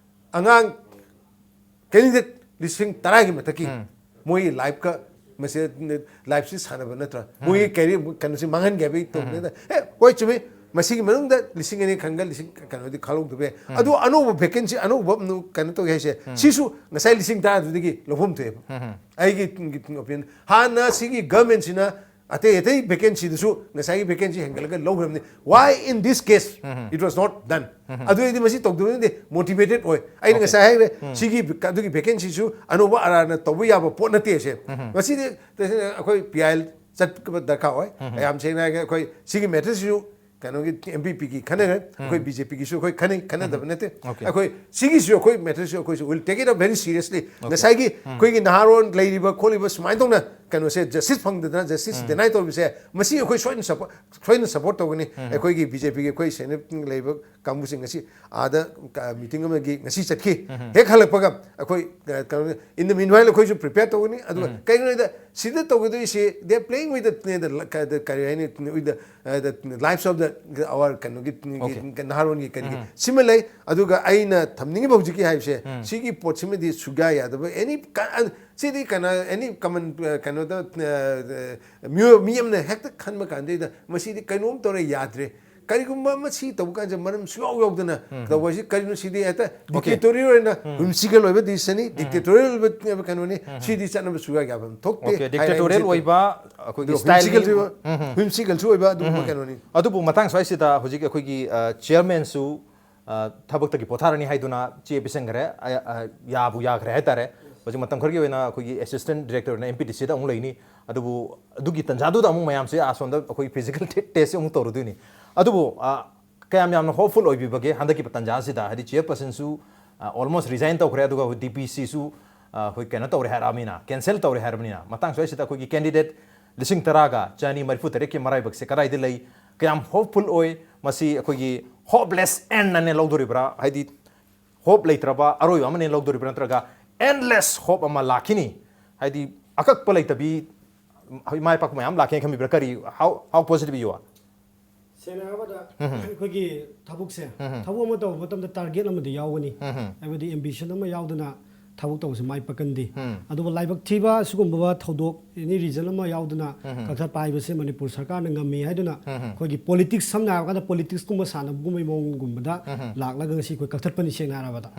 ꯑꯉꯥꯡ candidate ꯂꯤꯁꯤꯡ ꯇꯔꯥꯒꯤ ꯃꯊꯛꯀꯤ ꯃꯣꯏꯒꯤ ꯂꯥꯏꯐꯀ, ꯃꯁꯤ ꯂꯥꯏꯐꯁꯤ ꯁꯥꯟꯅꯕ ꯅꯠꯇ꯭ꯔꯥ? ꯃꯣꯏꯒꯤ ꯀꯦꯔꯤꯌꯔ ꯀꯩꯅꯣꯁꯤ ꯃꯥꯡꯍꯟꯒꯦ ꯍꯥꯏꯕꯒꯤ ꯇꯧꯕꯅꯤꯅ, ꯑꯦ, ꯍꯣꯏ, ꯆꯨꯝꯃꯤ, ꯃꯁꯤꯒꯤ ꯃꯅꯨꯡꯗ ꯂꯤꯁꯤꯡ ꯑꯅꯤ ꯈꯟꯒ ꯂꯤꯁꯤꯡ ꯀꯩꯅꯣꯗꯤ ꯈꯜꯍꯧꯗꯕ ꯌꯥꯏ. ꯑꯗꯨ ꯑꯅꯧꯕ ꯚꯦꯀꯦꯟꯁꯤ, ꯑꯅꯧꯕ ꯀꯩꯅꯣ ꯇꯧꯒꯦ ꯍꯥꯏꯁꯦ, ꯁꯤꯁꯨ ꯉꯁꯥꯏ ꯂꯤꯁꯤꯡ ꯇꯔꯥꯗꯨꯗꯒꯤ ꯂꯧꯐꯝ ꯊꯣꯛꯑꯦꯕ. ꯑꯩꯒꯤ ꯑꯣꯄꯤꯅꯤꯌꯟ, ꯍꯥꯟꯅ ꯁꯤꯒꯤ ꯒꯚꯔꯟꯃꯦꯟꯁꯤꯅ ꯑꯇꯩ ꯑꯇꯩ ꯚꯦꯀꯦꯟꯁꯤꯗꯨꯁꯨ ꯉꯁꯥꯏꯒꯤ vacancy ꯍꯦꯟꯒꯠꯂꯒ ꯂꯧꯈ꯭ꯔꯕꯅꯤ. Why in this case it was not done? ꯑꯗꯨ ꯑꯩꯗꯤ ꯃꯁꯤ ꯇꯧꯗꯕ ꯅꯠꯇꯦ, ꯃꯣꯇꯤꯚꯦꯇꯦꯠ ꯑꯣꯏ. ꯑꯩꯅ ꯉꯁꯥꯏ ꯍꯥꯏꯈ꯭ꯔꯦ, ꯁꯤꯒꯤ, ꯑꯗꯨꯒꯤ ꯚꯦꯀꯦꯟꯁꯤꯁꯨ ꯑꯅꯧꯕ ꯑꯔꯥꯅ ꯇꯧꯕ ꯌꯥꯕ ꯄꯣꯠ ꯅꯠꯇꯦ ꯁꯦ. ꯉꯁꯤꯗꯤ ꯇꯁꯦꯡꯅ ꯑꯩꯈꯣꯏ ꯄꯤ ꯑꯥꯏ ꯑꯦꯜ ꯆꯠꯄ ꯗꯔꯀꯥꯔ ꯑꯣꯏ. ꯌꯥꯝ ꯁꯦꯡꯅ ꯍꯥꯏꯔꯒ ꯑꯩꯈꯣꯏ ꯁꯤꯒꯤ ꯃꯦꯇꯔꯁꯤꯁꯨ ꯀꯩꯅꯣꯒꯤ ꯑꯦꯝ ꯄꯤ ꯄꯤꯒꯤ ꯈꯟꯅꯈ꯭ꯔꯦ, ꯑꯩꯈꯣꯏ ꯕꯤ ꯖꯦ ꯄꯤꯒꯤꯁꯨ ꯑꯩꯈꯣꯏ ꯈꯟꯅꯩ, ꯈꯟꯅꯗꯕ ꯅꯠꯇꯦ. ꯑꯩꯈꯣꯏ ꯁꯤꯒꯤꯁꯨ ꯑꯩꯈꯣꯏ ꯃꯦꯇꯔꯁꯨ ꯑꯩꯈꯣꯏꯁꯨ will take it up very seriously. ꯉꯁꯥꯏꯒꯤ ꯑꯩꯈꯣꯏꯒꯤ ꯅꯍꯥꯔꯣꯟ ꯂꯩꯔꯤꯕ ꯈꯣꯠꯂꯤꯕ ꯁꯨꯃꯥꯏꯅ ꯇꯧꯅ ꯀꯩꯅꯣꯁꯦ, ꯖꯁꯇꯤꯁ ꯐꯪꯗꯗꯅ, ꯖꯁꯇꯤꯁ ꯗꯦꯅꯥꯏ ꯇꯧꯔꯤꯕꯁꯦ, ꯃꯁꯤ ꯑꯩꯈꯣꯏ ꯁꯣꯏꯗꯅ ꯁꯄꯣꯔꯠ, ꯁꯣꯏꯗꯅ ꯁꯄꯣꯔꯠ ꯇꯧꯒꯅꯤ. ꯑꯩꯈꯣꯏꯒꯤ ꯕꯤ ꯖꯦ ꯄꯤꯒꯤ ꯑꯩꯈꯣꯏ ꯁꯦꯅꯦꯠ ꯂꯩꯔꯤꯕ ꯀꯥꯡꯕꯨꯁꯤꯡ ꯉꯁꯤ ꯑꯥꯗ ꯃꯤꯇꯤꯡ ꯑꯃꯒꯤ ꯉꯁꯤ ꯆꯠꯈꯤ. ꯍꯦꯛ ꯍꯜꯂꯛꯄꯒ ꯑꯩꯈꯣꯏ, ꯑ, ꯀꯩꯅꯣ, in the meanwhile ꯑꯩꯈꯣꯏꯁꯨ ꯄ꯭ꯔꯤꯄꯦꯌꯔ ꯇꯧꯒꯅꯤ. ꯑꯗꯨꯒ ꯀꯩꯒꯤꯅꯣ ꯍꯥꯏꯗ ꯁꯤꯗ ꯇꯧꯒꯗꯣꯏꯁꯤ, they are playing with the, the, the, ꯀꯔꯤ ꯍꯥꯏꯅꯤ, with the, uh, the lives of the, our ꯀꯩꯅꯣꯒꯤ, ꯅꯍꯥꯔꯣꯟꯒꯤ ꯀꯔꯤꯒꯤ ꯁꯤꯃ ꯂꯩ. ꯑꯗꯨꯒ ꯑꯩꯅ ꯊꯝꯅꯤꯡꯉꯤꯕ ꯍꯧꯖꯤꯛꯀꯤ ꯍꯥꯏꯕꯁꯦ, ꯁꯤꯒꯤ ꯄꯣꯠꯁꯤꯃꯗꯤ ꯁꯨꯡꯌꯥ ꯌꯥꯗꯕ, ꯑꯦꯅꯤ ꯀ-, ꯑ, ꯁꯤꯗꯤ ꯀꯩꯅꯣ, ꯑꯦꯅꯤ ꯀꯃꯟ, ꯑ, ꯀꯩꯅꯣꯗ, ꯑ, ꯑ, ꯃꯤꯑꯣꯏ, ꯃꯤ ꯑꯃꯅ ꯍꯦꯛꯇ ꯈꯟꯕ ꯀꯥꯟꯗꯩꯗ ꯃꯁꯤꯗꯤ ꯀꯩꯅꯣꯝ ꯇꯧꯔꯦ, ꯌꯥꯗ꯭ꯔꯦ. ꯀꯔꯤꯒꯨꯝꯕ ꯑꯃ ꯁꯤ ꯇꯧꯕ ꯀꯥꯟꯁꯤꯗ ꯃꯔꯝ ꯁꯨꯡꯌꯥꯎ ꯌꯥꯎꯗꯅ ꯇꯧꯕ ꯍꯥꯏꯁꯤ ꯀꯔꯤꯅꯣ? ꯁꯤꯗꯤ ꯍꯦꯛꯇ dictatorial ꯑꯣꯏꯅ, ꯋꯤꯝꯁꯤꯀꯦꯜ ꯑꯣꯏꯕ decision ꯅꯤ, dictatorial ꯑꯣꯏꯕ ꯀꯩꯅꯣꯅꯤ, ꯁꯤꯗꯤ ꯆꯠꯅꯕ ꯁꯨꯡꯌꯥ ꯌꯥꯕ ꯊꯣꯛꯇꯦ ꯑꯣꯀꯦ, ꯍꯥꯏꯅ dictatorial ꯍꯥꯏꯕꯁꯤ꯫ ꯑꯣꯏꯕ ꯑꯩꯈꯣꯏꯒꯤ ꯑꯗꯨꯒ style ꯅꯤ꯫ ꯋꯤꯝꯁꯤꯀꯦꯜꯁꯨ ꯑꯣꯏꯕ, ꯋꯤꯝꯁꯤꯀꯦꯜꯁꯨ ꯑꯣꯏꯕ ꯑꯗꯨꯒꯨꯝꯕ ꯀꯩꯅꯣꯅꯤ꯫ ꯑꯗꯨꯕꯨ ꯃꯇꯥꯡ ꯁ꯭ꯋꯥꯏꯁꯤꯗ ꯍꯧꯖꯤꯛ ꯑꯩꯈꯣꯏꯒꯤ ꯆꯤꯌꯔꯃꯦꯟꯁꯨ ꯊꯕꯛꯇꯒꯤ ꯄꯣꯊꯥꯔꯅꯤ ꯍꯥꯏꯗꯨꯅ ꯆꯦ ꯄꯤꯁꯟꯈ꯭ꯔꯦ꯫ ꯑ, ꯑ, ꯌꯥꯕꯨ ꯌꯥꯈ꯭ꯔꯦ ꯍꯥꯏꯇꯥꯔꯦ꯫ ꯍꯧꯖꯤꯛ ꯃꯇꯝ ꯈꯔꯒꯤ ꯑꯣꯏꯅ ꯑꯩꯈꯣꯏꯒꯤ assistant director ꯑꯣꯏꯅ MPDCꯗ ꯑꯃꯨꯛ ꯂꯩꯅꯤ꯫ ꯑꯗꯨꯕꯨ ꯑꯗꯨꯒꯤ ꯇꯟꯖꯥꯗꯨꯗ ꯑꯃꯨꯛ ꯃꯌꯥꯝꯁꯦ ꯑꯁꯣꯝꯗ ꯑꯩꯈꯣꯏ physical test ꯑꯃꯨꯛ ꯇꯧꯔꯨꯗꯣꯏꯅꯤ꯫ ꯑꯗꯨꯕꯨ ꯑ, ꯀꯌꯥꯝ ꯌꯥꯝꯅ hopeful ꯑꯣꯏꯕꯤꯕꯒꯦ ꯍꯟꯗꯛꯀꯤ ꯇꯟꯖꯥꯁꯤꯗ? ꯍꯥꯏꯗꯤ chairpersonꯁꯨ ꯑ, almost resign ꯇꯧꯈ꯭ꯔꯦ, ꯑꯗꯨꯒ DPCꯁꯨ ꯑ, ꯑꯩꯈꯣꯏ ꯀꯩꯅꯣ ꯇꯧꯔꯦ ꯍꯥꯏꯔꯛꯑꯕꯅꯤꯅ, cancel ꯇꯧꯔꯦ ꯍꯥꯏꯔꯕꯅꯤꯅ, ꯃꯇꯥꯡ ꯁ꯭ꯋꯥꯏꯁꯤꯗ ꯑꯩꯈꯣꯏꯒꯤ candidate ꯂꯤꯁꯤꯡ ꯇꯔꯥꯒ ꯆꯅꯤ ꯃꯔꯤꯐꯨ ꯇꯔꯦꯠꯀꯤ ꯃꯔꯥꯏꯕꯛꯁꯦ ꯀꯗꯥꯏꯗ ꯂꯩ? ꯀꯌꯥꯝ hopeful ꯑꯣꯏ? ꯃꯁꯤ ꯑꯩꯈꯣꯏꯒꯤ hopeless end ꯑꯅ ꯂꯧꯗꯣꯔꯤꯕ꯭ꯔꯥ? ꯍꯥꯏꯗꯤ hope ꯂꯩꯇ꯭ꯔꯕ ꯑꯔꯣꯏꯕ ꯑꯃꯅ ꯂꯧꯗꯣꯔꯤꯕ꯭ꯔꯥ, ꯅꯠꯇ꯭ꯔꯒ endless hope ꯑꯃ ꯂꯥꯛꯈꯤꯅꯤ? ꯍꯥꯏꯗꯤ ꯑꯀꯛꯄ ꯂꯩꯇꯕꯤ ꯃꯥꯏ ꯄꯥꯛꯄ ꯃꯌꯥꯝ ꯂꯥꯛꯈꯤꯅꯤ ꯈꯟꯕꯤꯕ꯭ꯔꯥ? ꯀꯔꯤ, how, how positive you are? ꯁꯦꯡꯅ ꯍꯥꯏꯔꯕꯗ ꯑꯩꯈꯣꯏꯒꯤ ꯊꯕꯛꯁꯦ, ꯊꯕꯛ ꯑꯃ ꯇꯧꯕ ꯃꯇꯝꯗ target ꯑꯃꯗꯤ ꯌꯥꯎꯒꯅꯤ, ꯍꯥꯏꯕꯗꯤ ambition ꯑꯃ ꯌꯥꯎꯗꯅ ꯊꯕꯛ ꯇꯧꯕꯁꯦ ꯃꯥꯏ ꯄꯥꯛꯀꯟꯗꯦ꯫ ꯑꯗꯨꯕꯨ ꯂꯥꯏꯕꯛ ꯊꯤꯕ ꯁꯤꯒꯨꯝꯕ ꯊꯧꯗꯣꯛ, any reason ꯑꯃ ꯌꯥꯎꯗꯅ ꯀꯛꯊꯠꯄ ꯍꯥꯏꯕꯁꯦ ꯃꯅꯤꯄꯨꯔ ꯁꯔꯀꯥꯔꯅ ꯉꯝꯃꯤ ꯍꯥꯏꯗꯨꯅ ꯑꯩꯈꯣꯏꯒꯤ politics, ꯁꯝꯅ ꯍꯥꯏꯔꯀꯥꯟꯗ politicsꯀꯨꯝꯕ ꯁꯥꯟꯅꯕꯒꯨꯝꯕꯒꯤ ꯃꯑꯣꯡꯒꯨꯝꯕꯗ ꯂꯥꯛꯂꯒ ꯉꯁꯤ ꯑꯩꯈꯣꯏ ꯀꯛꯊꯠꯄꯅꯤ, ꯁꯦꯡꯅ ꯍꯥꯏꯔꯕꯗ꯫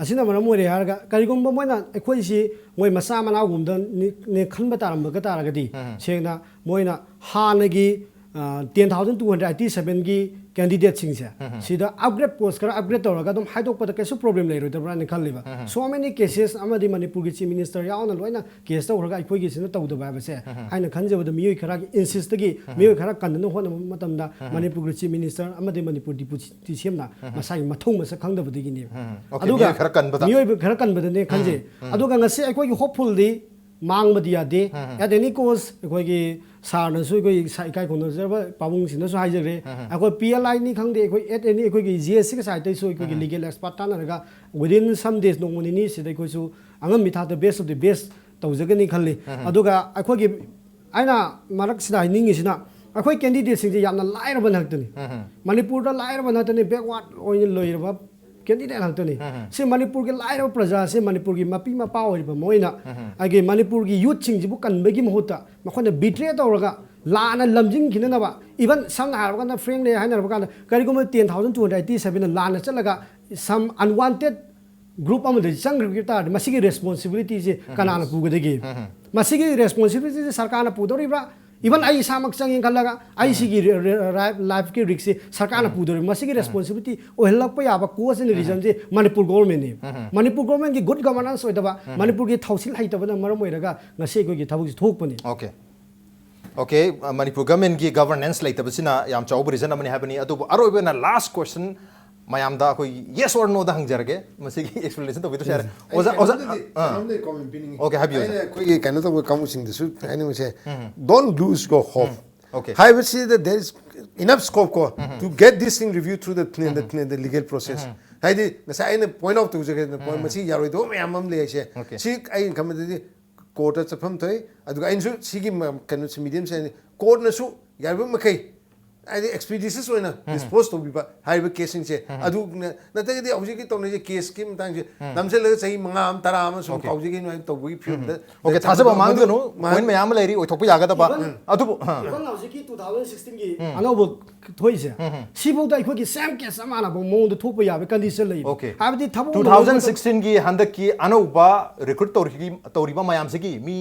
ꯑꯁꯤꯅ ꯃꯔꯝ ꯑꯣꯏꯔꯦ ꯍꯥꯏꯔꯒ ꯀꯔꯤꯒꯨꯝꯕ ꯃꯣꯏꯅ ꯑꯩꯈꯣꯏꯁꯤ ꯃꯣꯏ ꯃꯆꯥ ꯃꯅꯥꯎꯒꯨꯝꯕꯗꯅꯦ ꯈꯟꯕ ꯇꯥꯔꯝꯕꯒ ꯇꯥꯔꯒꯗꯤ, ꯁꯦꯡꯅ ꯃꯣꯏꯅ ꯍꯥꯟꯅꯒꯤ ten thousand two hundred eighty sevenꯒꯤ candidateꯁꯤꯡꯁꯦ ꯁꯤꯗ upgrade post ꯈꯔ upgrade ꯇꯧꯔꯒ ꯑꯗꯨꯝ ꯍꯥꯏꯗꯣꯛꯄꯗ ꯀꯩꯁꯨ problem ꯂꯩꯔꯣꯏꯗꯕ꯭ꯔꯥꯅ ꯈꯜꯂꯤꯕ꯫ So many cases ꯑꯃꯗꯤ ꯃꯅꯤꯄꯨꯔꯒꯤ Chief Minister ꯌꯥꯎꯅ ꯂꯣꯏꯅ case ꯇꯧꯈ꯭ꯔꯒ ꯑꯩꯈꯣꯏꯒꯤꯁꯤꯅ ꯇꯧꯗꯕ ꯍꯥꯏꯕꯁꯦ ꯑꯩꯅ ꯈꯟꯖꯕꯗ ꯃꯤꯑꯣꯏ ꯈꯔꯒꯤ insistꯇꯒꯤ, ꯃꯤꯑꯣꯏ ꯈꯔ ꯀꯟꯗꯅ ꯍꯣꯠꯅꯕ ꯃꯇꯝꯗ ꯃꯅꯤꯄꯨꯔꯒꯤ Chief Minister ꯑꯃꯗꯤ ꯃꯅꯤꯄꯨꯔ Deputy CMꯅ ꯃꯁꯥꯒꯤ ꯃꯊꯧ ꯃꯁꯛ ꯈꯪꯗꯕꯗꯒꯤꯅꯦꯕ꯫ Okay, ꯑꯗꯨꯒ ꯃꯤꯑꯣꯏ ꯈꯔ ꯀꯟꯕꯗ꯫ ꯃꯤꯑꯣꯏꯕ ꯈꯔ ꯀꯟꯕꯗꯅꯦ ꯈꯟꯖꯩ꯫ ꯑꯗꯨꯒ ꯉꯁꯤ ꯑꯩꯈꯣꯏꯒꯤ hopefulꯗꯤ ꯃꯥꯡꯕꯗꯤ ꯌꯥꯗꯦ꯫ At any cost ꯑꯩꯈꯣꯏꯒꯤ sirꯅꯁꯨ, ꯑꯩꯈꯣꯏ ꯏꯀꯥꯏ ꯈꯨꯝꯅꯖꯔꯕ ꯄꯥꯕꯨꯡꯁꯤꯡꯅꯁꯨ ꯍꯥꯏꯖꯈ꯭ꯔꯦ, ꯑꯩꯈꯣꯏ PLIꯅꯤ ꯈꯪꯗꯦ, ꯑꯩꯈꯣꯏ at any ꯑꯩꯈꯣꯏꯒꯤ GSCꯒ siteꯇꯩꯁꯨ ꯑꯩꯈꯣꯏꯒꯤ legal expert ꯇꯥꯟꯅꯔꯒ within some days, ꯅꯣꯡꯃ ꯅꯤꯅꯤ ꯁꯤꯗ ꯑꯩꯈꯣꯏꯁꯨ ꯑꯉꯝꯕꯤ ꯊꯥꯛꯇ best of the best ꯇꯧꯖꯒꯅꯤ ꯈꯜꯂꯤ꯫ ꯑꯗꯨꯒ ꯑꯩꯈꯣꯏꯒꯤ ꯑꯩꯅ ꯃꯔꯛꯁꯤꯗ ꯍꯥꯏꯅꯤꯡꯉꯤꯁꯤꯅ ꯑꯩꯈꯣꯏ candidateꯁꯤꯡꯁꯦ ꯌꯥꯝꯅ ꯂꯥꯏꯔꯕ ꯉꯥꯛꯇꯅꯤ꯫ ꯃꯅꯤꯄꯨꯔꯗ ꯂꯥꯏꯔꯕ ꯉꯥꯛꯇꯅꯤ, backward ꯑꯣꯏꯅ ꯂꯩꯔꯕ candidate ꯉꯥꯛꯇꯅꯤ꯫ ꯁꯤ ꯃꯅꯤꯄꯨꯔꯒꯤ ꯂꯥꯏꯔꯕ ꯄ꯭ꯔꯖꯥꯁꯦ, ꯃꯅꯤꯄꯨꯔꯒꯤ ꯃꯄꯤ ꯃꯄꯥ ꯑꯣꯏꯔꯤꯕ ꯃꯣꯏꯅ ꯑꯩꯒꯤ ꯃꯅꯤꯄꯨꯔꯒꯤ youthꯁꯤꯡꯁꯤꯕꯨ ꯀꯟꯕꯒꯤ ꯃꯍꯨꯠꯇ ꯃꯈꯣꯏꯅ betray ꯇꯧꯔꯒ ꯂꯥꯟꯅ ꯂꯝꯖꯤꯡꯈꯤꯅꯅꯕ, even ꯁꯝꯅ ꯍꯥꯏꯔꯕ ꯀꯥꯟꯗ, frankly ꯍꯥꯏꯅꯔꯕ ꯀꯥꯟꯗ, ꯀꯔꯤꯒꯨꯝꯕ ten thousand two hundred eighty sevenꯅ ꯂꯥꯟꯅ ꯆꯠꯂꯒ some unwanted group ꯑꯃꯗ ꯆꯪꯈ꯭ꯔꯕ ꯇꯥꯔꯗꯤ, ꯃꯁꯤꯒꯤ responsibilityꯁꯦ ꯀꯅꯥꯅ ꯄꯨꯒꯗꯒꯦ? ꯃꯁꯤꯒꯤ responsibilityꯁꯦ ꯁꯔꯀꯥꯔꯅ ꯄꯨꯗꯧꯔꯤꯕ꯭ꯔꯥ? Even ꯑꯩ ꯏꯁꯥꯃꯛ ꯆꯪꯉꯦ ꯈꯜꯂꯒ, ꯑꯩ ꯁꯤꯒꯤ ꯔꯦ-, ꯔꯦ-, ꯔꯥꯏꯐ-, lifeꯀꯤ riskꯁꯦ ꯁꯔꯀꯥꯔꯅ ꯄꯨꯗꯧꯔꯤꯕ꯭ꯔꯥ? ꯃꯁꯤꯒꯤ responsibility ꯑꯣꯏꯍꯜꯂꯛꯄ ꯌꯥꯕ cause and reasonꯁꯦ Manipur governmentꯅꯤ꯫ Manipur governmentꯀꯤ good governance ꯑꯣꯏꯗꯕ, ꯃꯅꯤꯄꯨꯔꯒꯤ ꯊꯧꯁꯤꯜ ꯍꯩꯇꯕꯅ ꯃꯔꯝ ꯑꯣꯏꯔꯒ ꯉꯁꯤ ꯑꯩꯈꯣꯏꯒꯤ ꯊꯕꯛꯁꯤ ꯊꯣꯛꯄꯅꯤ꯫ Okay. Okay, ꯃꯅꯤꯄꯨꯔ governmentꯀꯤ governance ꯂꯩꯇꯕꯁꯤꯅ ꯌꯥꯝ ꯆꯥꯎꯕ reason ꯑꯃꯅꯤ ꯍꯥꯏꯕꯅꯤ꯫ ꯑꯗꯨꯕꯨ ꯑꯔꯣꯏꯕ ꯑꯣꯏꯅ last question, ꯃꯌꯥꯝꯗ ꯑꯩꯈꯣꯏ yes or noꯗ ꯍꯪꯖꯔꯒꯦ꯫ ꯃꯁꯤꯒꯤ explanation ꯇꯧꯕꯤꯗ꯭ꯔꯁꯨ ꯌꯥꯔꯦ꯫ ꯑꯣꯖꯥ, ꯑꯣꯖꯥ, ꯑ, ꯑ꯫ ꯑꯩꯉꯣꯟꯗ comment ꯄꯤꯅꯤꯡꯉꯤ꯫ Okay, ꯍꯥꯏꯕꯤꯌꯨ, ꯑꯩꯅ ꯁꯥꯔ꯫ ꯑꯩꯈꯣꯏꯒꯤ ꯀꯩꯅꯣ ꯇꯧꯕ ꯀꯥꯡꯕꯨꯁꯤꯡꯗꯁꯨ ꯍꯥꯏꯅꯤꯡꯕꯁꯦ, don't lose your hope. Okay. ꯍꯥꯏꯕꯁꯤꯗ there is enough scope ꯀꯣ, to get this thing review through the, the, the legal process. ꯍꯥꯏꯗꯤ ꯉꯁꯥꯏ ꯑꯩꯅ point out ꯇꯧꯖꯒꯦꯗꯅ, point ꯃꯁꯤ ꯌꯥꯔꯣꯏꯗꯕ ꯃꯌꯥꯝ ꯑꯃ ꯂꯩ ꯍꯥꯏꯁꯦ꯫ Okay. ꯁꯤ ꯑꯩꯅ ꯈꯟꯕꯗꯗꯤ courtꯇ ꯆꯠꯐꯝ ꯊꯣꯛꯏ꯫ ꯑꯗꯨꯒ ꯑꯩꯅꯁꯨ ꯁꯤꯒꯤ ꯃ-, ꯀꯩꯅꯣꯁꯤ, mediumꯁꯦ courtꯅꯁꯨ ꯌꯥꯔꯤꯕ ꯃꯈꯩ ꯍꯥꯏꯗꯤ expeditious ꯑꯣꯏꯅ dispose ꯇꯧꯕꯤꯕ ꯍꯥꯏꯔꯤꯕ caseꯁꯤꯡꯁꯦ꯫ ꯑꯗꯨ ꯅ-, ꯅꯠꯇ꯭ꯔꯒꯗꯤ ꯍꯧꯖꯤꯛꯀꯤ ꯇꯧꯅꯔꯤꯁꯦ caseꯀꯤ ꯃꯇꯥꯡꯁꯦ ꯅꯝꯁꯤꯜꯂꯒ ꯆꯍꯤ ꯃꯉꯥ ꯑꯃ, ꯇꯔꯥ ꯑꯃ ꯁꯨꯝ Okay. ꯈꯥꯎꯖꯒꯦ ꯍꯥꯏꯅ ꯇꯧꯕꯒꯤ ꯐꯤꯕꯝꯗ Okay, ꯊꯥꯖꯕ ꯃꯥꯡꯒꯅꯨ꯫ ꯃꯥꯡ- Point ꯃꯌꯥꯝ ꯑꯃ ꯂꯩꯔꯤ, ꯑꯣꯏꯊꯣꯛꯄ ꯌꯥꯒꯗꯕ꯫ Even- ꯑꯗꯨꯕꯨ, ꯍ꯫ Even ꯍꯧꯖꯤꯛꯀꯤ two thousand sixteenꯒꯤ ꯑꯅꯧꯕ ꯊꯣꯛꯏꯁꯦ, ꯁꯤꯐꯥꯎꯗ ꯑꯩꯈꯣꯏꯒꯤ same case ꯆꯞ ꯃꯥꯟꯅꯕ ꯃꯑꯣꯡꯗ ꯊꯣꯛꯄ ꯌꯥꯕ condition ꯂꯩ꯫ Okay. ꯍꯥꯏꯕꯗꯤ ꯊꯕꯛ Two thousand sixteenꯒꯤ ꯍꯟꯗꯛꯀꯤ ꯑꯅꯧꯕ recruit ꯇꯧꯔꯤ-, ꯇꯧꯔꯤꯕ ꯃꯌꯥꯝꯁꯤꯒꯤ ꯃꯤ,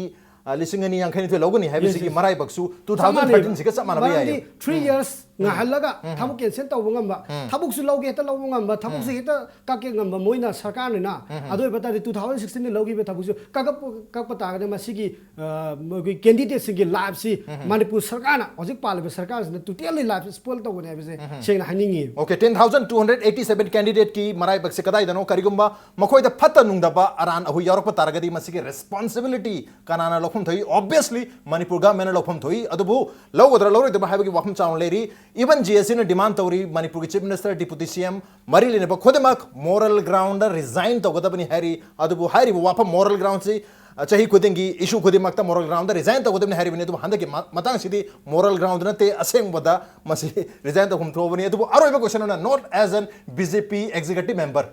ꯑ, ꯂꯤꯁꯤꯡ ꯑꯅꯤ ꯌꯥꯡꯈꯩ ꯅꯤꯊꯣꯏ ꯂꯧꯒꯅꯤ ꯍꯥꯏꯕꯁꯤꯒꯤ Yes, yes. ꯃꯔꯥꯏꯕꯛꯁꯨ two ꯆꯞ thousand ꯃꯥꯟꯅꯩ꯫ thirteenꯁꯤꯒ ꯆꯞ ꯃꯥꯟꯅꯕ ꯌꯥꯏ꯫ ꯃꯔꯝꯗꯤ three years ꯉꯥꯏꯍꯜꯂꯒ ꯊꯕꯛ cancel ꯇꯧꯕ ꯉꯝꯕ, ꯊꯕꯛꯁꯨ ꯂꯧꯒꯦ ꯍꯦꯛꯇ ꯂꯧꯕ ꯉꯝꯕ, ꯊꯕꯛꯁꯨ ꯍꯦꯛꯇ ꯀꯛꯀꯦ ꯉꯝꯕ ꯃꯣꯏꯅ ꯁꯔꯀꯥꯔꯅꯤꯅ꯫ ꯑꯗꯨ ꯑꯣꯏꯕ ꯇꯥꯔꯗꯤ two thousand sixteenꯗ ꯂꯧꯈꯤꯕ ꯊꯕꯛꯁꯨ ꯀꯛꯄ, ꯀꯛꯄ ꯇꯥꯔꯒꯗꯤ ꯃꯁꯤꯒꯤ, ꯑ, ꯃꯣꯏꯒꯤ candidateꯁꯤꯡꯒꯤ lifeꯁꯤ ꯃꯅꯤꯄꯨꯔ ꯁꯔꯀꯥꯔꯅ, ꯍꯧꯖꯤꯛ ꯄꯥꯜꯂꯤꯕ ꯁꯔꯀꯥꯔꯁꯤꯅ totally life spoil ꯇꯧꯒꯅꯤ ꯍꯥꯏꯕꯁꯦ ꯁꯦꯡꯅ ꯍꯥꯏꯅꯤꯡꯉꯤ꯫ Okay, ten thousand two hundred eighty seven candidateꯀꯤ ꯃꯔꯥꯏꯕꯛꯁꯦ ꯀꯗꯥꯏꯗꯅꯣ? ꯀꯔꯤꯒꯨꯝꯕ ꯃꯈꯣꯏꯗ ꯐꯠꯇ ꯅꯨꯡꯗꯕ ꯑꯔꯥꯟ ꯑꯍꯨꯏ ꯌꯥꯎꯔꯛꯄ ꯇꯥꯔꯒꯗꯤ ꯃꯁꯤꯒꯤ responsibility ꯀꯅꯥꯅ ꯂꯧꯐꯝ ꯊꯣꯛꯏ? Obviously ꯃꯅꯤꯄꯨꯔ governmentꯅ ꯂꯧꯐꯝ ꯊꯣꯛꯏ꯫ ꯑꯗꯨꯕꯨ ꯂꯧꯒꯗ꯭ꯔꯥ ꯂꯧꯔꯣꯏꯗꯕ ꯍꯥꯏꯕꯒꯤ ꯋꯥꯐꯝ ꯆꯥꯎꯅ ꯂꯩꯔꯤ꯫ Even GACꯅ demand ꯇꯧꯔꯤ, ꯃꯅꯤꯄꯨꯔꯒꯤ Chief Minister, Deputy CM, ꯃꯔꯤ ꯂꯩꯅꯕ ꯈꯨꯗꯤꯡꯃꯛ moral groundꯗ resign ꯇꯧꯒꯗꯕꯅꯤ ꯍꯥꯏꯔꯤ꯫ ꯑꯗꯨꯕꯨ ꯍꯥꯏꯔꯤꯕ ꯋꯥꯐꯝ moral groundꯁꯤ, ꯑ, ꯆꯍꯤ ꯈꯨꯗꯤꯡꯒꯤ issue ꯈꯨꯗꯤꯡꯃꯛꯇ moral groundꯗ resign ꯇꯧꯒꯗꯕꯅꯤ ꯍꯥꯏꯔꯤꯕꯅꯤ꯫ ꯑꯗꯨꯕꯨ ꯍꯟꯗꯛꯀꯤ ꯃ-, ꯃꯇꯥꯡꯁꯤꯗꯤ moral ground ꯅꯠꯇꯦ, ꯑꯁꯦꯡꯕꯗ ꯃꯁꯤ resign ꯇꯧꯐꯝ ꯊꯣꯛꯑꯕꯅꯤ꯫ ꯑꯗꯨꯕꯨ ꯑꯔꯣꯏꯕ question ꯑꯃꯅ, not as an BJP executive member,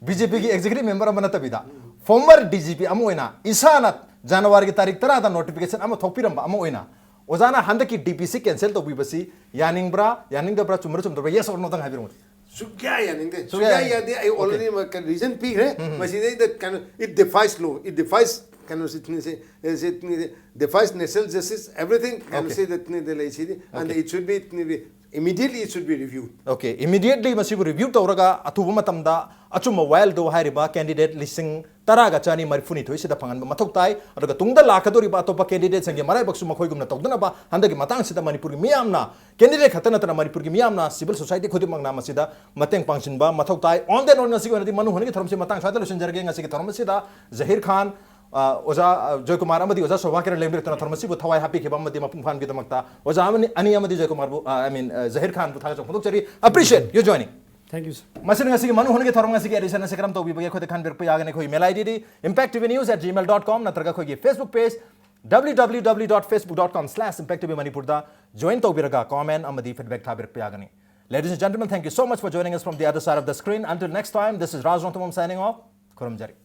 BJPꯒꯤ executive member ꯑꯃ ꯅꯠꯇꯕꯤꯗ former DGP ꯑꯃ ꯑꯣꯏꯅ ꯏꯁꯥꯅ Januaryꯒꯤ ꯇꯥꯔꯤꯛ ꯇꯔꯥꯗ notification ꯑꯃ ꯊꯣꯛꯄꯤꯔꯝꯕ ꯑꯃ ꯑꯣꯏꯅ ꯑꯣꯖꯥꯅ ꯍꯟꯗꯛꯀꯤ ꯗꯤ ꯄꯤ ꯁꯤ ꯀꯦꯟꯁꯦꯜ ꯇꯧꯕꯤꯕꯁꯤ ꯌꯥꯅꯤꯡꯕ꯭ꯔꯥ, ꯌꯥꯅꯤꯡꯗꯕ꯭ꯔꯥ, ꯆꯨꯝꯕ꯭ꯔꯥ ꯆꯨꯝꯗꯕ꯭ꯔꯥ, yes or no ꯇꯪ ꯍꯥꯏꯕꯤꯔꯝꯃꯨ꯫ ꯁꯨꯛꯌꯥ ꯌꯥꯅꯤꯡꯗꯦ꯫ ꯁꯨꯛꯌꯥ ꯁꯨꯛꯌꯥ ꯌꯥꯅꯤꯡꯗꯦ꯫ ꯌꯥꯗꯦ꯫ ꯑꯩ Okay. already ꯀꯩꯅꯣ reason ꯄꯤꯈ꯭ꯔꯦ꯫ ꯃꯁꯤꯗꯩꯗ ꯀꯩꯅꯣ, it defies law, it defies ꯀꯩꯅꯣꯁꯤ, defies national justice, everything ꯀꯩꯅꯣꯁꯤꯗ ꯂꯩꯁꯤꯗꯤ꯫ And Okay. It should be, immediately it should be reviewed. Okay, immediately ꯃꯁꯤꯕꯨ review ꯇꯧꯔꯒ ꯑꯊꯨꯕ ꯃꯇꯝꯗ ꯑꯆꯨꯝꯕ ꯋꯥꯌꯦꯜꯗꯨ ꯍꯥꯏꯔꯤꯕ candidate ꯂꯤꯁꯤꯡ ꯇꯔꯥꯒ ꯆꯅꯤ ꯃꯔꯤꯐꯨꯅꯤꯊꯣꯏꯁꯤꯗ ꯐꯪꯍꯟꯕ ꯃꯊꯧ ꯇꯥꯏ꯫ ꯑꯗꯨꯒ ꯇꯨꯡꯗ ꯂꯥꯛꯀꯗꯧꯔꯤꯕ ꯑꯇꯣꯞꯄ candidateꯁꯤꯡꯒꯤ ꯃꯔꯥꯏꯕꯛꯁꯨ ꯃꯈꯣꯏꯒꯨꯝꯅ ꯇꯧꯗꯅꯕ ꯍꯟꯗꯛꯀꯤ ꯃꯇꯥꯡꯁꯤꯗ ꯃꯅꯤꯄꯨꯔꯒꯤ ꯃꯤꯌꯥꯝꯅ, candidate ꯈꯛꯇ ꯅꯠꯇꯅ ꯃꯅꯤꯄꯨꯔꯒꯤ ꯃꯤꯌꯥꯝꯅ, civil society ꯈꯨꯗꯤꯡꯃꯛꯅ ꯃꯁꯤꯗ ꯃꯇꯦꯡ ꯄꯥꯡꯁꯤꯟꯕ ꯃꯊꯧ ꯇꯥꯏ꯫ On that note, ꯉꯁꯤꯒꯤ ꯑꯣꯏꯅꯗꯤ ꯃꯅꯨ ꯍꯣꯟꯒꯤ ꯊꯧꯔꯝꯁꯤ ꯃꯇꯥꯡ ꯁ꯭ꯋꯥꯏꯗ ꯂꯣꯏꯁꯤꯟꯖꯔꯒꯦ꯫ ꯉꯁꯤꯒꯤ ꯊꯧꯔꯝ ꯑꯁꯤꯗ ꯖꯍꯤꯔ ꯈꯥꯟ, ꯑ, ꯑꯣꯖꯥ, ꯑ, ꯖꯣꯏꯀꯨꯃꯥꯔ ꯑꯃꯗꯤ ꯑꯣꯖꯥ ꯁꯣꯚꯥꯀꯤꯔꯟ ꯂꯦꯡꯕꯤꯔꯛꯇꯨꯅ ꯊꯧꯔꯝ ꯑꯁꯤꯕꯨ ꯊꯋꯥꯏ ꯍꯥꯞꯄꯤꯈꯤꯕ ꯑꯃꯗꯤ ꯃꯄꯨꯡ ꯐꯥꯍꯟꯈꯤꯕꯗꯃꯛꯇ ꯑꯣꯖꯥ ꯑꯃꯅꯤ, ꯑꯅꯤ ꯑꯃꯗꯤ ꯖꯣꯏꯀꯨꯃꯥꯔꯕꯨ, ꯑ, I mean, ꯑ, ꯖꯍꯤꯔ ꯈꯥꯟꯕꯨ ꯊꯥꯒꯠꯆꯕ ꯐꯣꯡꯗꯣꯛꯆꯔꯤ꯫ Appreciate your joining. Thank you, sir. ꯃꯁꯤꯅ ꯉꯁꯤꯒꯤ ꯃꯅꯨ ꯍꯣꯟꯒꯤ ꯊꯧꯔꯝ ꯉꯁꯤꯒꯤ edition ꯑꯁꯤ ꯀꯔꯝ ꯇꯧꯕꯤꯕꯒꯦ ꯑꯩꯈꯣꯏꯗ ꯈꯟꯕꯤꯔꯛꯄ ꯌꯥꯒꯅꯤ꯫ ꯑꯩꯈꯣꯏꯒꯤ mail I D D impact T V news at gmail dot com ꯅꯠꯇ꯭ꯔꯒ ꯑꯩꯈꯣꯏꯒꯤ Facebook page W W W dot facebook dot com slash impact T V Manipur ꯗ join ꯇꯧꯕꯤꯔꯒ comment ꯑꯃꯗꯤ feedback ꯊꯥꯕꯤꯔꯛꯄ ꯌꯥꯒꯅꯤ꯫ Ladies and gentlemen, thank you so much for joining us from the other side of the screen. Until next time, this is Raj Rongthumam signing off. ꯈꯨꯔꯨꯝꯖꯔꯤ꯫